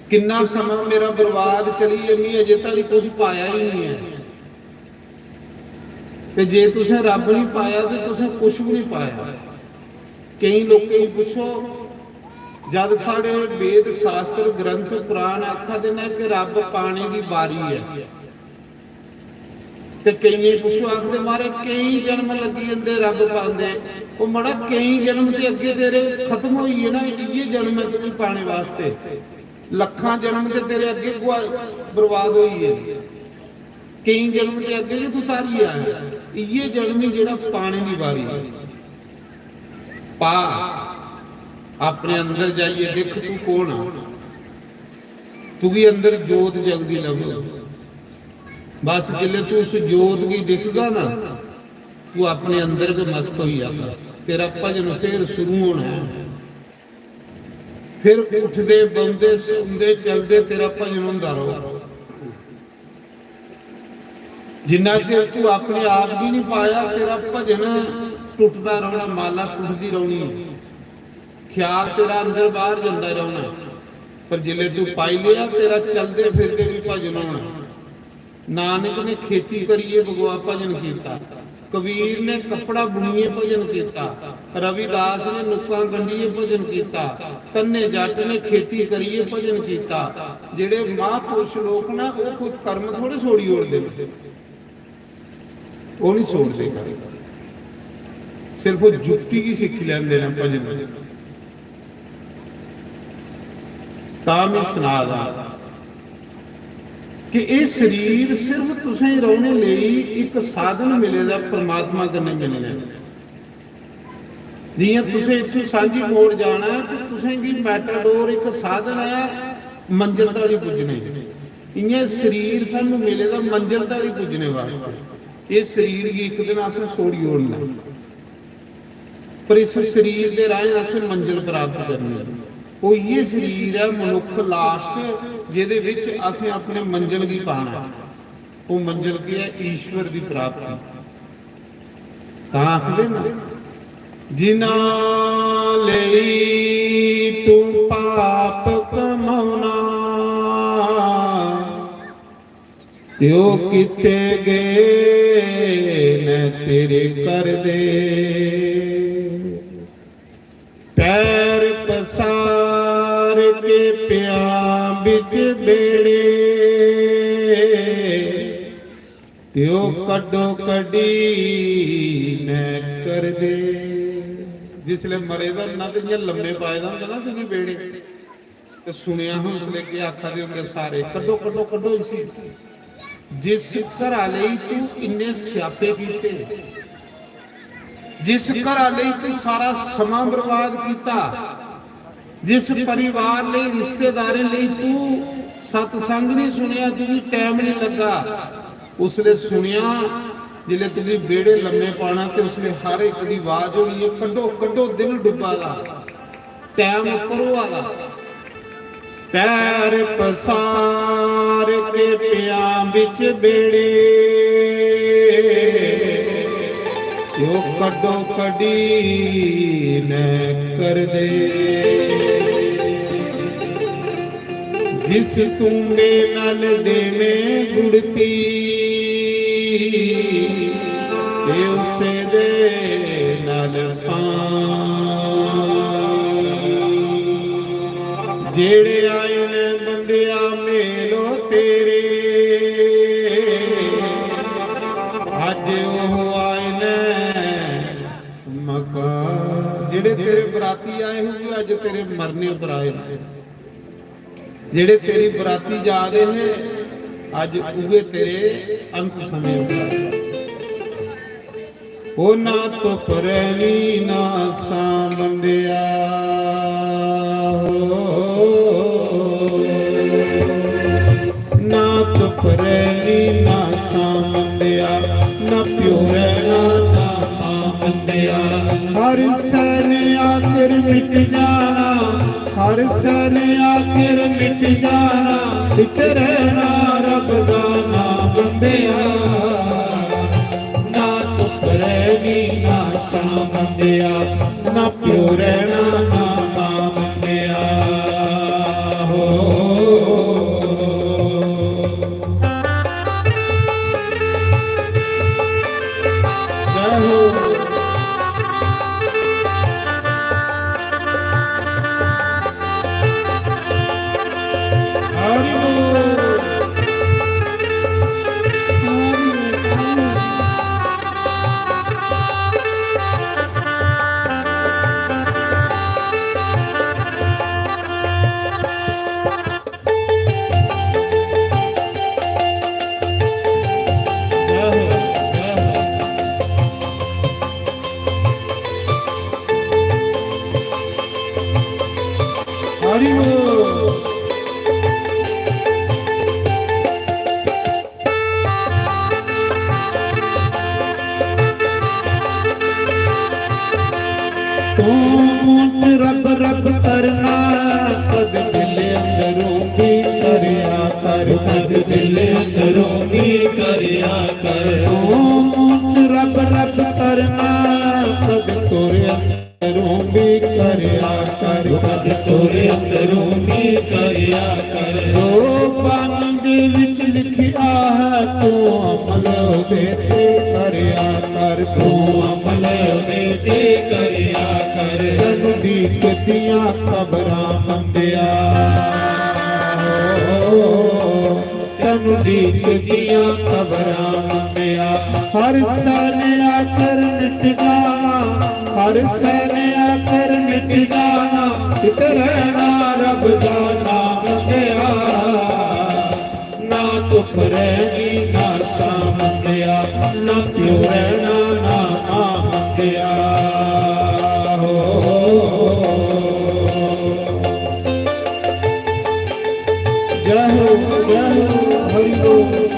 किन्ना समां मेरा बर्बाद चली ऐ, मैं अजे तक कुछ पाया ही नहीं ऐ। ते जे तुसें रब नहीं पाया ते तुसें कुछ भी नहीं पाया। केई लोकें गी पुच्छो, जद साढ़े वेद शास्त्र ग्रंथ पुराण आखा दे न कि रब पाने दी बारी ऐ, ते केइयें गी पुच्छो, आखदे, "महाराज, केई जन्म लग्गी जंदे रब पांदे।" ओ मड़ा, केई जन्म ते अग्गे तेरे खत्म होई गे ना, इये जन्म ऐ तुगी पाने वास्ते। लक्खां जन्म ते तेरे अग्गे गुआ-, बर्बाद होई गे। केई जन्म ते अग्गे गै तू तारी आया, इये जन्म ही जेड़ा पाने दी बारी। पा, अपने अंदर जाइए दिख, तू कौन आ? तुगी अंदर जोत जगदी लभग। बस जिसले तू उस जोत गी दिखगा ना, तू अपने अंदर गै मस्त होई जागा। तेरा भजन फिर शुरू होना है। फिर उठदे, बौंदे, सौंदे, चलदे तेरा भजन होंदा रहो। जिन्ना चिर तू अपने आप गी नहीं पाया, तेरा भजन टुटदा रौहना, माला टुटदी रौहनी है। ख्याल तेरा अंदर बाहर जंदा रौहना, पर जिसले तू पाई लिया, तेरा चलदे फिरदे भी भजन होना। नानक ने खेती करिए भगवा भजन कीता, कबीर ने कपड़ा बुनिए भजन कीता, रविदास ने नुक्कां गंढिए भजन कीता, धन्ने जट ने खेती करिए भजन कीता। जेड़े महापुरुष लोक ना, ओह कोई कर्म थोड़े छोड़ी ओड़दे न, ओह नहीं छोड़दे कर्म, सिर्फ ओह जुक्ति गी सिक्खी लैंदे न भजन। तां में सना दा कि एह शरीर सिर्फ तुसें रौहने लेई इक साधन मिले दा, परमात्मा कन्नै मिलने दा। जियां तुसें इत्थूं सांझी मोड़ जाना ऐ ते तुसें गी मेटाडोर इक साधन ऐ मंजल धोड़ी पुज्जने दी। इयां शरीर सानू मिले दा मंजल धोड़ी पुज्जने वास्ते। एह शरीर गी इक दिन असें छोड़ी ओड़ना, पर इस शरीर दे राहें असें मंजल प्राप्त करनी ऐ। ओह् इ'यै शरीर ऐ मनुक्ख लास्ट, जेह्दे बिच असें अपने मंजल गी पाना। ओह् मंजल केह् ऐ? ईश्वर दी प्राप्ति। तां आखदे न, जिन्ना लेई तूं पाप कमाना, ते ओह् कीते गे न तेरे घर दे। पैर पसार के प्यां बिच बेड़े, ते ओह् कड्डो कड्डी न करदे। जिसलै मरे दा ना ते इ'यां लम्मे पाए दा होंदा ना तुगी बेड़े, ते सुनेआ हा उसलै केह् आखा दे होंदे सारे, "कड्डो, कड्डो, कड्डो इसी।" जिस घरा लेई तू इन्ने स्यापे कीते, जिस घरा लेई तू सारा समां बर्बाद कीता, जिस परिवार लेई, रिश्तेदारें लेई तू सतसंग नहीं सुनेआ, तुझे टैम नहीं लग्गा, उसले सुनेआ, जिसले तुझे बेड़े लम्मे पाना ते उसले हर एक दी आवाज होनी है, "कड्डो, कड्डो, दिन डुब्बा दा।" टैम उप्पर होआ दा। पैर पसार के प्यां बिच बेड़े, यो कड्डो कड्डी न करदे। जिस तूंबे नल देवे गुड़ती, ते उसे दे नल पानी। जेड़े आए न बंदेआ मेलो तेरे, अज ओह आए न मकान। जेड़े तेरे बराती आए होंगे, अज तेरे मरने पर आए न। जेड़े तेरी बराती जा दे हे, अज उए तेरे अंत समय पर। ओ ना धुप रहनी ना सां बंदेआ, हो। ना धुप रहनी ना सां बंदेआ, ना प्यो रहना ना मां बंदेआ। हर सै ने आखिर मिट जाना, हर सै ने आखिर मिट जाना, इक रहना रब दा नां बंदेआ। ना धुप रहनी ना सां बंदेआ, ना प्यो रहना ना मां बंदेआ। हो। जय हो। हरि बोल। हरि बोल। तू मुंह च रब रब करना, कद दिल अंदरों भी करया कर, कद दिल अंदरों भी करया कर। तू मुंह च रब रब करना, कद तोरे अंदरों भी करया कर, कद तोरे अंदरों भी करया कर। जो बानी दे विच लिखिया है, तू अमल ओदे ते करया कर, तू अमल ओदे ते करया कर। तैनू दीक दियां खबरां बंदेआ, हो, तैनू दीक दियां खबरां बंदेआ। हर सै ने आखिर मिट जाना, हर सै ने आखिर मिट जाना, इक रहना रब दा नां बंदेआ। ना धुप रहनी ना सां बंदेआ, ना प्यो रहना ना मां बंदेआ। हो। जय हो, जय हो, हरि बोल।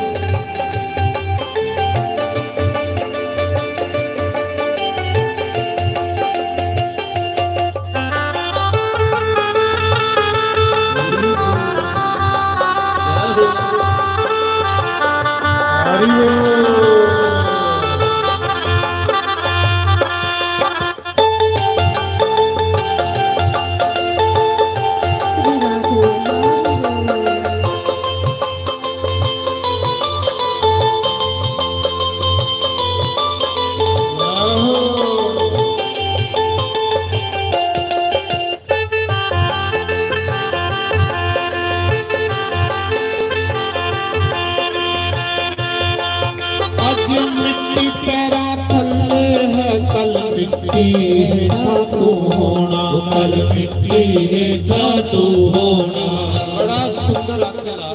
हेठा तू होना, कल मिट्टी हेठा तू होना। बड़ा सुंदर आखेदा।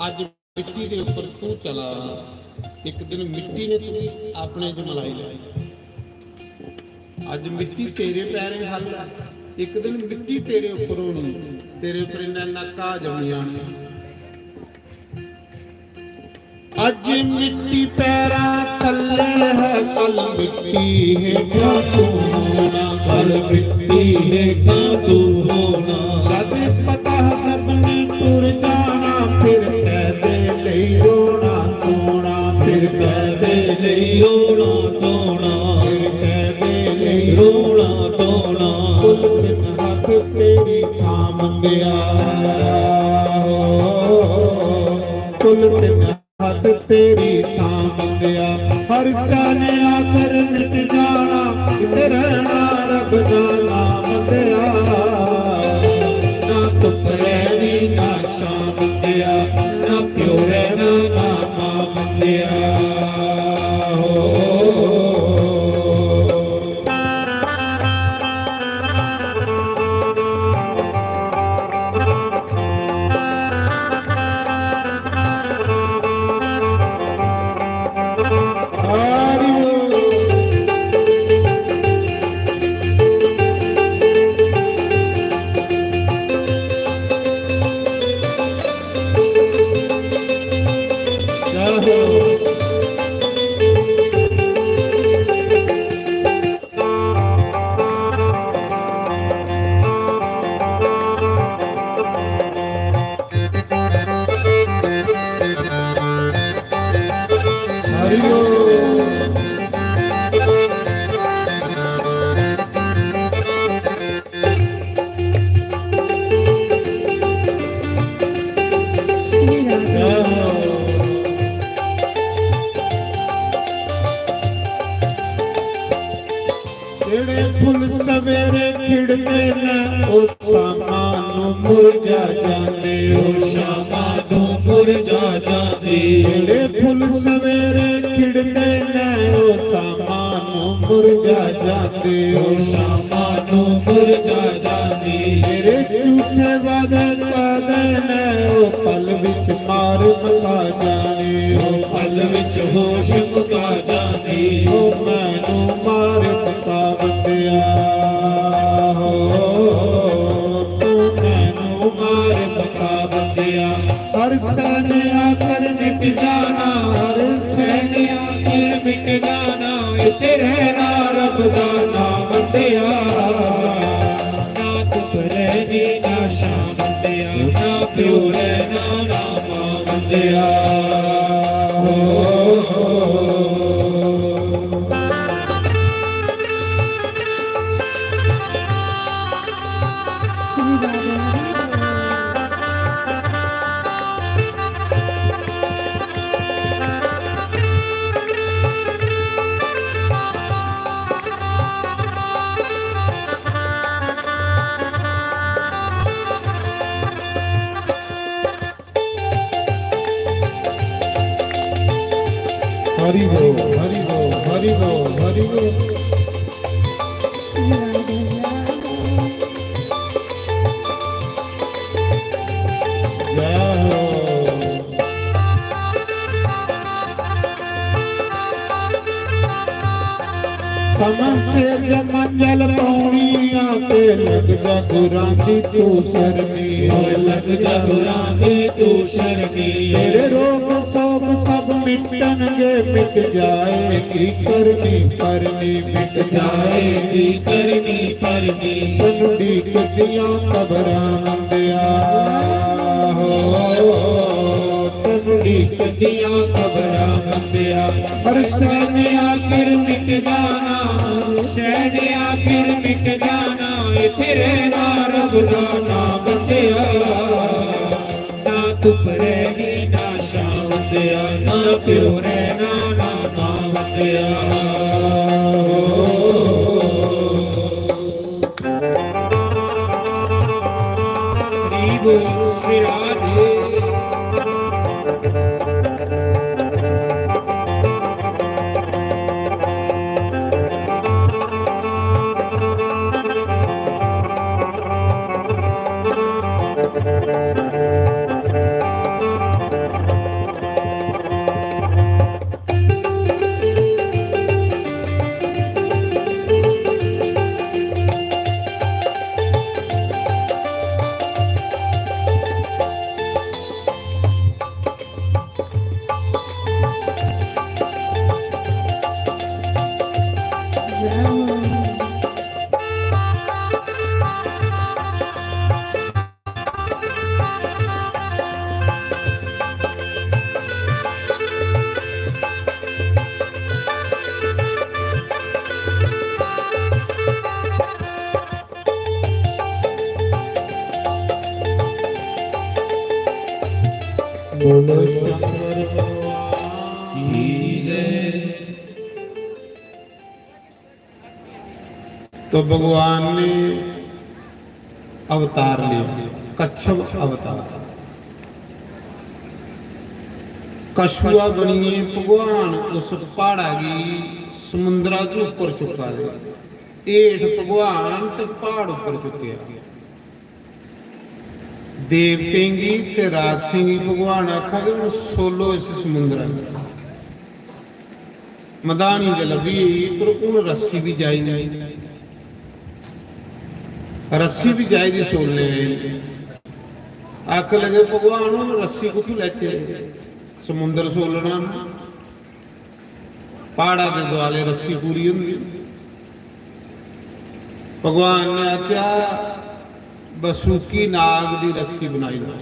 अज मिट्टी दे उप्पर तू चला, एक दिन मिट्टी ने तुगी अपने च मलाई लै। अज मिट्टी तेरे पैरें खल ऐ, एक दिन मिट्टी तेरे उप्पर होनी, तेरे उप्पर इन्ना इन्ना घाऽ जम्मी जाना। अज मिट्टी पैरां तले है, कल मिट्टी हेठां तू होना, कल मिट्टी हेठां तू होना। जद पता सबने टुर जाना, फिर कैदे लेई रोना धोना, फिर कैदे लेई रोना धोना, फिर कैदे लेई रोना धोना। कुल तिन हथ तेरी थां मंगया, कुल तिन हद तेरी तां मंगया, हर सैने आकर मिट जाना, इत्थे रहना रब दा नाम मंगया। ना धुप रहनी ना छां मंगया, ना प्यो रहना ना मां मंगया। हो। जेड़े फुल सवेरे खिड़दे न, ओ शामां नू मुरझा जांदे, ओ शामां नू मुरझा जांदे। जेड़े फुल सवेरे खिड़दे न, ओ शामां नू मुरझा जांदे, ओ शामां नू मुरझा जांदे। तेरे झूठे वादे कादे न, ओ पल विच मार मका जाने, ओ पल विच होश मुका जाने। ओ मैनू मार मका बंदिया, हो तू मैनू मार मका बंदिया। हर सैने आकर मिट जाना, हर सैने आकर मिट जाना। इत्थे रहना रब दा नाम बंदिया। ना धुप रहनी ना छां बंदिया, ना प्यो रहना ना मां बंदिया। हो। हरि बोल, हरि बोल, हरि बोल, हरि बोल। जय हो। समझ से जब मंजल पौनी आके, लग जा गुरां दी तू सरनी। ओए लग जा गुरां दी तू सरनी। तेरे रोग सोग सब मिटणगे, मिट जाएगी करनी परनी, मिट जाएगी करनी परनी। तैनू ढीकदियां कबरां बंदिया, हो, तैनू ढीकदियां कबरां बंदिया। हर सैने आखिर मिट जाना, सैने आखिर मिट जाना। इत्थे रहना रब दा नाम बंदिया। ना धुप रहनी ना छां बंदिया, ना प्यो रहना ना मां बंदिया। हरि बोल श्री राधे। बोलो शंकर भगवान की जय। तो भगवान ने अवतार लिया, कच्छप अवतार। कछुआ बनिए भगवान उस प्हाड़ा गी समुंदरा च उप्पर चुक्का दे। हेठ भगवान ते प्हाड़ उप्पर चुक्केआ। देवतें गी ते राक्षसें गी भगवान आखा दे, "हून सोलो इस समुंदरा गी।" मधानी ते लब्भी गेई, पर हून रस्सी बी चाहिदी। रस्सी बी चाहिदी सोलने लेई। आखन लगे, "भगवान, हून रस्सी कुत्थूं लैचे? समुंदर सोलना हा।" प्हाड़ा दे दुआले रस्सी पूरी होंदी। भगवान ने आखेआ, "बसुकी नाग दी रस्सी बनाई लो।"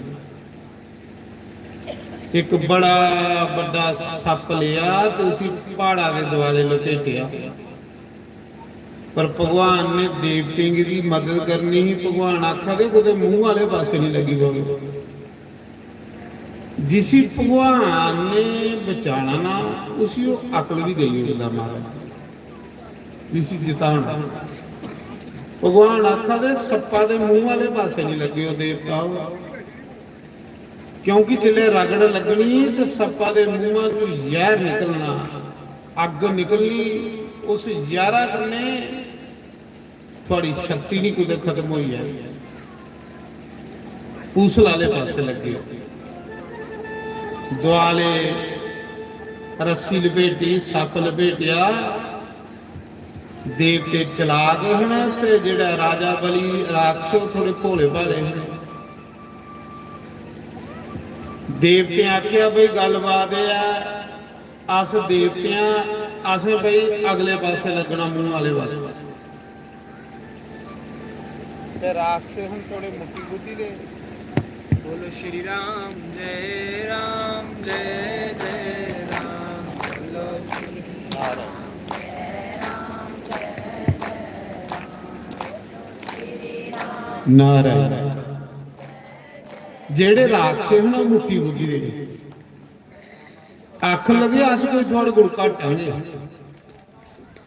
इक बड़ा बड्डा सप्प लेआ ते उसी प्हाड़ा दे दुआले लपेटेआ। पर भगवान ने देवतें गी दी मदद करनी ही। भगवान आखा दे, "कुतै मूंह आह्ले पासै निं लग्गी पवै।" जिसी भगवान ने बचाना ना, उसी ओह् अकल बी देई ओड़दा महाराज, जिसी जिताना। भगवान आखा दे, "सप्पा दे मूंह आह्ले पासै निं लग्गेओ देवताओ, क्योंकि जिसलै रगड़ लग्गनी ते सप्पा दे मूंहा चों जैह्र निकलना, अग्ग निकलनी, उस जैह्रा कन्नै थुआड़ी शक्ति निं कुतै खत्म होई जानी।" पूसल आह्ले पासै लग्गेओ। दुआले रस्सी लपेटी, सप्प लपेटेआ। देवते चलाक हन ते जेह्ड़ा राजा बलि राक्षस, ओह् थोड़े भोले भाले हन। देवतें आखेआ, "भई, गल्लबात एह् ऐ, अस देवते आं, असें भई अगले पासै लग्गना, मूंह आह्ले पासै।" ते राक्षस हन थोड़े मुट्टी बुद्धि दे। बोलो श्री राम, जय राम, जय जय राम। बोलो श्री राम, जय राम, जय जय राम। श्री राम। नारायण। जेड़े राक्षस हन, ओह् मुट्टी बुद्धि दे। आखन लगे, "अस कोई थुआड़े कोल घट्ट आं जे?"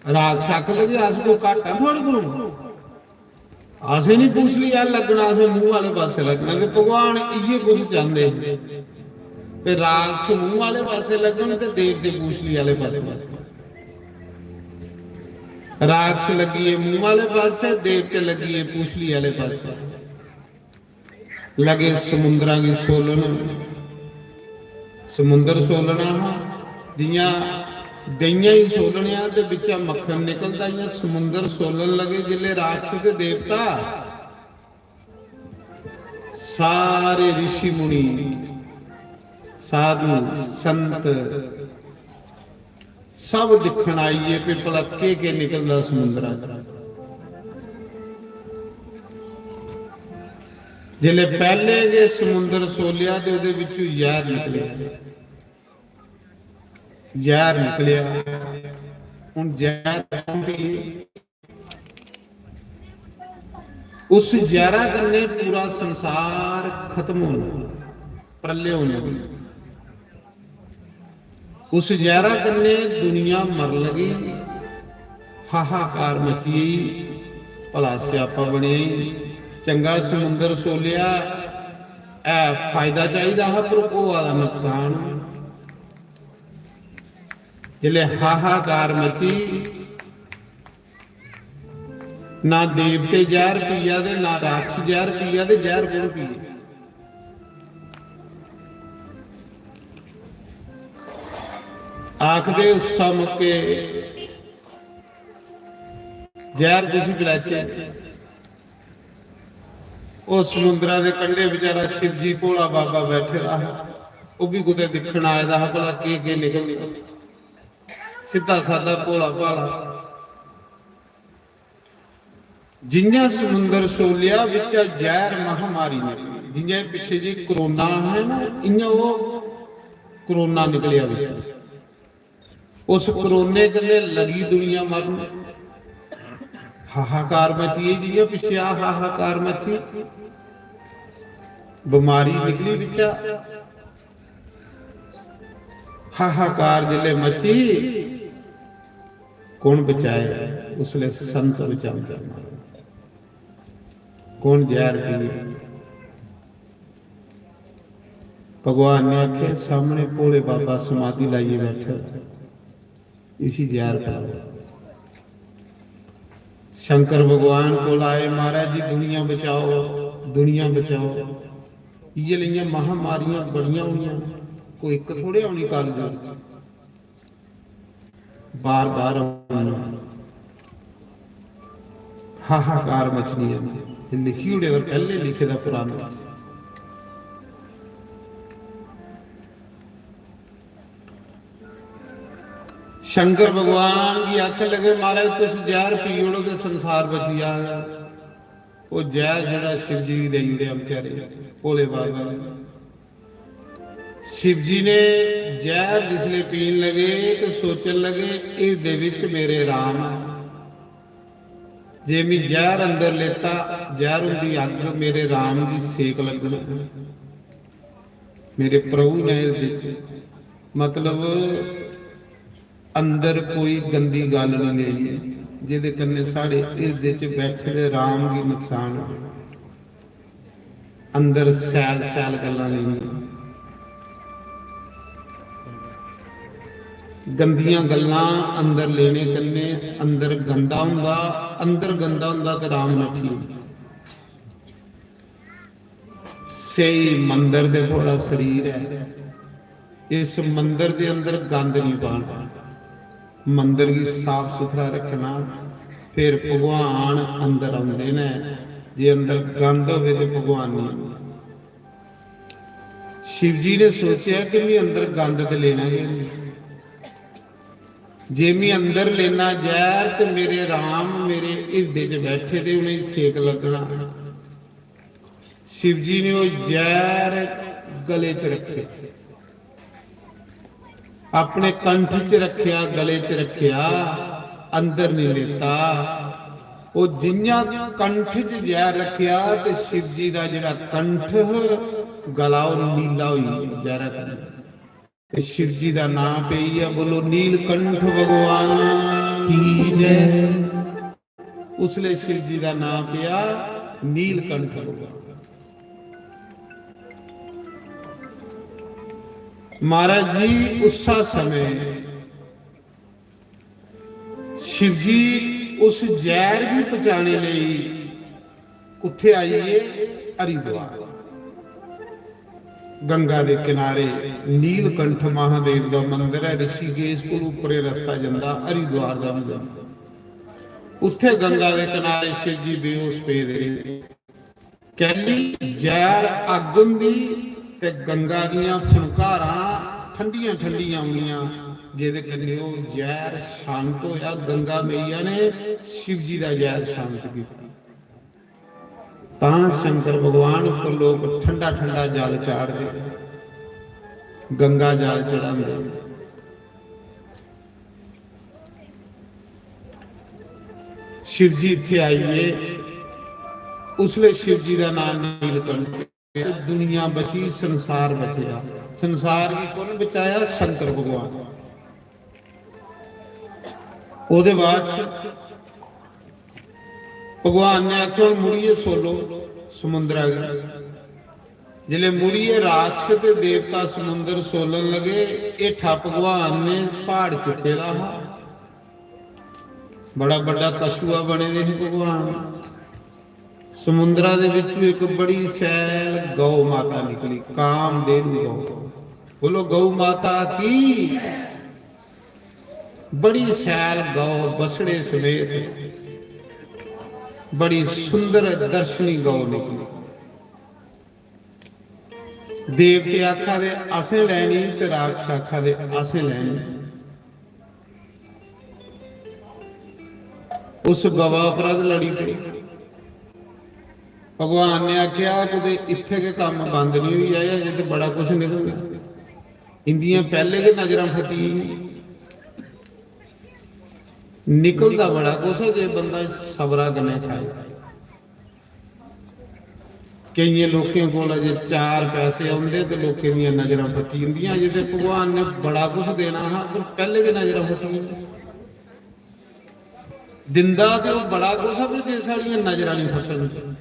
राक्षस आखन लगे, "अस कोई घट्ट आं थुआड़े कोल? असें निं पूछली आह्ले लग्गना, असें मूंह आह्ले पासै लग्गना।" ते भगवान इ'यै कुछ चांह्दे हे। ते राक्षस मूंह आह्ले पासै लग्गन ते देवते पूछली आह्ले पासै लग्गन। राक्षस लग्गिए मूंह आह्ले पासै, देवते लग्गिए पूछली आह्ले पासै। लगे समुंदरा गी सोलन। समुंदर सोलना हा, जियां देहियां गी सोलने आं ते बिच्चा मक्खन निकलदा, इयां समुंदर सोलन लगे जिसले राक्षस ते देवता। सारे ऋषि मुनि, साधु, संत, सब दिक्खन आई गे, भला केह् केह् निकलदा समुंदरा चा। जिसलै पैह्ले गै समुंदर सोलेआ ते ओह्दे बिच्चों जैह्र निकलेआ, जैह्र निकलेआ। हून जैह्र कौन पिए? उस जैह्रा कन्नै पूरा संसार खत्म होना, प्रलय होना। उस जैह्रा कन्नै दुनिया मरन लगी, हाहाकार मची गेई, भला स्यापा बनेआ ई। चंगा समुंदर सोलेआ, ऐ फायदा चाहिदा हा, पर होआ दा नुकसान। जिसलै हाहाकार मची, ना देवते जैह्र पिया ते ना राक्षस जैह्र पिया, ते जैह्र कौन पिए? आखदे उस्सा मौके जैह्र कुसी पलैचे? ओह् समुंदरा दे कंढे बेचारा शिवजी भोला बाबा बैठे दा हा, ओह् बी कुतै दिक्खन आए दा हा, भला केह् केह् निकलदा। सिद्धा सादा भोला भाला। जियां समुंदर सोलेआ, बिच्चा जैह्र महामारी निकली। जियां एह् पिच्छे जी कोरोना है ना, इयां ओह् कोरोना निकलेआ बिच्चा। उस कोरोने कन्नै लगी दुनिया मरन। हाहाकार मची गेई, जियां पिच्छे आ हाहाकार मची। बमारी निकली बिच्चा। हाहाकार जिसलै मची, कु'न बचाए? उसलै संत बचांदे महाराज। कु'न जैह्र पिए? भगवान ने आखेआ, "सामने भोले बाबा समाधि लाइयै बैठे दा, इसी जैह्र पिलाओ।" शंकर भगवान कोल आए, "महाराज जी, दुनिया बचाओ, दुनिया बचाओ।" इ'यै लेइयां महामारियां बड़ियां होइयां, कोई इक थोड़े औनी कलयुग च। बार बार औना, हाहाकार मचनियां। एह् लिखी ओड़े दा, पैह्ले लिखे दा पुराने च। शंकर भगवान गी आखन लगे, "महाराज, तुस जैह्र पी ओड़ो ते संसार बची जाग।" ओह् जैह्र जेह्ड़ा शिव जी गी देई ओड़ेआ बेचारे भोले बाबा ने। शिव जी ने जैह्र जिसलै पीन लगे ते सोचन लगे, "हिरदे बिच मेरे राम ऐ। जे मी जैह्र अंदर लेता, जैह्र हुंदी अग्ग मेरे राम गी सेक लग्गना ऐ। मेरे प्रभु ने हिरदे च, मतलब, अंदर कोई गंदी गल्ल निं लेनी, जेह्दे कन्नै साढ़े हिरदे च बैठे दे राम गी नुकसान होवे। अंदर सैल सैल गल्लां लेनियां। गंदियां गल्लां अंदर लेने कन्नै अंदर गंदा होंदा, अंदर गंदा होंदा ते राम नठी जंदा।" स्हेई मंदर ते थुआढ़ा शरीर ऐ, इस मंदर दे अंदर गंद निं पाना, मंदर गी साफ सुथरा रक्खना, फिर भगवान अंदर औंदे न। जे अंदर गंद होवे ते भगवान निं औंदे। शिव जी ने सोचेआ कि मी अंदर गंद ते लेना गै निं, जे मी अंदर लेना जैह्र ते मेरे राम मेरे हिरदे च बैठे दे, उ'नेंगी सेक लग्गना। शिव जी ने ओह् जैह्र गले च रक्खेआ, अपने कंठ च रक्खेआ, गले च रक्खेआ, अंदर नहीं लेता। ओह् जि'यां कंठ च जैह्र रक्खेआ ते शिव जी दा जेह्ड़ा कंठ, गला, ओह् नीला होई गेआ जैह्रा कन्नै। ते शिव जी दा नां पेई गेआ, बोलो, नीलकंठ भगवान की जय। उसले शिव जी दा नां पेआ नीलकंठ भगवान। महाराज जी, उस्सा समय शिव जी उस जैह्र गी पचाने लेई कुत्थे आई गे? हरिद्वार। गंगा दे किनारे नीलकंठ महादेव दा मंदर ऐ, ऋषिकेश कोल उप्परे रस्ता जंदा, हरिद्वार दा बी जंदा। उत्थे गंगा दे किनारे शिव जी बेहोश पेदे रेह्। कैली जैह्र अग्ग होंदी ते गंगा दियां फुंकारां ठंडियां ठंडियां होनियां, जेह्दे कन्नै ओह् जैह्र शांत होया। गंगा मैया ने शिव जी दा जैह्र शांत कीता। तां शंकर भगवान उप्पर लोक ठंडा ठंडा जल चाढ़दे, गंगा जल चढ़ांदे। शिव जी इत्थे आई गे, उसले शिव जी दा नाम नीलकंठ। दुनिया बची, संसार बचेआ। संसार गी कु'न बचाया? शंकर भगवान। ओह्दे बाद च भगवान ने आखेआ, "हुन मुड़ियै सोलो समुंदरा गी।" जिसलै मुड़ियै राक्षस ते देवता समुंदर सोलन लगे, हेठा भगवान ने प्हाड़ चुक्के दा हा, बड़ा बड्डा कछुआ बने दे हे भगवान। समुंदरा दे बिच्चों इक बड़ी सैल गौ माता निकली, कामधेनु गौ। बोलो, गौ माता की। बड़ी सैल गौ, बछड़े समेत, बड़ी सुंदर दर्शनी गौ निकली। देवते आखा दे, "असें लैनी," ते राक्षस आखा दे, "असें लैनी।" उस गवा पर गै लड़ी पे। भगवान ने आखेआ, "कुतै इत्थै गै कम्म बंद निं होई जाए, अजें ते बड़ा कुछ निकलना। इंदियां पैह्ले गै नजरां फटी गेइयां। निकलदा बड़ा कुछ ऐ जे बंदा सब्रा कन्नै खाए।" केइयें लोकें कोल अजे चार पैसे औंदे ते लोकें दियां नजरां फटी जंदियां। अजे ते भगवान ने बड़ा कुछ देना हा, पर पैह्ले गै नजरां फटी जंदियां। दिंदा ते ओह् बड़ा कुछ ऐ, पर जे साढ़ियां नजरां निं फटन,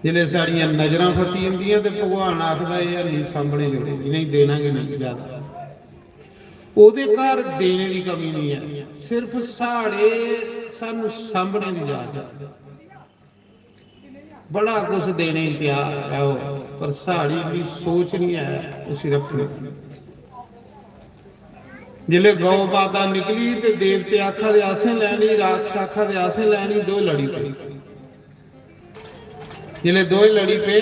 जिसलै साढ़ियां नजरां फटी जंदियां ते भगवान आखदा, "एह् हैनी, सामने जोड़ो, इ'नेंगी देना गै नेईं ज्यादा।" ओह्दे घर देने दी कमी निं ऐ, सिर्फ साढ़े, सानूं सामने दी जाच ऐ। बड़ा कुछ देने गी त्यार ऐ ओह्, पर साढ़ी भी सोच निं ऐ उसी रक्खने दी। जिसलै गौ माता निकली ते देवते आखा दे, "असें लैनी", राक्षस आखा दे, "असें लैनी", दो लड़ी पे। जिसलै दोए लड़ी पे,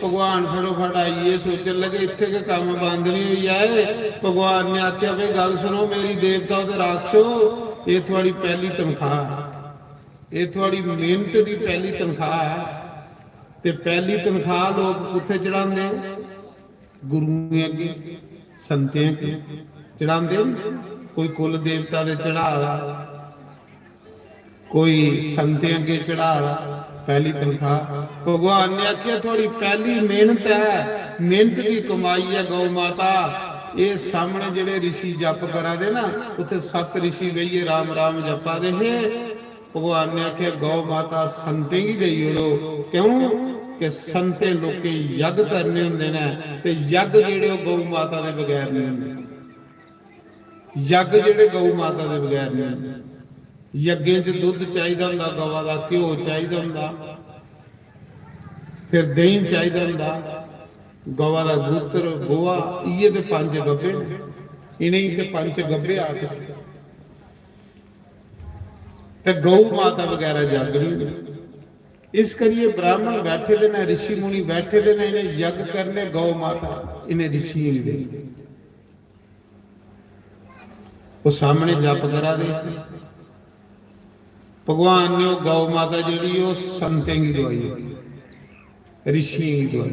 भगवान फटोफट आई गे, सोचन लगे, "इत्थै गै कम्म बंद निं होई जाए।" भगवान ने आखेआ, "भाई, गल्ल सुनो, मेरी देवता ते राक्षसो, एह् थुआड़ी पैह्ली तनखाह्, एह् थुआड़ी मेह्नत दी पैह्ली तनखाह् ऐ।" ते पैह्ली तनखाह् लोक कुत्थै चढ़ांदे? गुरुएं अग्गें, संतें अग्गें चढ़ांदे न। कोई कुल देवता दे चढ़ा दा, कोई संतें अग्गें चढ़ा दा, पैह्ली तनखाह्। भगवान ने आखेआ, "थुआड़ी पैह्ली मेह्नत ऐ, मेह्नत दी कमाई ऐ गौ माता।" एह् सामने जेह्ड़े रिशी जप करा दे ना, उत्थै सत्त रिशी बेहियै राम राम जपा दे हे। भगवान ने आखेआ, "गौ माता संतें गी देई ओड़ो।" क्यों? कि संतें लोकें यज्ञ करने होंदे न, ते यज्ञ जेह्ड़े ओह् गौ माता दे बगैर नहीं होंदे। यज्ञ जेह्ड़े गौ माता दे बगैर नहीं होंदे। यज्ञें च दुद्ध चाहिदा होंदा, गवा दा घ्यो चाहिदा होंदा, फिर देहीं चाहिदा होंदा, गवा दा गूत्र, गोहा, इ'यै ते पंज गब्बे न। इ'नेंगी ते पंज गब्बे आखदे। ते गौ माता बगैरा जग नहीं। इस करियै ब्राह्मण बैठे दे न, रिशी मुनि बैठे दे न, इ'नें यज्ञ करने, गौ माता इ'नें रिशियें गी देनी। ओह् सामने जप करा दे। भगवान ने ओह् गौ माता जेह्ड़ी, ओह् संतें गी दुआई, रिशियें गी दुआई।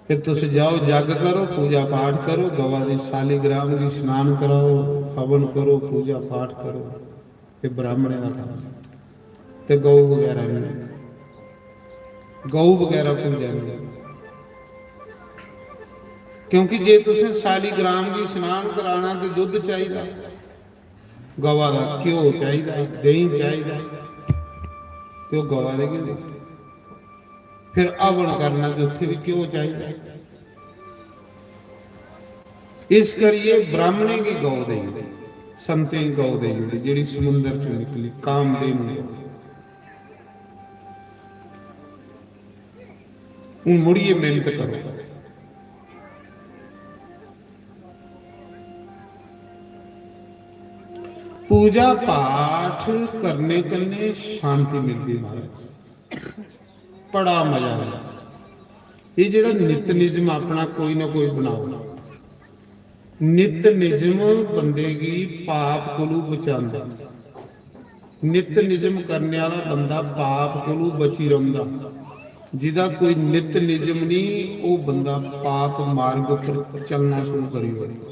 कि तुस जाओ, जग करो, पूजा पाठ करो, गवा दी सालिग्राम गी स्नान कराओ, हवन करो, पूजा पाठ करो, ते ब्राह्मणें दा कम्म। ते गौ बगैरा नहीं, गौ बगैरा पूजा नहीं। क्योंकि जे तुसें सालिग्राम गी स्नान कराना ते दुद्ध चाहिदा, गवा दा घ्यो चाहिदा, देहीं चाहिदा, ते ओह् गवा दे गै होंदे। फिर हवन करना ते उत्थै बी घ्यो चाहिदा। इस करियै ब्राह्मणें गी गौ देई ओड़ी, संतें गी गौ देई ओड़ी, जेह्ड़ी समुंदर चों निकली, कामधेनु गौ। हून मुड़ियै मेहनत करो। पूजा पाठ करने कन्नै शांति मिलदी महाराज, बड़ा मजा आंदा। एह् जेह्ड़ा नित निजम अपना कोई ना कोई बनाओ, नित निजम बंदे गी पाप कोलू बचांदा। नित निजम करने आह्ला बंदा पाप कोलू बची रौंह्दा। जिदा कोई नित निजम नहीं, ओह् बंदा पाप मार्ग पर चलना शुरू करी ओड़दा।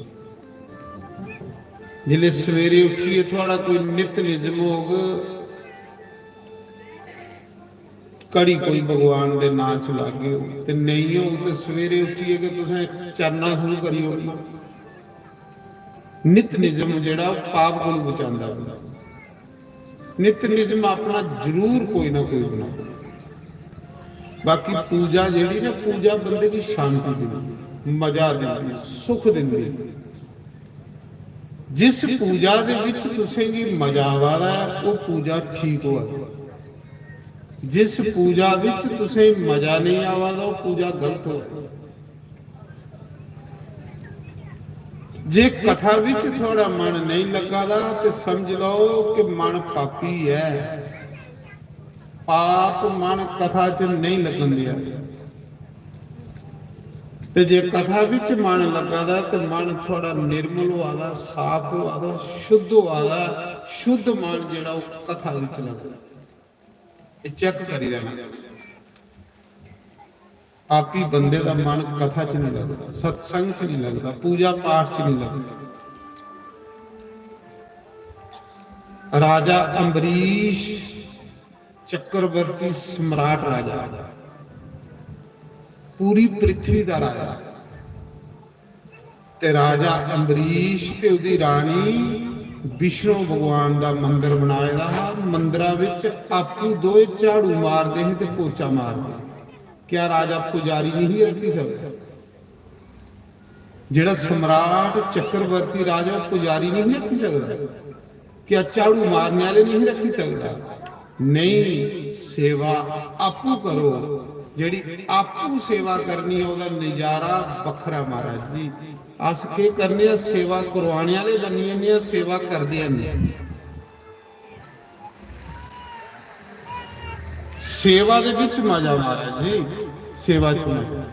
जिसलै सवेरे उट्ठियै थुआढ़ा कोई नित निजम होग, घड़ी कोई भगवान दे नां च लागे ओ ते नेईं होग, ते सवेरे उट्ठियै गै तुसें चरना शुरू करी ओड़ना। नित निजम जेह्ड़ा, ओह् पाप कोलू बचांदा बंदा। नित निजम अपना जरूर कोई ना कोई बनाओ। बाकी पूजा जेह्ड़ी ना, पूजा बंदे गी शांति दिंदी, मजा दिंदी, सुख दिंदी। जिस पूजा दे विच तुसेंगी मजा आवा दा ऐ, ओह् पूजा ठीक होआ दी। जिस पूजा विच तुसेंगी मजा नेईं आवा दा, ओह् पूजा गलत होआ दी। जे कथा विच थुआढ़ा मन नेईं लग्गा दा, ते समझ लैओ कि मन पापी ऐ। पाप मन कथा च नेईं लगन देआ। ते जे कथा विच मन लग्गा दा, ते मन थुआढ़ा निर्मल होआ दा, साफ होआ दा, शुद्ध होआ दा, शुद्ध मन जेह्ड़ा, ओह् कथा विच लगदा। एह् चेक करी लैना। पापी बंदे दा मन कथा च नहीं लगदा, सत्संग च नहीं लगदा, पूजा पाठ च नहीं लगदा। राजा अम्बरीश चक्रवर्ती सम्राट राजा, पूरी पृथ्वी दा राजा। ते राजा अम्बरीश ते ओह्दी रानी विष्णु भगवान दा मंदर बनाए दा हा। मंदरा विच आपूं दोए झाड़ू मारदे हे ते पोचा मारदे। क्या राजा पुजारी नहीं रखी सकदा? जेड़ा सम्राट चक्रवर्ती राजा पुजारी नहीं रखी सकदा? क्या झाड़ू मारने आह्ले नहीं रखी सकदा? नहीं, सेवा आपूं करो। जेड़ी आपूं सेवा करनी है, ओह्दा नजारा बक्खरा महाराज जी। अस केह् करने आं, सेवा करवाने आह्ले बनी जन्ने आं, सेवा करदे हैनी। सेवा दे बिच मजा महाराज जी, सेवा च मजा।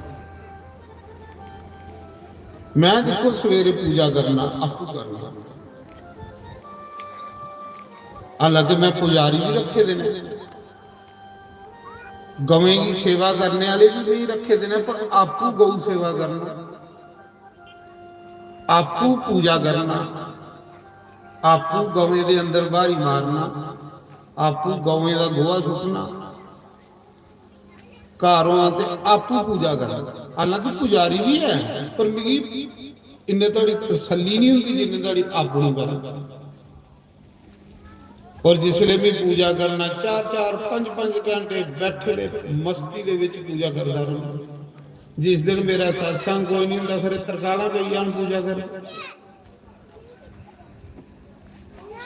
मैं दिक्खो सवेरे पूजा करना, आपूं करना, हालांकि मैं पुजारी भी रखे दे ने, गवें की सेवा करने वाले भी मैं रखे दे ने, पर आपूं गौ सेवा करना, आपूं पूजा करना, आपूं गवें दे अंदर बारी मारना, आपूं गवें दा गोहा सुट्टना, घरों ते आपूं पूजा करना। हालांकि पुजारी भी है, पर मिगी इन्ने धड़ी तसल्ली नहीं होंदी जिन्ने धड़ी आपूं नहीं करना। और जिसले भी पूजा करना, चार चार, पंज पंज घंटे बैठे दे मस्ती दे विच पूजा करदा रौहना। जिस दिन मेरा सत्संग कोई नहीं होंदा, फिर तरकालां पेई जान पूजा करी।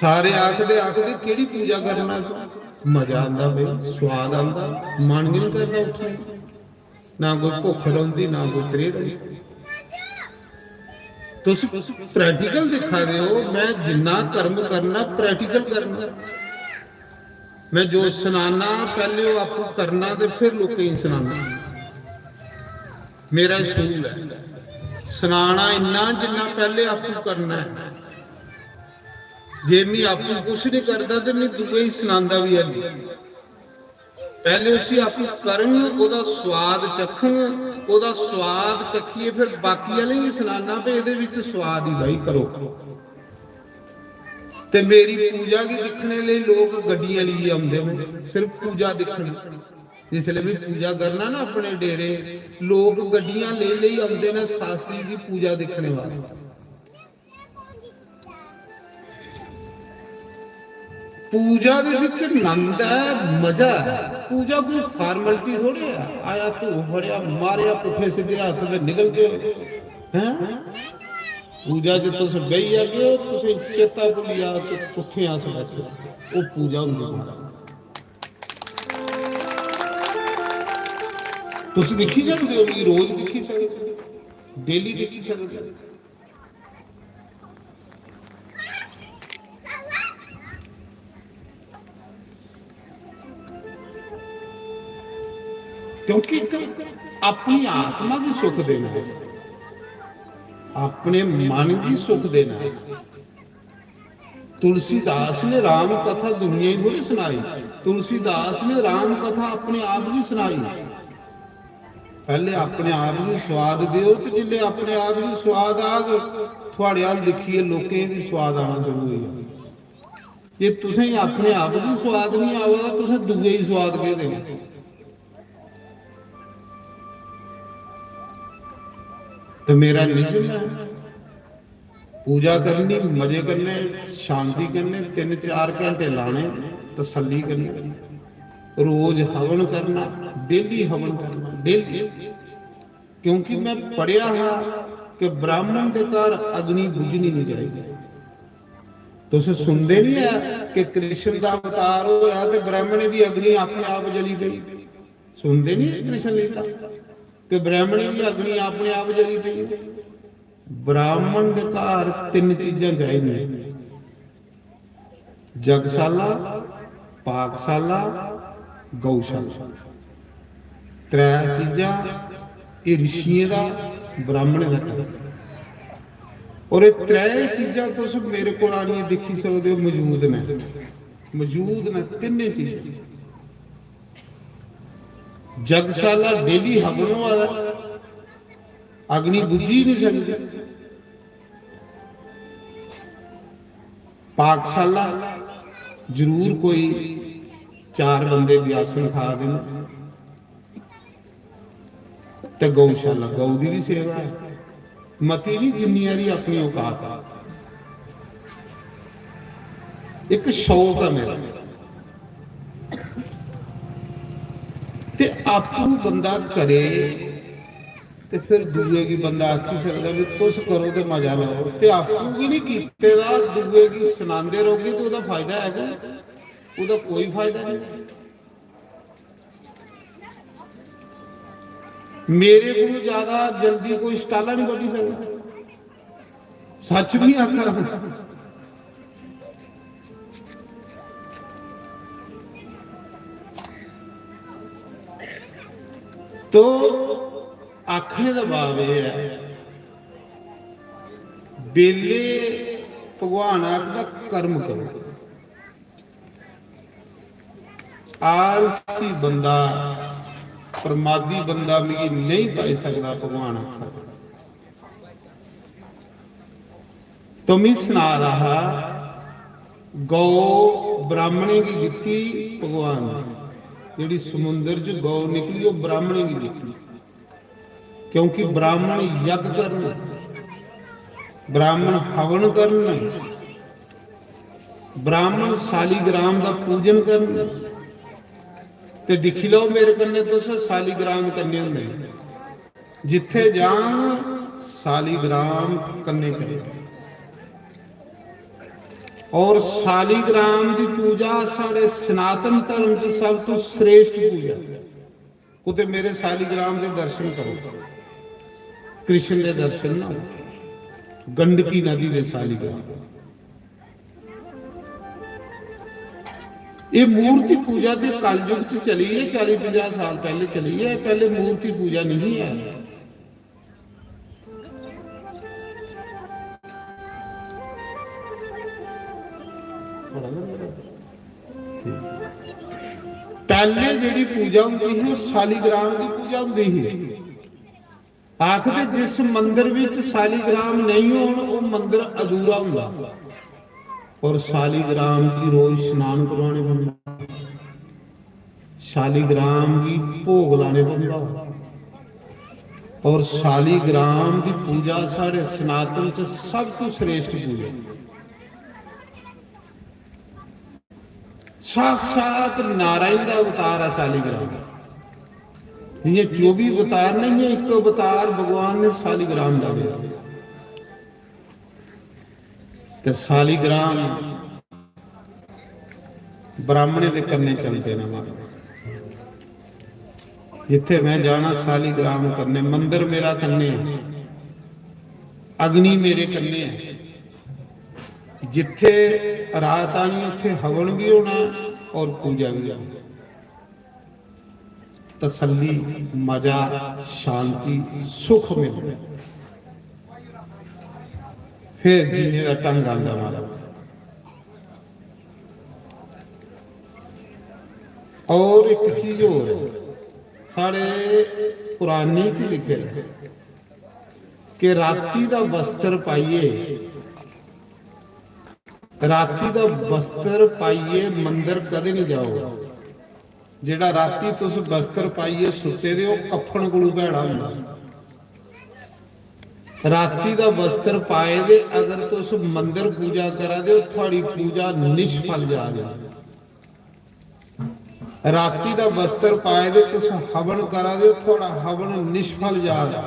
सारे आखदे, आखदे, "केह्ड़ी पूजा करना तूं?" मजा आंदा बई, स्वाद आंदा, मन गै नहीं करदा उठने गी। ना कोई भुख रौंदी, ना कोई त्रेह् रौंदी। तुस प्रैक्टिकल दिक्खा दे हो, मैं जिन्ना कर्म करना, प्रैक्टिकल करना। मैं जो सनाना, पैह्ले ओह् आपूं करना ते फिर लोकें गी सनाना। मेरा असूल ऐ सनाना इन्ना जिन्ना पैह्ले आपूं करना ऐ। जे मी आपूं कुछ नहीं करदा ते मी दूए गी सनांदा बी हैनी। पैह्ले उसी आपूं करङ, ओह्दा स्वाद चक्खङ, ओह्दा स्वाद चक्खियै फिर बाकी आह्लें गी सनाना भई एह्दे बिच स्वाद ही भाई करो। ते मेरी पूजा गी दिक्खने लेई लोक गड्डियां लेइयै औंदे न, सिर्फ पूजा दिक्खन। जिसलै बी पूजा करना ना अपने डेरे, लोक गड्डियां लेई लेई औंदे न शास्त्री दी पूजा दिक्खने वास्तै। पूजा दे विच नंद ऐ, मजा ऐ। पूजा कोई फार्मैलिटी थोड़ी ऐ, आया धूफ फड़ेआ, मारेआ पुट्ठे सिद्धे हत्थ ते निकल गए। हैं? पूजा च तुस बेही जागे ओ, तुसें चेता भुल्ली जाग कि कुत्थें अस बैठे। ओह् पूजा होंदी महाराज। तुस दिक्खी सकदे ओ, मिगी रोज दिक्खी सकदे ओ, डेली दिक्खी सकदे ओ। क्योंकि इक अपनी आत्मा गी सुख देना ऐ, अपने मन गी सुख देना ऐ। तुलसीदास ने राम कथा दुनिया गी थोड़ी सनाई। तुलसीदास ने राम कथा अपने आप गी सनाई। पैह्ले अपने आप गी स्वाद देओ, ते जिसलै अपने आप गी स्वाद आग, थुआड़े अल दिक्खियै लोकें गी बी स्वाद आना शुरू होई जाग। जे तुसें गी अपने आप गी स्वाद नहीं आवा दा, तुसें दूए गी स्वाद केह् देना? ते मेरा निजम ऐ, पूजा करनी मजे कन्नै, शांति कन्नै, तिन्न चार घैंटे लाने तसल्ली कन्नै। रोज हवन करना, डेली हवन करना, डेली। क्योंकि मैं पढ़ेआ हा कि ब्राह्मण दे घर अग्नि बुझनी नहीं चाहिदी। तुस सुनदे नहीं ऐ कि कृष्ण दा अवतार होया ते ब्राह्मणें दी अग्नि अपने आप जली गई? सुनदे नहीं कृष्ण लीला कि ब्राह्मणें दी अग्नि अपने आप जली गई? ब्राह्मण दे घर तिन्न चीजां चाहिदियां, जगशाला, पाकशाला, गौशाला। त्रै चीजां, एह् ऋषियें दा, ब्राह्मणें दा कम्म। और एह् त्रै चीजां तुस मेरे कोल आनियै दिक्खी सकदे ओ, मजूद न, मजूद न तिन्ने चीजां। जगशाला डेली हवन होआ दा, अग्नि बुझी नहीं सकदी। पाकशाला जरूर कोई चार बंदे ग्यासन खा दे न, ते गौशाला, गौ दी भी सेवा है। मती नहीं, जिन्नी हारी अपनी औकात है। एक शौक है मेरा, ते आपू बंदा करे ते फिर दूए गी बंदा आखी सकदा भी तुस करो ते मजा लैओ, ते आपू गी नहीं कीते दा, दूए गी सनांदे रहोगे ते ओह्दा फायदा है कोई? ओह्दा कोई फायदा नहीं। मेरे को ज्यादा जल्दी कोई स्टाला नहीं बड्ढी सकदा, सच नहीं आखा। तो आखने दा भाव एह् ऐ, बेले भगवान आखदा कर्म करो। आलसी बंदा, प्रमादी बंदा मिगी नहीं पाई सकदा, भगवान आखदा। तो मी सना रहा हा, गौ ब्राह्मणें गी दित्ती भगवान ने, जेह्ड़ी समुंदर च गौ निकली, ओह् ब्राह्मणें गी दित्ती, क्योंकि ब्राह्मण यज्ञ करन, ब्राह्मण हवन करन, ब्राह्मण सालीग्राम दा पूजन करन। ते दिक्खी लैओ, मेरे कन्नै तुस सालीग्राम कन्नै होंदे, जित्थे जान सालीग्राम कन्नै चले। और सालीग्राम दी पूजा साढ़े सनातन धर्म च सब तों श्रेष्ठ पूजा। कुते मेरे सालीग्राम दे दर्शन करो, कृष्ण दे दर्शन ना हो, गंडकी नदी दे सालीग्राम। ये मूर्ति पूजा ते कलयुग च चली है, चाली पंजाह साल पहले चली है, पहले मूर्ति पूजा नहीं है। पहले जेह्ड़ी पूजा होंदी ही, ओह् सालीग्राम दी पूजा होंदी ही। आखदे जिस मंदिर विच सालीग्राम नहीं होन, ओह् मंदिर अधूरा हुंदा। और सालीग्राम गी रोज स्नान करवाने पौंदा, सालीग्राम गी भोग लाने पौंदा। और सालीग्राम दी पूजा साढ़े सनातन च सब तों श्रेष्ठ पूजा। साक्षात नारायण दा अवतार है सालीग्राम। जियां चौबी अवतार ने, इयां इक अवतार भगवान ने सालीग्राम दा लिया। ते सालीग्राम ब्राह्मणें दे कन्नै चलदे न महाराज। जित्थे मैं जाना सालीग्राम कन्नै, मंदिर मेरा कन्नै ऐ, अग्नि मेरे कन्नै ऐ। जित्थे रात आनी, उत्थे हवन भी होना और पूजा भी होनी। तसल्ली, मजा, शांति, सुख मिलदा। फिर जीने दा ढंग आंदा महाराज। और एक चीज होर ऐ, साढ़े कुरानी च लिखे दा कि राती दा वस्त्र पाइयै, राती दा वस्त्र पाइयै मंदर कदें नहीं जाओ। जेड़ा राती तुस वस्त्र पाइयै सुत्ते दे ओ, कफन कोलू भैड़ा होंदा। राती दा वस्त्र पाए दे अगर तुस मंदर पूजा करा दे ओ, थुआड़ी पूजा निष्फल जा दी। राती दा वस्त्र पाए दे तुस हवन करा दे ओ, थुआड़ा हवन निष्फल जा दा।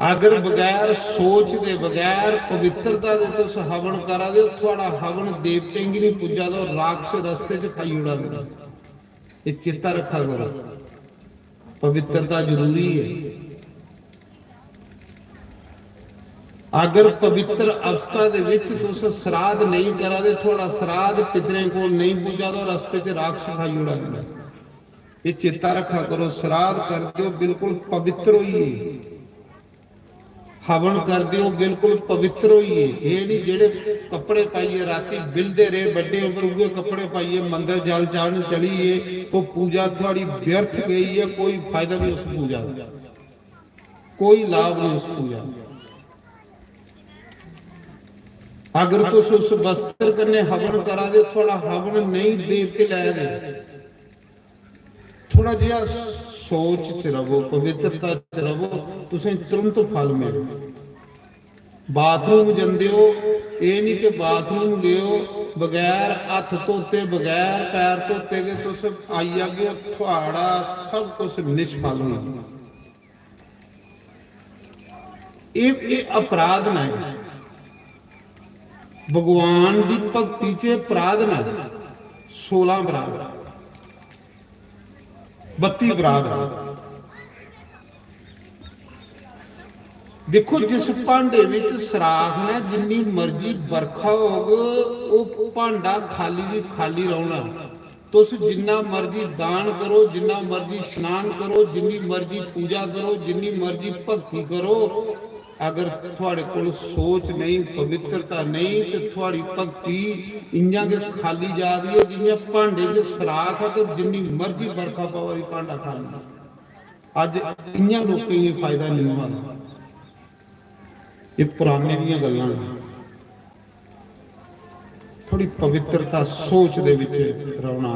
अगर बगैर सोच दे, बगैर पवित्रता दे तुस हवन करा दे ओ, थुआड़ा हवन देवतें गी नहीं पुज्जा दा, ओह् राक्षस रस्ते च खाई ओड़ा दे। एह् चेता रखा करो, पवित्रता जरूरी है। अगर पवित्र अवस्था दे विच तुस श्राद्ध नहीं करा दे, थुआड़ा श्राद्ध पितरें कोल नहीं पुज्जा दा, रस्ते च राक्षस खाई ओड़ा दे। ये चेता रखा करो, श्राद्ध करदे ओ बिल्कुल पवित्र होइए, हवन करदे ओ बिल्कुल पवित्र होइए। ये नहीं जेड़े कपड़े पाइए राती बिलदे रहे बड्डे उप्पर, उए कपड़े पाइए मंदर जल चाढ़न चली गे, वो पूजा थुआड़ी व्यर्थ गई है, कोई फायदा नहीं उस पूजा दा, कोई लाभ नहीं उस पूजा दा। अगर तुस उस वस्त्र कन्नै हवन करा दे, थुआढ़ा हवन नेईं देवते लै दे, थोड़ा जिहा सोच च रवो, पवित्रता च रवो, तुसें तुरंत फल मिलना। बाथरूम जंदे हो, एह् निं कि बाथरूम गए हो, बगैर हत्थ धोते, बगैर पैर धोते गै तुस आई जागे ओ, थुआढ़ा सब कुछ निष्फल होई जाना। एह्, एह् अपराध न। भगवान दी भक्ति च अपराध न, सोलां अपराध, बत्ती अपराध। दिक्खो, जिस भांडे विच सराख न, जिन्नी मर्जी बरखा होग, ओह् भांडा खाली दी खाली रौह्ना। तुस जिन्ना मर्जी दान करो, जिन्ना मर्जी स्नान करो, जिन्नी मर्जी पूजा करो, जिन्नी मर्जी भक्ति करो, अगर थुआड़े कोल सोच नेईं, पवित्रता नेईं, ते थुआड़ी भक्ति इ'यां गै खाली जा दी ऐ, जि'यां भांडे च सराख ऐ ते जिन्नी मर्जी बरखा पवा दी, भांडा खाली। अज्ज इ'यां लोकें गी फायदा नेईं होआ दा। एह् पुराने दियां गल्लां न। थोड़ी पवित्रता सोच दे विच रौह्ना,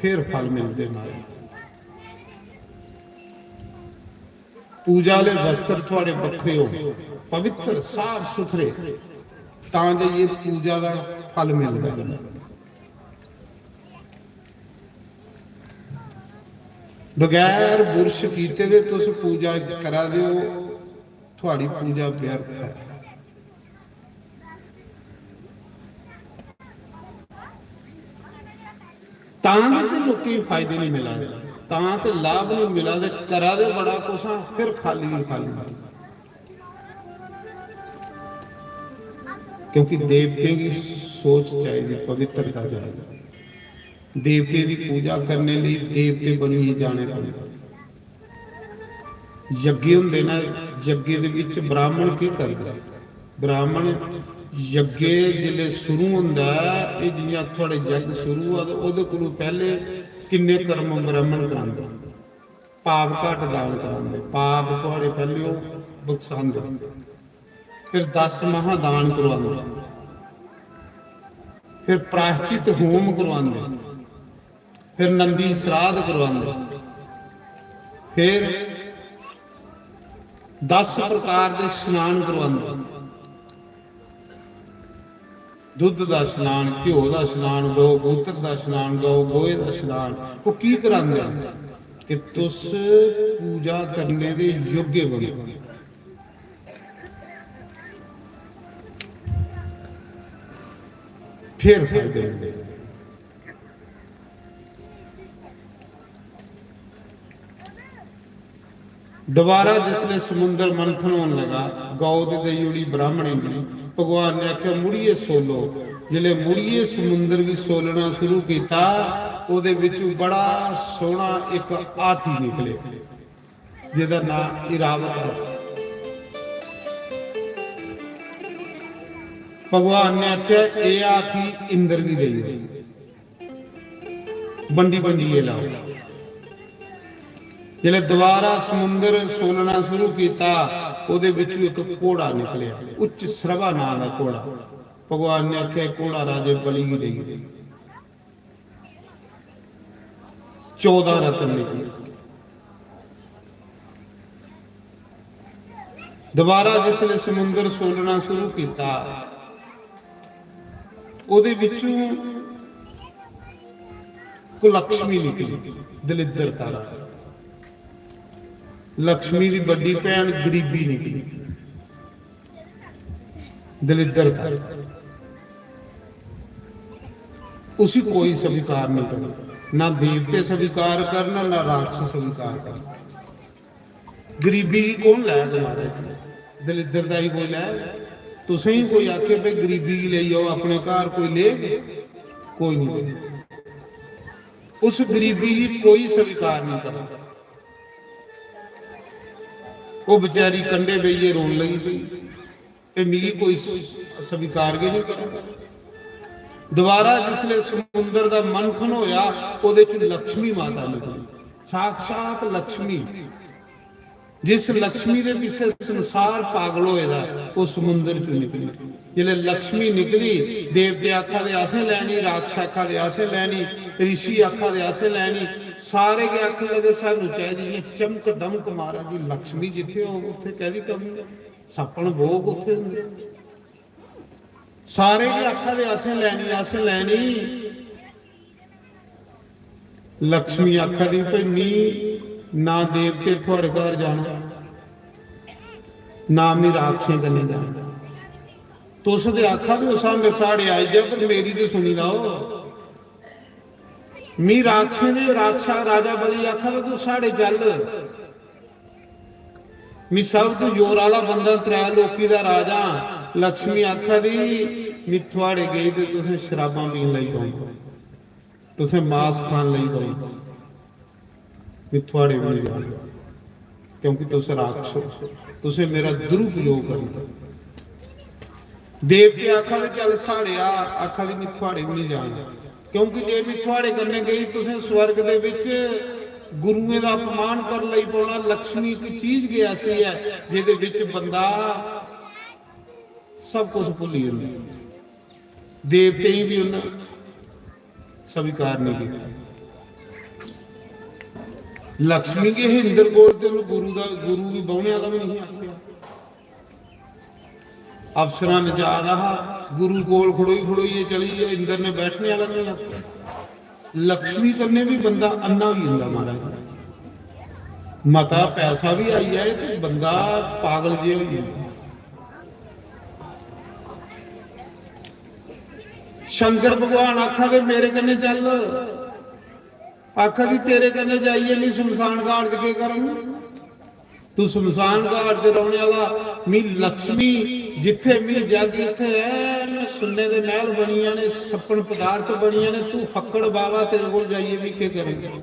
फिर फल मिलदे महाराज। पूजा आह्ले वस्त्र थुआड़े बक्खरे होन, पवित्र, साफ सुथरे, तां जाइयै पूजा दा फल मिलदा ऐ। बगैर बुरश कीते दे तुस पूजा करा दे ओ, थुआड़ी पूजा व्यर्थ ऐ। तां गै ते लोकें गी फायदे नहीं मिला दे, तां ते लाभ नहीं मिला दे, करा दे बड़ा कुछ आं, फिर खाली ही खाली। क्योंकि देवतें गी सोच चाहिदी, पवित्रता चाहिदी। देवतें दी पूजा करने लेई देवते बनियै जाने पौंदे। यज्ञ होंदे न, यज्ञ दे विच ब्राह्मण केह् करदा? ब्राह्मण यज्ञ जिसलै शुरू होंदा ऐ, एह् जि'यां थुआड़े यज्ञ शुरू होआ ते ओह्दे कोलू पैह्ले किन्ने कर्म ब्राह्मण करांदे? पाप घट दान करांदे, पाप थुआड़े पैह्ले ओह् बक्सांदे, फिर दस महादान करवांदे, फिर प्रायश्चित होम करवांदे, फिर नंदी श्राद्ध करवांदे, फिर दस प्रकार दे स्नान करवांदे, दुद्ध दा स्नान, घ्यो दा स्नान, गौ गूत्र दा स्नान, गौ गोहे दा स्नान। ओह् की करांदे न? कि तुस पूजा करने दे योग्य बनो। फिर फल देंगे। दोबारा जिसले समुंदर मंथन होन लगा, गौ ते देई ओड़ी ब्राह्मणें गी। भगवान ने आखेआ, "मुड़ियै सोलो।" जिसले मुड़ियै समुंदर गी सोलना शुरू कीता, ओह्दे विचों बड़ा सोहना इक हाथी निकले, जेह्दा नां इरावत हाथी। भगवान ने आखेआ, "एह् हाथी इंद्र गी देई ओड़ो, बंडी बंडियै लाओ।" जिसलै दोबारा समुंदर सोलना शुरू कीता, ओह्दे विचों इक घोड़ा निकलेआ, उच्च श्रवा नां दा घोड़ा। भगवान ने आखेआ, "एह् घोड़ा राजे बलि गी देई ओड़ो।" चौदां रत्न निकले। दोबारा जिसले समुंदर सोलना शुरू कीता, ओह्दे विचों कुलक्ष्मी निकली, दलिद्दर तारा। लक्ष्मी दी बड्डी भैन गरीबी निकली, दलिद्दर तारा। उसी कोई स्वीकार नहीं करना, ना देवते स्वीकार करना, ना राक्षस स्वीकार करना। गरीबी गी कौन लैग महाराज जी? दलिद्दर दा ही कोई लैग? तुसें ही कोई आखे भाई गरीबी गी लेई आओ अपने घर, कोई लेग? कोई नहीं लेग। उस गरीबी गी कोई स्वीकार नहीं करना। ओह् बेचारी कंढे बेहियै रोन लगी पेई। ते मिगी कोई स्वीकार गै नहीं करदा। दोबारा जिसले समुंदर दा मंथन होया, ओह्दे च लक्ष्मी माता निकली, साक्षात लक्ष्मी। जिस लक्ष्मी दे पिच्छे संसार पागल होए दा ऐ, ओह् समुंदर चों निकली। जिसलै लक्ष्मी निकली, देवते आखा दे असें लैनी, राक्षस आखा दे असें लैनी, ऋषि आखा दे असें लैनी। सारे गै आखन लगे, "सानू चाहिदी इ'यां चमक दमक महाराज दी लक्ष्मी, जित्थै होग उत्थै कैह्दी कमी ऐ? सपन भोग उत्थै होंदे।" सारे गै आखा दे असें लैनी, असें लैनी। लक्ष्मी आखा दी, "भाई, मी ना देवते थुआड़े घर जाना, ना मी राक्षसें कन्नै जाना। तुस ते आखा दे ओ सामने साढ़े आई जा, पर मेरी ते सुनी लैओ। मी राक्षसें दे राक्षा राजा बलि आखा दा, तू साढ़े चल। मी सब तू जोर आह्ला बंदा, त्रै लोकी दा राजा।" लक्ष्मी आखा दी, "मी थुआड़े गेई ते तुसें शराबां पीन लगी पौना।" तुसें मांस खान लगी पौना, मी थुआड़े बी निं जाना, क्योंकि तुस राक्षस ओ, तुसें मेरा दुरुपयोग करना। देवते आखा दे, "चल साढ़े आ," आखा दे, "मी थुआड़े बी निं जाना, क्योंकि जे मी थुआड़े कन्नै गेई, तुसें स्वर्ग दे बिच गुरुएं दा अपमान कर लगी पौना।" लक्ष्मी इक चीज गै ऐसी ऐ, जेह्दे बिच बंदा सब कुछ भुल्ली जंदा। देवतें गी बी उन्नै स्वीकार नहीं किया। लक्ष्मी गे हे इंद्र कोल ते उन्नै गुरु दा, गुरु गी बौहने आह्ला बी नहीं आखेआ। अफसरां नचाऽ दा हा, गुरु कोल खड़ोई खड़ोइयै चली गे, इंद्र ने बैठने आह्ला बी नहीं आखेआ। लक्ष्मी कन्नै बी बंदा अन्ना होई जंदा महाराज। मता पैसा बी आई जाए ते बंदा पागल जेहा होई जंदा। शंकर भगवान आखा दे, "मेरे कन्नै चल।" आखा दी, "तेरे कन्नै जाइयै मी शमशान घाट च केह् करङ? तू शमशान घाट च रौह्ने आह्ला, मी लक्ष्मी जित्थै मी जागी, इत्थै ऐ, में सुन्ने दे मैह्ल बनी जाने, सप्पन पदार्थ बनी जाने, तू फक्कड़ बाबा, तेरे कोल जाइयै मी केह् करङ?"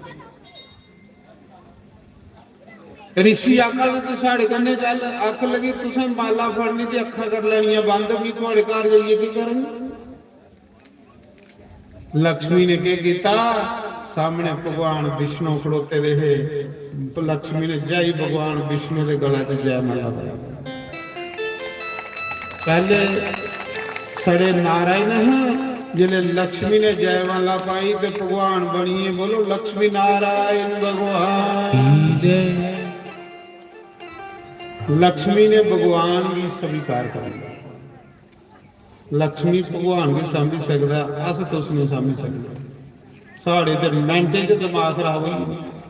ऋषि आखा दे, "तू साढ़े कन्नै चल।" आखन लगी, "तुसें माला फड़नी ते अक्खां करी लैनियां बंद, मी थुआड़े घर जाइयै केह् करङ?" लक्ष्मी ने केह् कीता? सामने भगवान विष्णु खड़ोते दे हे। लक्ष्मी ने जाई भगवान विष्णु दे गला च जयमाला पाई। पैह्ले सड़े नारायण हे, जिसलै लक्ष्मी ने जयमाला पाई ते भगवान बनिए। बोलो, लक्ष्मी नारायण भगवान की जय। लक्ष्मी ने भगवान गी स्वीकार कर लिया। लक्ष्मी भगवान गी सांभी सकदा, अस तुस नहीं सांभी सकदे। साढ़े ते मैंटें च दमाग खराब होई गेदा।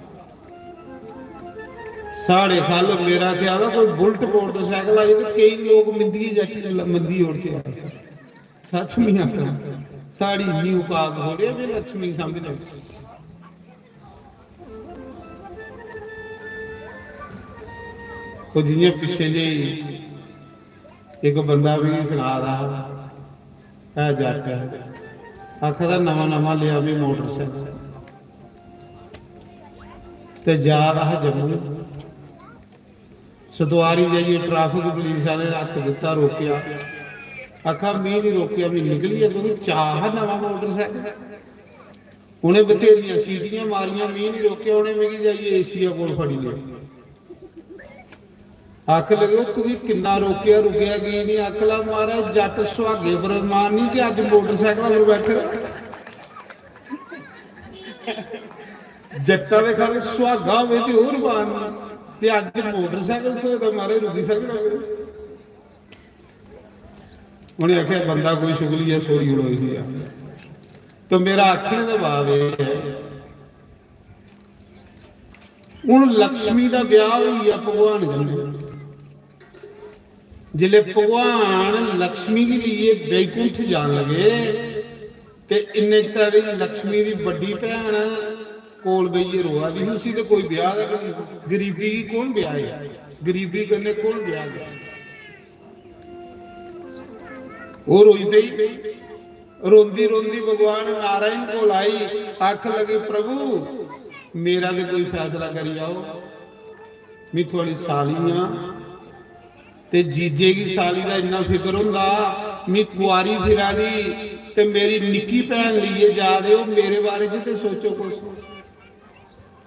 साढ़े खल मेरा ख्याल ऐ, कोई बुलेट मोटरसाइकिल आई ते केई लोक मंदियै जाइयै मंदी ओड़चै। सच नहीं आखना, साढ़ी इन्नी औकात थोड़े ऐ जे लक्ष्मी गी सांभी लैचै। ओह् जि'यां पिच्छे जेही इक बंदा मिगी सना दा हा, है जट्ट ऐ, आखा दा, "नमां नमां लेआ में मोटरसाइकल ते जा दा हा जम्मू, सतवारी जाइयै ट्रैफिक पुलिस आह्ले ने हत्थ दित्ता, रोकेआ, आखा, 'में निं रोकेआ, में निकली गेआ, क्योंकि चाऽ हा नमां मोटरसाइकल।' उ'नें बथेरियां सीटियां मारियां, में निं रोकेआ, उ'नें मिगी जाइयै एसीआ कोल फड़ी लेआ।" आखन लगे, "ओह् तुगी किन्ना रोकेआ, रुकेआ की निं?" आखन लगा, "महाराज, जट्ट सुहागे पर रमान निं ते अज्ज मोटरसाइकल पर बैठे दा।" जट्टा दे खाली सुहागा होवे ते होर रमान निं, ते अज्ज मोटरसाइकल थ्होए दा, महाराज, रुकी सकदा कोई? उ'नें आखेआ, "बंदा कोई शुगली ऐ, सोरी उड़ोई दी ऐ।" तो मेरा आखने दा भाव एह् ऐ, हून लक्ष्मी दा ब्याह होई गेआ भगवान कन्नै। जिसलै भगवान लक्ष्मी गी लेइयै बैकुंठ जान लगे, ते इन्ने तड़ी लक्ष्मी दी बड्डी भैन कोल बेहियै रोआ दी ही, उसी ते कोई ब्याह दा गै नेईं। गरीबी गी कौन ब्याह ऐ? गरीबी कन्नै कौन ब्याह ऐ? ओह् रोई पेई। रोंदी रोंदी भगवान नारायण कोल आई, आखन लगी, "प्रभु, मेरा ते कोई फैसला करी आओ, में थुआड़ी साली आं, ते जीजे गी साली दा इन्ना फिकर होंदा, में कुआरी फिरा दी, ते मेरी निक्की भैन लेइयै जा दे ओ, मेरे बारे च ते सोचो कुछ।"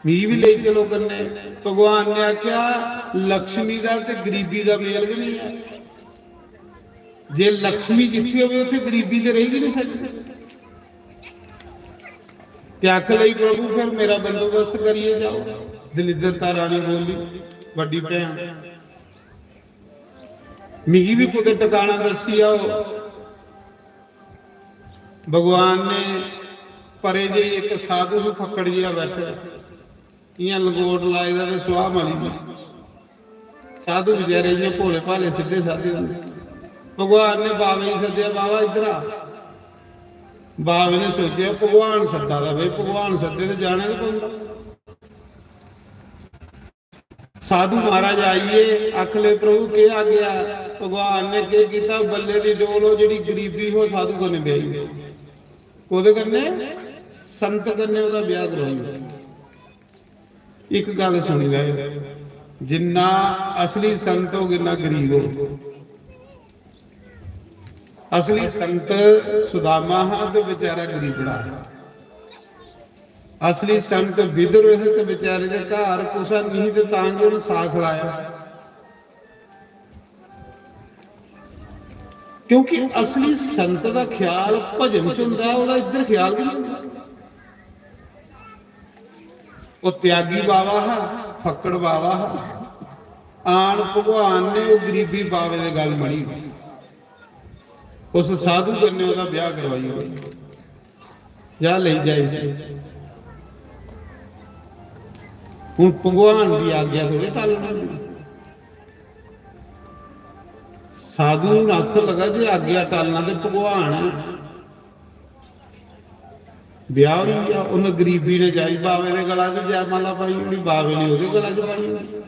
मिगी बी लेई चलो कन्नै। भगवान ने आखेआ, लक्ष्मी दा ते गरीबी दा मेल गै निं ऐ। जे लक्ष्मी जित्थै होवे, उत्थै गरीबी ते रेही गै निं सकदी। ते आख लई, प्रभु, फिर मेरा बंदोबस्त करियै जाओ। दलिद्रता रानी बोली, बड्डी भैन, मिगी बी कुतै टकाना दस्सी आओ। भगवान ने परे जे इक साधु ही, फक्कड़ जेहा बैठे दा, इ'यां लंगोट लाए दा ते सुआह मली दी। साधु बेचारे इ'यां भोले भाले सिद्धे साधे होंदे। भगवान ने बाबे गी सद्देआ, "बाबा, इद्धर आ।" बाबे ने सोचेआ, "भगवान सद्दा दा, भाई, भगवान सद्दे ते जाना गै पौंदा।" साधु महाराज आइए, आख ले, "प्रभु, केह् आ गया?" भगवान ने केह् कीता, बल्ले दी डोल, ओह् जेह्ड़ी गरीबी ही, ओह् साधु कन्नै ब्याही ओड़ी। कोह्दे कन्नै? संत कन्नै ओह्दा ब्याह करवाई ओड़ेआ। इक गल्ल सुनी लैओ, जिन्ना असली संत होग, इन्ना गरीब होग। असली संत सुदामा हा ते बेचारा गरीबड़ा हा। असली संत विदुर हे ते बेचारे दे घर कुसै निं ही, ते तां गै उ'नें साथ लाया। क्योंकि असली संत दा ख्याल भजन च होंदा ऐ, ओह्दा इद्धर ख्याल गै निं होंदा। ओह् त्यागी बाबा हा, फक्कड़ बाबा हा। आन भगवान ने ओह् गरीबी बाबे दे गल मढ़ी, उस साधु कन्नै ओह्दा ब्याह करवाई ओड़ेआ। जा लेई जा इसी। हून भगवान दी आज्ञा थोड़ी टालना होंदी। साधु हून आखन लगा जे आज्ञा टालना ते भगवान ऐ। ब्याह होई गेआ, उन्न गरीबी ने जाई बावे दे गला च जयमाला पाई ओड़ी, बावे ने ओह्दे गला च पाई ओड़ी।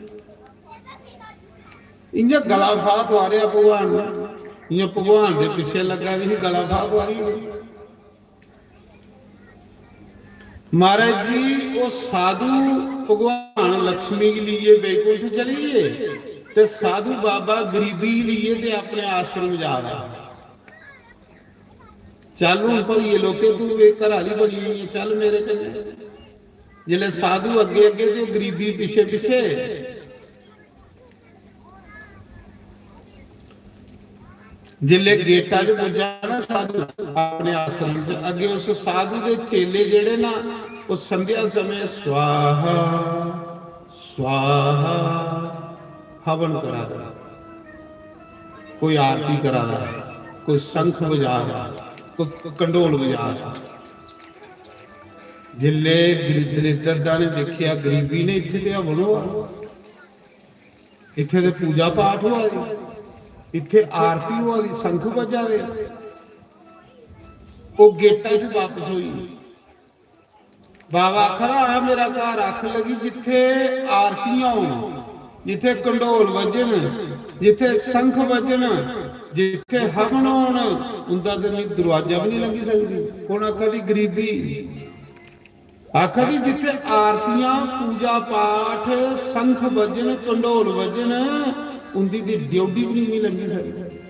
इ'यां गला फाह् तुआरेआ भगवान ने, इ'यां भगवान दे पिच्छे लग्गा दी ही, गला फाह् तुआरी ओड़ी। महाराज जी, ओह् साधु भगवान लक्ष्मी गी लेइयै बैकुंठ चली गे ते साधु बाबा गरीबी गी लेइयै ते अपने आश्रम जा रहा। चल हून भलिये लोके, तू बे घर आह्ली बनी होई ऐ, चल मेरे कन्नै। जिसलै साधु अग्गे अग्गे ते गरीबी पिच्छे पिच्छे, जिसलै गेटा च पुज्जा ना साधु अपने आश्रम च, अग्गे उस साधु दे चेले जेह्ड़े ना, ओह् संध्या समें स्वाहा स्वाहा हवन करा दा, कोई आरती करा दा, कोई शंख बजा दा, कोई कंडोल बजा दा। जिसलै दलिद्र दलिद्रता ने दिक्खेआ, गरीबी ने, इत्थै ते हवन होआ, इत्थै ते पूजा पाठ होआ दी, इत्थै आरती होआ दी, शंख बजा दे, ओह् गेटा च बापस होई। बाबा आखदा, "आ मेरा घर," आखन लगी, "जित्थै आरतियां होन, जित्थै कंडोल बज्जन, जित्थै शंख बज्जन, जित्थै हवन होन, उं'दा ते मिगी दरोआजा बी निं लंघी सकदी।" कु'न आखा दी? गरीबी। आखा दी, जित्थै आरतियां, पूजा पाठ, शंख बज्जन, कंडोल बज्जन, उं'दी दी ड्योढ़ी बी निं लंघी सकदी।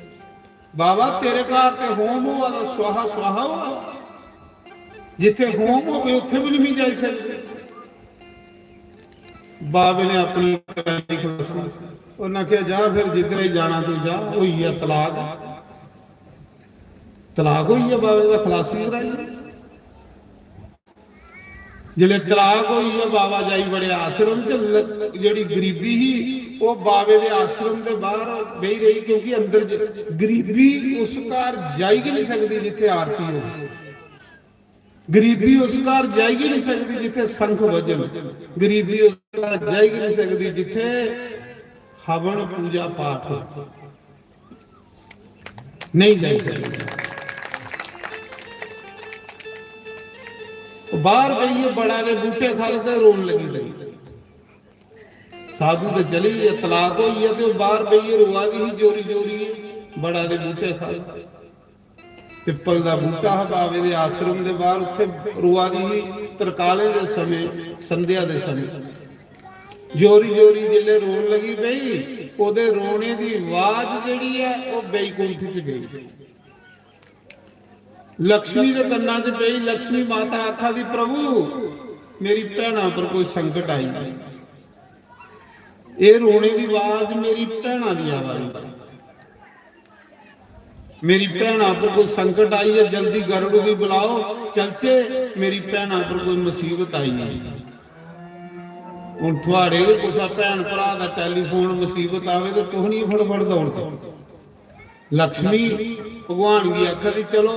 बाबा, तेरे घर ते होम होआ दा, स्वाहा स्वाहा होआ दा। जित्थै होम होवे, उत्थै बी निं जाई सकदे। बाबे ने अपनी कराई खलासी। उन्नै आखेआ, "जा फिर, जिद्धर जाना तू जा।" होई गेआ तलाक। तलाक होई गेआ, बाबे दा खलासी कराई। जिसलै तलाक होई गेआ, बाबा जाई बड़े आश्रम च। ल-, जेह्ड़ी गरीबी ही, ओह् बाबे दे आश्रम दे बाहर बेही रेही, क्योंकि अंदर ज-, गरीबी उस घर जाई गै निं सकदी जित्थै आरती होवे। गरीबी उस घर जाई गै निं सकदी जित्थै शंख बजन। गरीबी उस घर जाई गै निं सकदी जित्थै हवन पूजा पाठ हो। नेईं जाई सकदी। ओह् बाहर बेहियै बड़ा दे बूटे ख'ल्ल ते रोन लगी पेई। साधु ते चली गे, तलाक होई गेआ, ते ओह् बाहर बेहियै रोआ दी ही जोरी जोरी, बड़ा दे बूटे ख'ल्ल। पिप्पल दा बूटा हा बाबे दे आश्रम दे बाहर, उत्थे रोआ दी ही। तरकालें दे समें, संध्या दे समें जोरी जोरी जिसलै रोन लगी पेई, ओह्दे रोने दी आवाज जेह्ड़ी ऐ, ओह् बैकुंठ च गई। लक्ष्मी दे कन्नां च पेई। लक्ष्मी माता आखा दी, "प्रभु, मेरी भैना पर कोई संकट आई, एह् रोने दी आवाज मेरी भैना दी आवाज ऐ। मेरी भैना पर कोई संकट आई ऐ, जल्दी गरुड़ गी बुलाओ, चलचे, मेरी भैना पर कोई मुसीबत आई ऐ। हुन थुआड़े गै कुसै भैन भ्रा दा टेलीफोन मुसीबत आवे ते तुस निं फटाफट दौड़दे। लक्ष्मी भगवान गी आखा दी, "चलो।"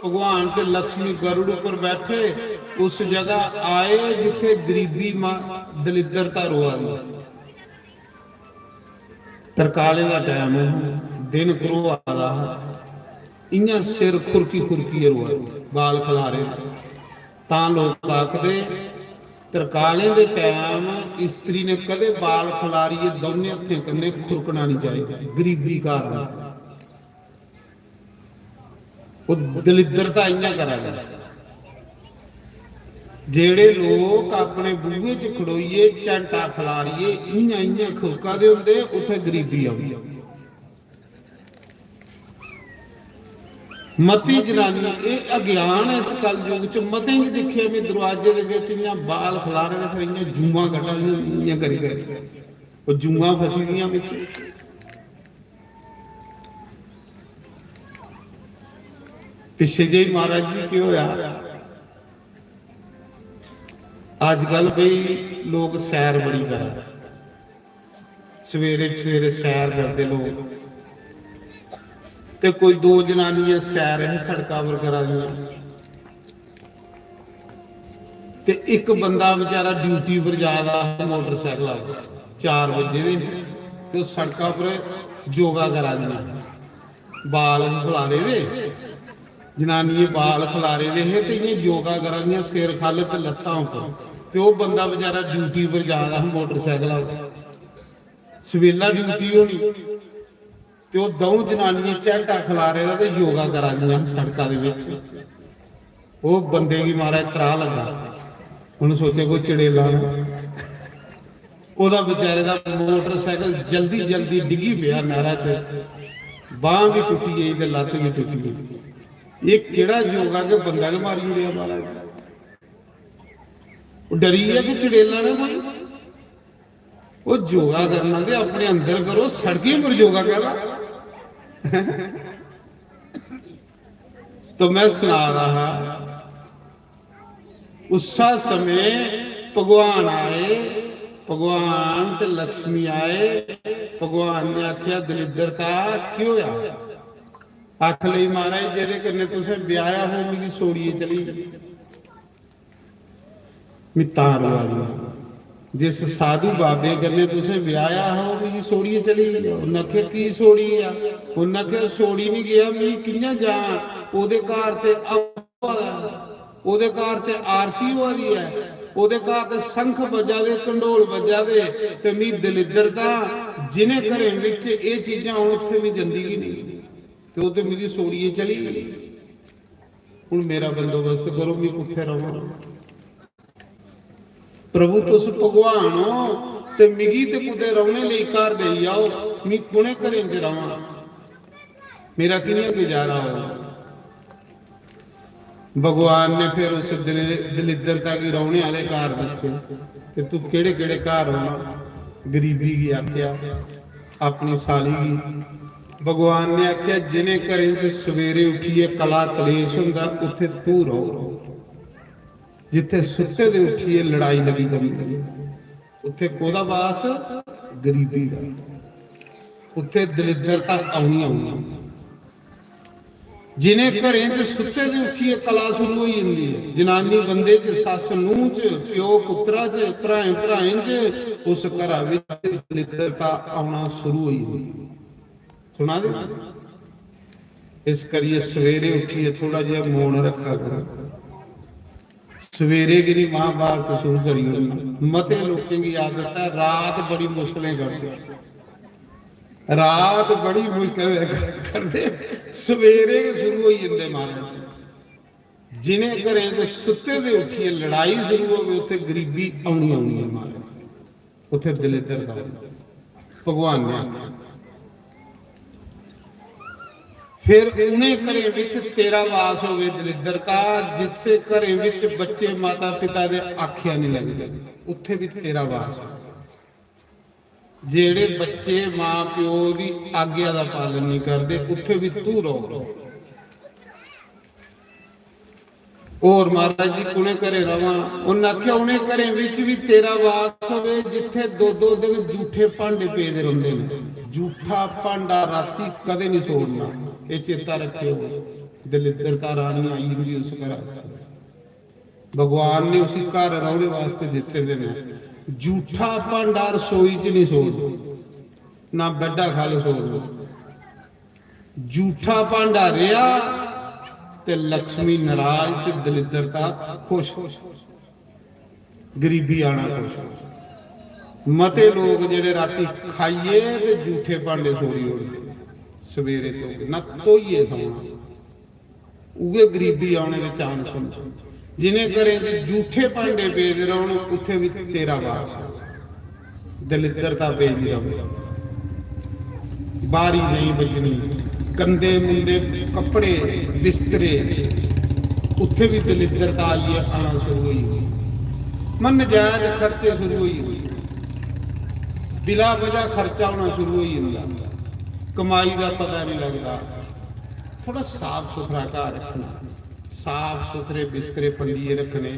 भगवान ते लक्ष्मी गरुड़ उप्पर बैठे, उस जगह आए जित्थे गरीबी मा-, दलिद्रता रोआ दी। तरकालें दा टैम हा, दिन घरोआ दा हा, इ'यां सिर खुरकी खुरकियै रोआ दी, बाल खलारे। तां लोक आखदे, तरकालें दे टैम इस्त्री ने कदे बाल खलारियै दौनें हत्थें कन्नै खुरकना निं चाहिदा, गरीबी कारण। ओह् दलिद्रता इ'यां करा दे। जेह्ड़े लोक अपने बूहे च खड़ोइयै झैंटा खलारियै इ'यां इ'यां खुरका दे होंदे, उत्थै गरीबी औंदी। मती जनानी, एह् अज्ञान ऐ इस कलयुग च। मतें गी दिक्खेआ में दरवाजे दे बिच इ'यां बाल खलारे दे, फिर इ'यां जूआं कड्ढा दियां, इ'यां करी करी। ओह् जूआं फसी दियां बिच। पिच्छे जेही महाराज जी केह् होया, अजकल भई लोक सैर बड़ी करा दे, सवेरे सवेरे सैर करदे लोक, ते कोई दो जनानियां सैर है सड़का पर करा दियां, ते इक बंदा बेचारा ड्यूटी पर जा रहा हा मोटरसाइकिल पर, चार बजे दे, ते सड़का पर योगा करा दियां, बाल खलारे दे, जनानियें बाल खलारे दे हे ते इ'यां योगा करा दियां, सिर खल्ल ते लत्तां उप्पर। ते ओह् बंदा बेचारा ड्यूटी पर जा दा हा मोटरसाइकल पर, सवेला ड्यूटी होनी, ते ओह् द'ऊं जनानियें झैंटा खलारे दा ते योगा करा दियां सड़का दे बिच। ओह् बंदे गी महाराज त्राह् लग्गा, उ'न्नै सोचेआ कोई चड़ेला न। ओह्दा बेचारे दा मोटरसाइकल जल्दी जल्दी डिग्गी पेआ नैह्रा च, बांह् बी टुट्टी गेई ते लत्त बी टुट्टी गेई। एह् केह्ड़ा योगा के बंदा गै मारी ओड़ेआ महाराज। ओह् डरी गेआ कि चड़ेला ने कोई। ओह् योगा करना ते अपने अंदर करो, सड़कें पर योगा कैह्दा? तो मैं सना रहा हा, उस्सा समें भगवान आए, भगवान ते लक्ष्मी आए। भगवान ने आखेआ, "दलिद्रता, केह् होया?" आख लई, "महाराज, जेह्दे कन्नै तुसें ब्याह्या हो, मिगी छोड़ियै चली गेई।" मैं तां रोआ दी आं। "जिस साधु बाबे कन्नै तुसें ब्याह्या हा, ओह् मिगी छोड़ियै चली गेआ।" उन्नै आखेआ, "की छोड़ी गेआ?" उन्नै आखेआ, "छोड़ी निं गेआ, मिगी कि'यां जां? ओह्दे घर ते हवा दा ऐ, ओह्दे घर ते आरती होआ दी ऐ, ओह्दे घर ते शंख बज्जा दे, घंडोल बज्जा दे, ते मी दलिद्दर तां, जि'नें घरें बिच एह् चीजां होन, उत्थै मी जंदी गै नेईं, ते ओह् ते मिगी छोड़ियै चली गेई। हून मेरा बंदोबस्त करो, मी कुत्थै र'वां?" प्रभु, तुस भगवान ओ, ते मिगी ते कुतै रौह्ने लेई घर देई जाओ, मी कु'नें घरें च र'वां? मेरा कि'यां गुजारा होग? भगवान ने फिर उस दलि-, दलिद्दरता गी रौह्ने आह्ले घर दस्से, ते तू केह्ड़े-केह्ड़े घर रौह्ना? गरीबी गी आखेआ, अपनी साली गी। भगवान ने आखेआ, जिनें घरें च सवेरे उट्ठियै कला कलेश होंदा, उत्थै तू रौह्। जित्थै सुत्ते दे उट्ठियै लड़ाई लगी पौंदी ऐ, उत्थै कोह्दा वास? गरीबी दा। उत्थै दलिद्दरता औनी औनी। जिनें घरें च सुत्ते दे उट्ठियै कला शुरू होई जंदी ऐ, जनानी बंदे च, सस्स नूंह् च, प्यो पुत्तरा च, भ्राएं भ्राएं च, उस घरा बिच दलिद्दरता औना शुरू होई जंदी ऐ। सुना दे? इस करियै सवेरे उट्ठियै थोड़ा जेहा मौन रक्खा करो। सवेरे गै नहीं महाभारत शुरू करी ओड़ना। मते लोकें गी आदत ऐ, रात बड़ी मुश्कलें कड्ढदे, रात बड़ी मुश्कलें कड्ढदे, सवेरे गै शुरू होई जंदे महाराज। जिनें घरें च सुत्ते दे उट्ठियै लड़ाई शुरू होवे, उत्थै गरीबी औनी औनी ऐ महाराज। उत्थै दलिद्दर दा होंदा। भगवान ने आखेआ, फिर उ'नें घरें बिच तेरा वास होवे दलिद्दरता, जित्थै घरें बिच बच्चे माता पिता दे आखेआ निं लगदे, उत्थै बी तेरा वास होवे। जेह्ड़े बच्चे मां प्यो दी आज्ञा दा पालन निं करदे, उत्थै बी तू रौह्। होर महाराज जी कु'नें घरें रवां? उ'न्न आखेआ, उ'नें घरें बिच बी तेरा वास होवे जित्थै दो दो दिन जूठे भांडे पेदे रौंह्दे न। जूठा भांडा राती कदें निं सोड़ना। एह् चेता रक्खेओ, दलिद्दरता रानी आई जंदी उस घरा च। भगवान ने उसी घर रौह्ने वास्तै दित्ते दे न। जूठा भांडा रसोई च निं सोड़ना, ना बैड्डा ख'ल्ल सोड़ना। जूठा भांडा रेहा ते लक्ष्मी नाराज ते दलिद्दरता खुश, गरीबी आना खुश। मते लोक जेह्ड़े राती खाइयै ते जूठे भांडे छोड़ी ओड़दे, सवेरे धोगे ना, धोइयै सौना, उ'ऐ गरीबी औने दे चांस होंदे। जिनें घरें च जूठे भांडे पेदे रौह्न, उत्थै बी तेरा वास। दलिद्दरता पेदी रौह्नी, बारी नेईं बज्जनी, गंदे मुंदे कपड़े, बिस्तरे, उत्थै बी दलिद्दरता आइयै आना शुरू होई गेई। मन नजायज खर्चे शुरू होई गे, बिला वजह खर्चा होना शुरू होई जंदा, कमाई दा पता नहीं लगदा। थोड़ा साफ सुथरा घर रखना, साफ सुथरे बिस्तरे पंडिये रखने,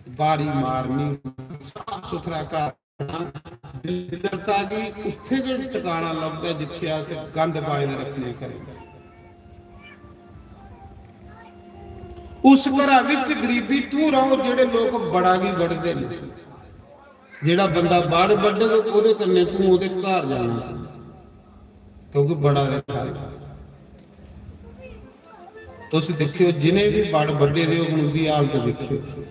बारी मारनी, साफ सुथरा घर रखना। दलिद्दरता गी उत्थे गै टकाना लभदा जित्थे अस गंद पाए दे रखने घरें च। उस घरा विच गरीबी तू रहो जेड़े लोक बड़ा गी बड़दे न। जेड़ा बंदा बड़ बड्डग ओदे कन्ने तू ओदे घर जाना, क्योंकि बड़ा दे घर। तुस दिक्खेओ, जिन्हें भी बड़ बड्डे दे होङन, उंदी हालत दिक्खेओ।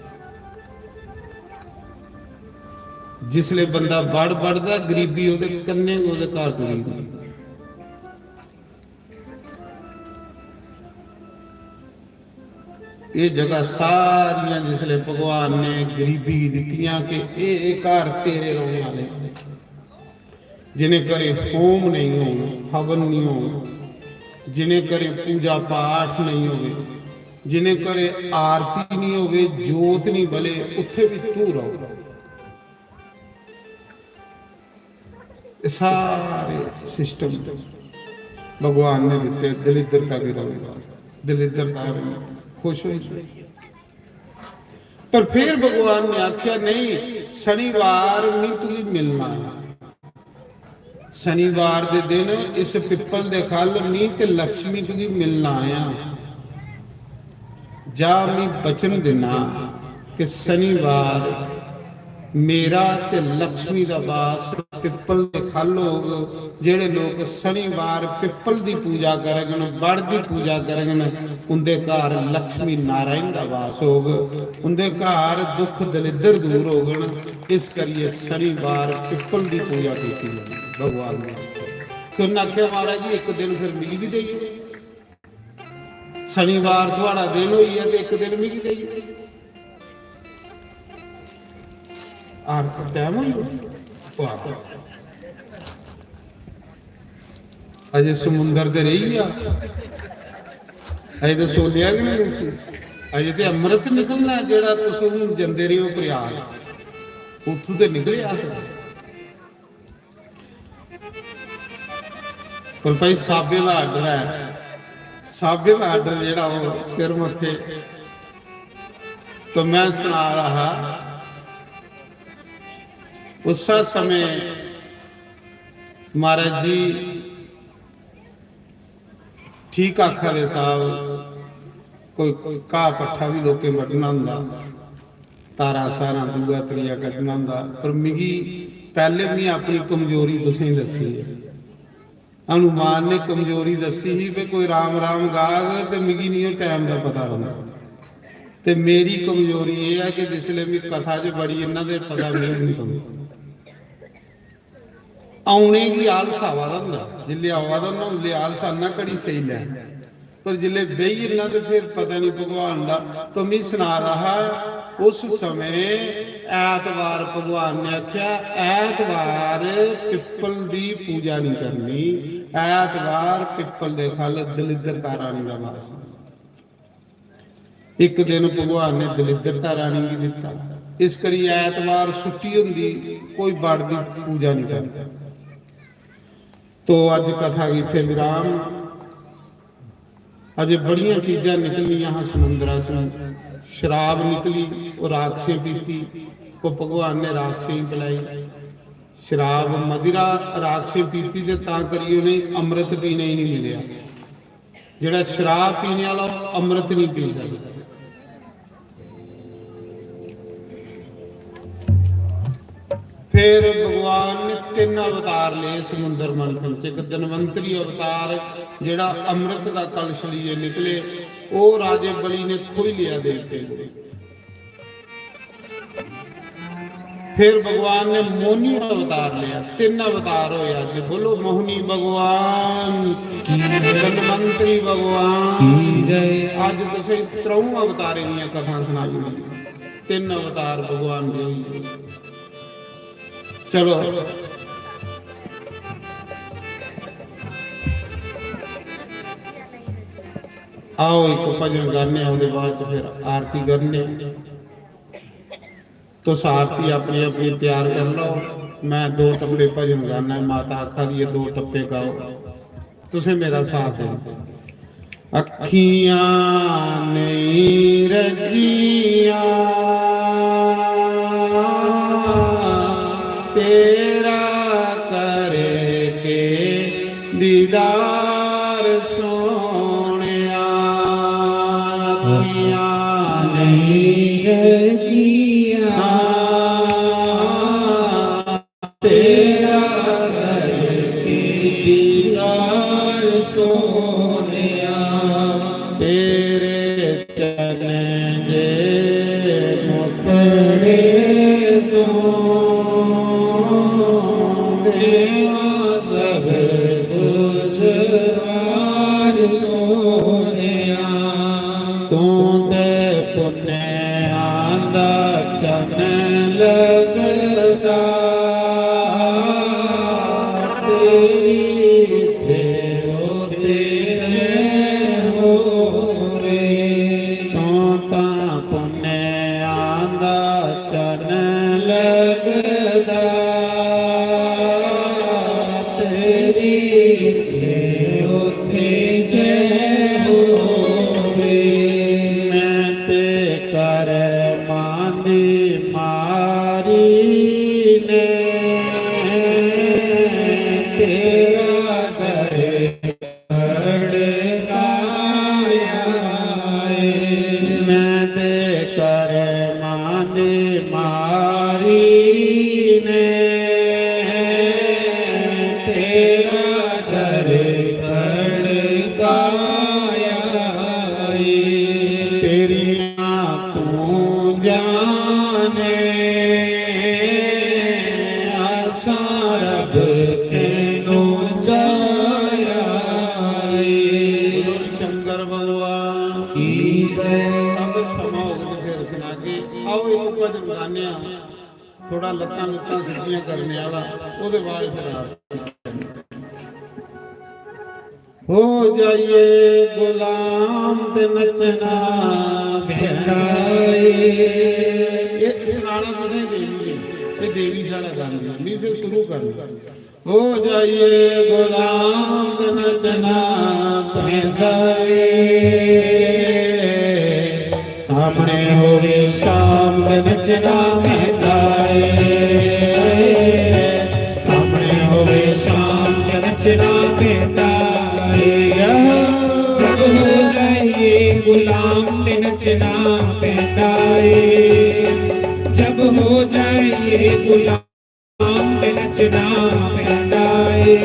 जिसले बंदा बड़ बड़दा, गरीबी ओदे कन्ने गै ओदे घर टुरी जंदी। एह जगह सारियां जिसले भगवान ने गरीबी गी दित्तियां कि एह, एह घर तेरे रौहने आह्ले, जिनें घरें होम नेईं होन, हवन नेईं होन, जिनें घरें पूजा पाठ नेईं होवे, जिनें घरें आरती नेईं होवे, जोत नेईं बले, उत्थे भी तू रहो। एह सारे सिस्टम भगवान ने दित्ते दलिद्दरता गी रौहने वास्ते। दलिद्दरता खुश होई जाए। पर फिर भगवान ने आख्या, "नहीं, शनिवार मी तुगी मिलना है। शनिवार दे दिन इस पिप्पल दे खल मी ते लक्ष्मी तुगी मिलना आया। जा, मी वचन दिना कि शनिवार मेरा ते लक्ष्मी दा वास पिप्पल दे खल होग।" जेड़े लोक शनिवार पिप्पल दी पूजा करगन, बड़ दी पूजा करगन, उंदे घर लक्ष्मी नारायण दा वास होग, उंदे घर दुख दलिद्दर दूर होगन। इस करियै शनिवार पिप्पल दी पूजा कीती जंदी भगवान ने। ते उन्नै आखेआ, "महाराज जी, इक दिन फिर मिगी बी देई ओड़ो। शनिवार थुआड़ा दिन होई गेआ ते इक दिन मिगी देई ओड़ो।" आर टैम होई गेआ। वाह। अजे समुंदर ते रेही गेआ, अजे ते सोलेआ गै नहीं इसी। अजे ते अमृत निकलना ऐ, जेड़ा तुस हून जंदे रहे हो प्रयाग, उत्थों ते निकलेआ। पर भाई, साबे दा आर्डर है, साबे दा आर्डर जेड़ा, वो सिर मत्थे। तो मैं सना रहा हा, उस समय महाराज जी ठीक आखा दे साहब, कोई घाह पट्ठा भी लोकें बड्ढना होंदा, तारां सारां दूआ त्रीया कड्ढना होंदा। पर मिगी पैह्ले बी अपनी कमजोरी तुसेंगी दस्सी ऐ। हनुमान ने कमजोरी दस्सी ही, "भाई, कोई राम राम गाग ते मिगी नहीं टैम दा पता रौंह्दा।" ते मेरी कमजोरी एह् ऐ कि जिसलै में कथा च बड़ी जन्ना ते पता मिगी नहीं रौंह्दा। औने गी आलस आवा दा होंदा, जिसलै आवा दा होंदा, उसलै आलस आना घड़ी सेई लै। पर जिसलै बेही जन्ना ते फिर पता नहीं भगवान दा। तो मी सना रहा हा, उस समय ऐतवार भगवान ने आख्या, "ऐतवार पिप्पल दी पूजा नहीं करनी, ऐतवार पिप्पल दे ख'ल्ल दलिद्रता रानी दा वास।" एक दिन भगवान ने दलिद्रता रानी गी दिता, इस करी ऐतवार छुट्टी होंदी, कोई बड़ दी पूजा नहीं करता। तो अज कथा गी इत्थे विराम। अजे बड़ियां चीजां निकलनियां हां समुंदरा चों। शराब निकली, ओह राक्षसें पीती, ओह भगवान ने राक्षसें गी पिलाई। शराब, मदिरा राक्षसें पीती ते तां करियै उ'नेंगी अमृत पीने गी नहीं मिलेआ। जेड़ा शराब पीने वाला, ओह अमृत नहीं पी सकदा। फिर भगवान ने तिन्न अवतार ले समुंदर मंथन च। एक धन्वंतरी अवतार, जेड़ा अमृत दा कलश लेइयै निकले, ओह राजे बलि ने खोई लिया देवते ने। फिर भगवान ने मोहनी अवतार लिया, तिन्न अवतार होए अज। बोलो मोहनी भगवान की जय। धन्वंतरी भगवान की जय। अज तुसें त्रऊं अवतारें दियां कथां सनाई ओड़ियां, तिन्न अवतार भगवान दे होई गे। चलो, आओ एक भजन गाने, ओहदे बाद च फिर आरती करने। तुस आरती अपनी अपनी तैयार कर लो, मैं दो टप्पे भजन गाना है। माता आखा दी है, "दो टप्पे गाओ।" तुसें मेरा साथ देना। अखियां नहीं रजियां तेरा करके दीदार सोहणिया। अखियां नहीं रजियां तेरा करके दीदार सोहणिया। तेरे चरण दे मुखड़े तों देवां सब कुछ हार सोहणिया। तूं ते पुन्नेआं दा चन्न लगदा, तेरी इत्थे उत्थे जै होवे। तूं तां पुन्नेआं दा चन्न लगदा, तेरी इत्थे उत्थे जै होवे। मैं ते करमां दी मारी ने तेरा दर खड़काया रे। मैं ते करमां दी मारी ने तेरा दर खड़काया रे। तेरियां पूजां ने असां रब तैनू चाया रे। बोलो शंकर भगवान की जय। अब समां होग ते फिर सुनागे। आओ एक भजन गाने आं, थोड़ा लत्तां लुत्तां सिद्धियां करने आह्ला, ओह्दे बाद फिर आरती। हो जाइए गुलाम ते नचना पैंदा रे। एह् सनाना तुसें देवी जी, ते देवी साढ़ा गांदी ऐ, मी सिर्फ शुरू करना। हो जाइए गुलाम ते नचना पैंदा रे। सामने होवे शाम ते नचना पैंदा रे। सामने होवे शाम ते नचना पैंदा रे। जब हो जाइए गुलाम ते नचना पैंदा रे। जब हो जाइए गुलाम ते नचना पैंदा रे।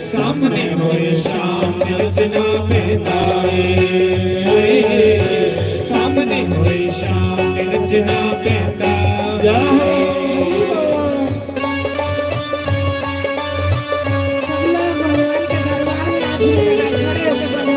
सामने होए शाम ते नचना पैंदा रे। सामने होए शाम ते नचना पैंदा। जय हो। सबला भगवान के दरबार में हाथ मिलेगा, खड़े होके बोलो।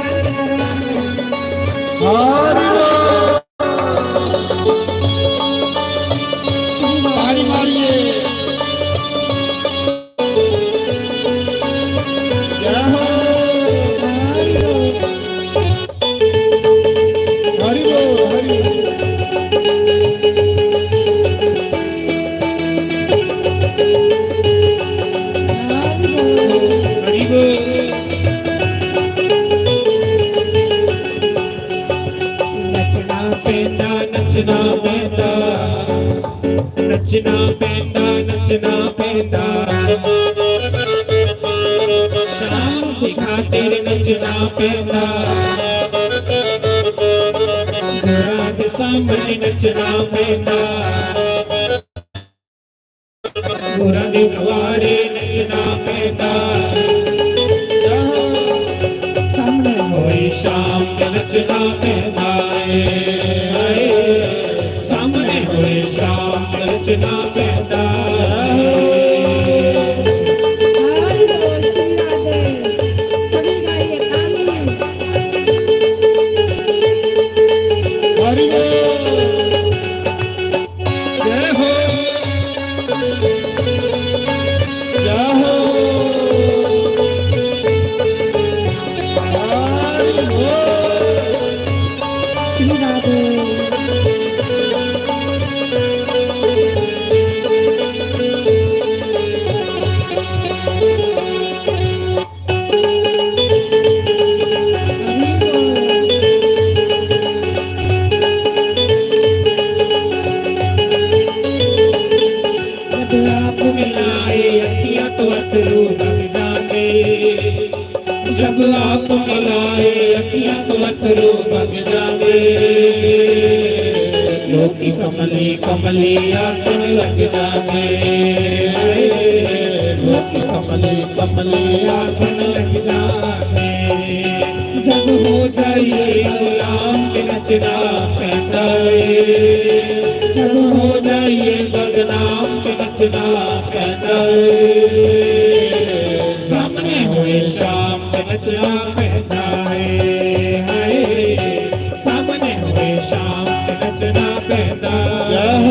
नचना पैंदा, नचना पैंदा, शाम दी खातिर नचना पैंदा, गुरां दे सामने नचना पैंदा, गुरां दे दुआरे नचना पैंदा। सामने होए शाम ते नचना पैंदा ਏ, ਏ, ਸਾਹਮਣੇ ਹੋਏ ਸ਼ਾਮ ਤੇ ਨੱਚਣਾ ਪੈਂਦਾ ਏ। हरि बोल श्री राधे। सभी गाइए ताली। हरि बोल। जय हो, जय हो। हरि बोल। श्री राधे। जब आप मिलाए अखियां तो अथरू बग जाते, जब आप मिलाए अखियां तो अथरू बग जाते, लोकी कमली कमली आखन लग जाते, लोकी कमली कमली आखन लग जाते। जब हो जाइए गुलाम के नचना पैंदा ਏ, जब हो जाइए बदनाम के नचना पैंदा ਏ। सामने होए शाम के नचना पैंदा ਏ, हाय। सामने होए शाम के नचना पैंदा ਏ।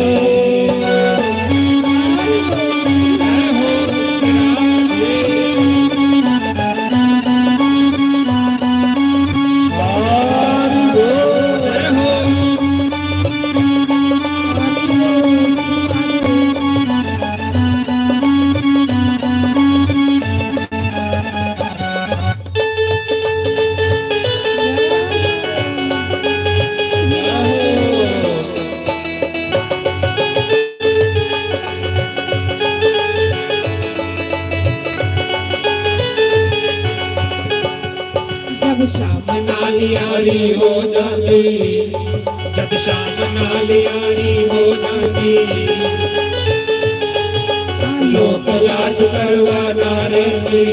जब शाम नाल यारी हो जाती, जब शाम नाल यारी हो जाती, तां लोक लाज परवाह ना रहिंदी,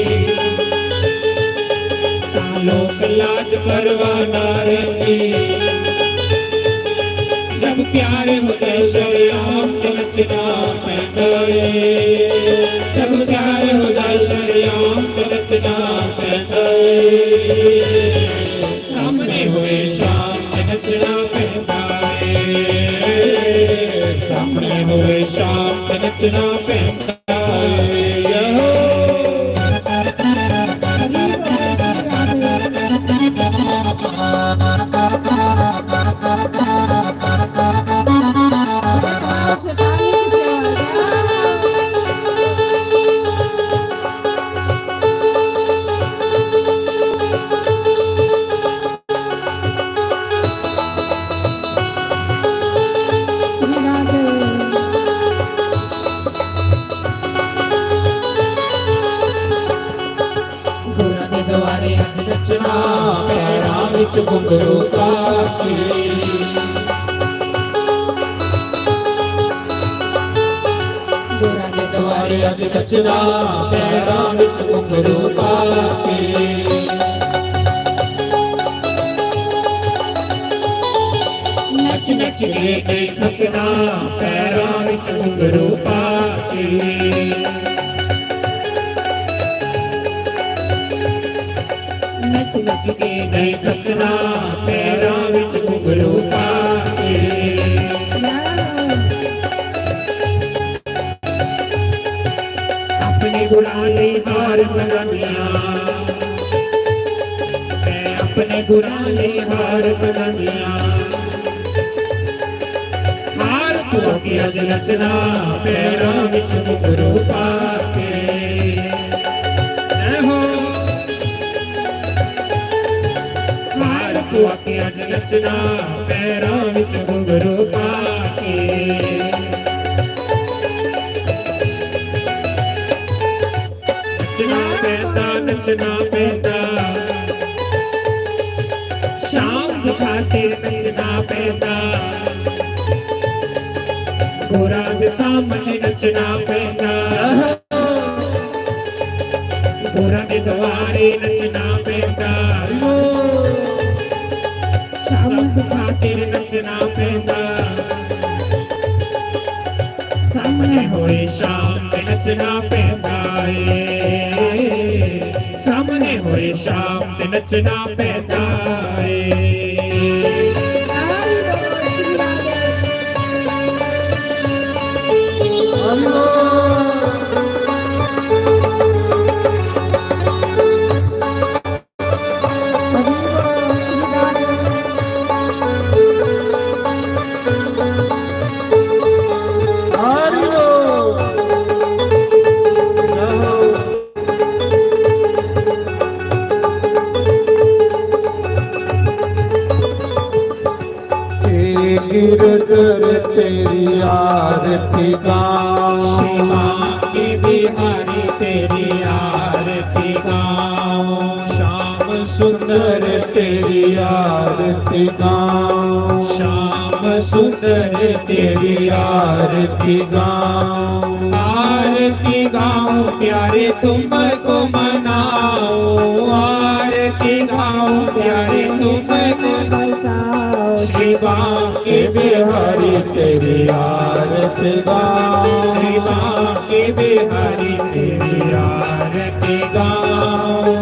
तां लोक लाज परवाह ना रहिंदी। जब प्यार हो जाए शरेआम ते नचना पैंदा ਏ, जब प्यार हो जाए शरेआम ते नचना पैंदा ਏ। सामने होए शाम ते नचना पैंदा ਏ, सामने होए शाम ते नचना पैंदा ਏ। गुरां दे दुआरे अज नचना, पैरां विच घुंघरू पा के। गुरां दे दुआरे अज नचना, पैरां विच घुंघरू पा के। नच नच के नहीं थकना, पैरां विच घुंघरू पा के। नच नच के नहीं थकना, पैरां विच घुंघरू पा के। अपने गुरां लई हार बनानियां, मैं अपने गुरां लई हार बनानियां। हार पुआ के अज नचना, पैरां विच घुंघरू पा के। ऐ हो। हार पुआ के अज नचना, पैरां विच घुंघरू पा के। नचना पैंदा, शाम खातिर नचना पैंदा, गोरा दे सामने नचना पैंदा, गोरा दे दुआरे नचना पैंदा, शाम खातिर नचना पैंदा। सामने होए शाम ते नचना पैंदा ਏ, सामने होए शाम ते नचना पैंदा ਏ। तेरी आरती गाऊं। श्री बांके बिहारी तेरी आरती गाऊं। श्याम सुंदर तेरी आरती गाऊं। श्याम सुंदर तेरी आरती गाऊं। आरती गाऊं प्यारे तुमको मनाऊं। आरती गाऊं प्यारे तुमको बसाऊं। श्री बांके बिहारी तेरी आरती गाऊं। श्री बांके बिहारी तेरी आरती गाऊं।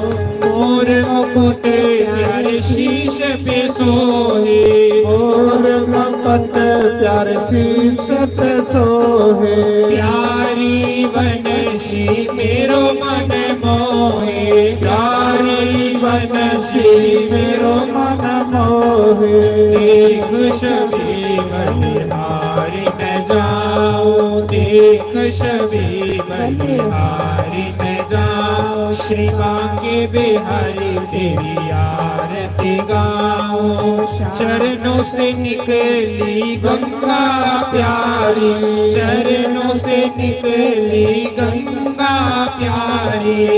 मोर मुकुट प्यारे शीश पे सोहे। मोर मुकुट प्यारे शीश पे सोहे। प्यारी बनसी मेरो मन मोहे। प्यारी बनसी मेरो मन मोहे। देख छवि बलिहारी न जाऊं। देख छवि बलिहारी न जाऊं। श्री बांके बिहारी तेरी आरती गाऊं। चरणों से निकली गंगा प्यारी। चरणों से निकली गंगा प्यारी।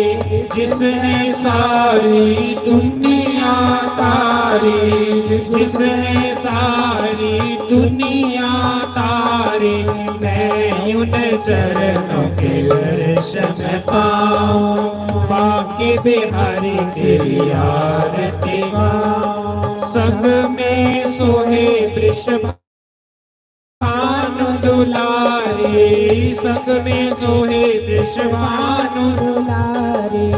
जिसने सारी दुनिया तारी। जिसने सारी दुनिया तारी। मैं उन चरणों के दर्शन पाऊं। बांके बिहारी तेरी आरती गाऊं। संग में सोहे वृषभानु दुलारी। संग में सोहे वृषभानु दुलारी।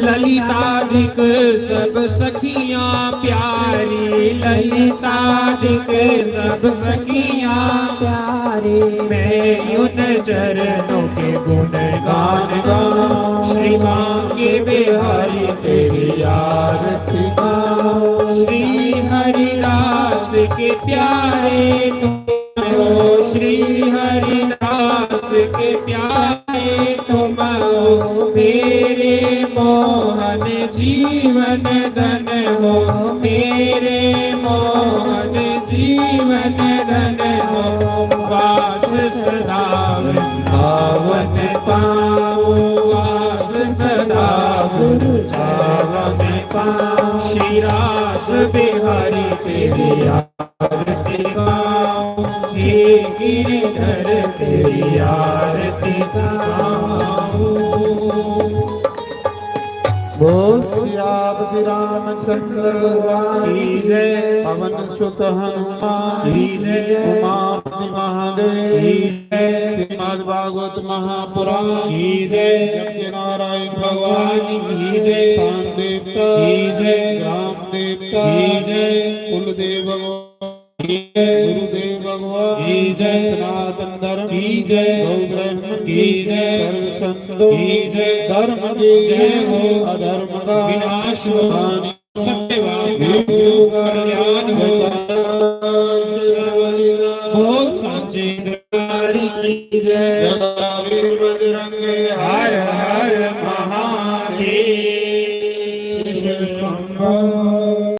ललितादिक सब सखियां प्यारी। ललितादिक सब सखियां प्यारी। मैं उन चरणों के गुणगान गाऊं। श्री बांके बिहारी तेरी आरती गाऊं। श्री हरिदास के प्यारे तुम हो। श्री हरिदास के प्यारे तुम हो। मेरे मोहन जीवन धन हो। मेरे मोहन जीवन धन हो। वास सदा वृंदावन पाऊं। वास सदा गुरु चावन पाऊं। श्री रास बिहारी तेरी आरती गाऊं। हे गिरिधर तेरी आरती गाऊं। बोल सियापति रामचंद्र भगवान की जय। पवन सुत हनुमान की जय। उमापति महादेव की जय। श्रीमद् भागवत महापुराण की जय। सत्यनारायण भगवान की जय। स्थान देवता की जय। ग्राम देवता की जय। कुल देव भगवान की जय। गुरुदेव भगवान की जय। सनातन धर्म की जय। गौ ब्राह्मण की जय। सर्व संतों की जय। धर्म की जय हो। अधर्म का विनाश हो। हानि सत्यवादी कल्याण हो। बोल सांचे दरबार की जय। जय महावीर बजरंगी हर हर महादेव शंभो।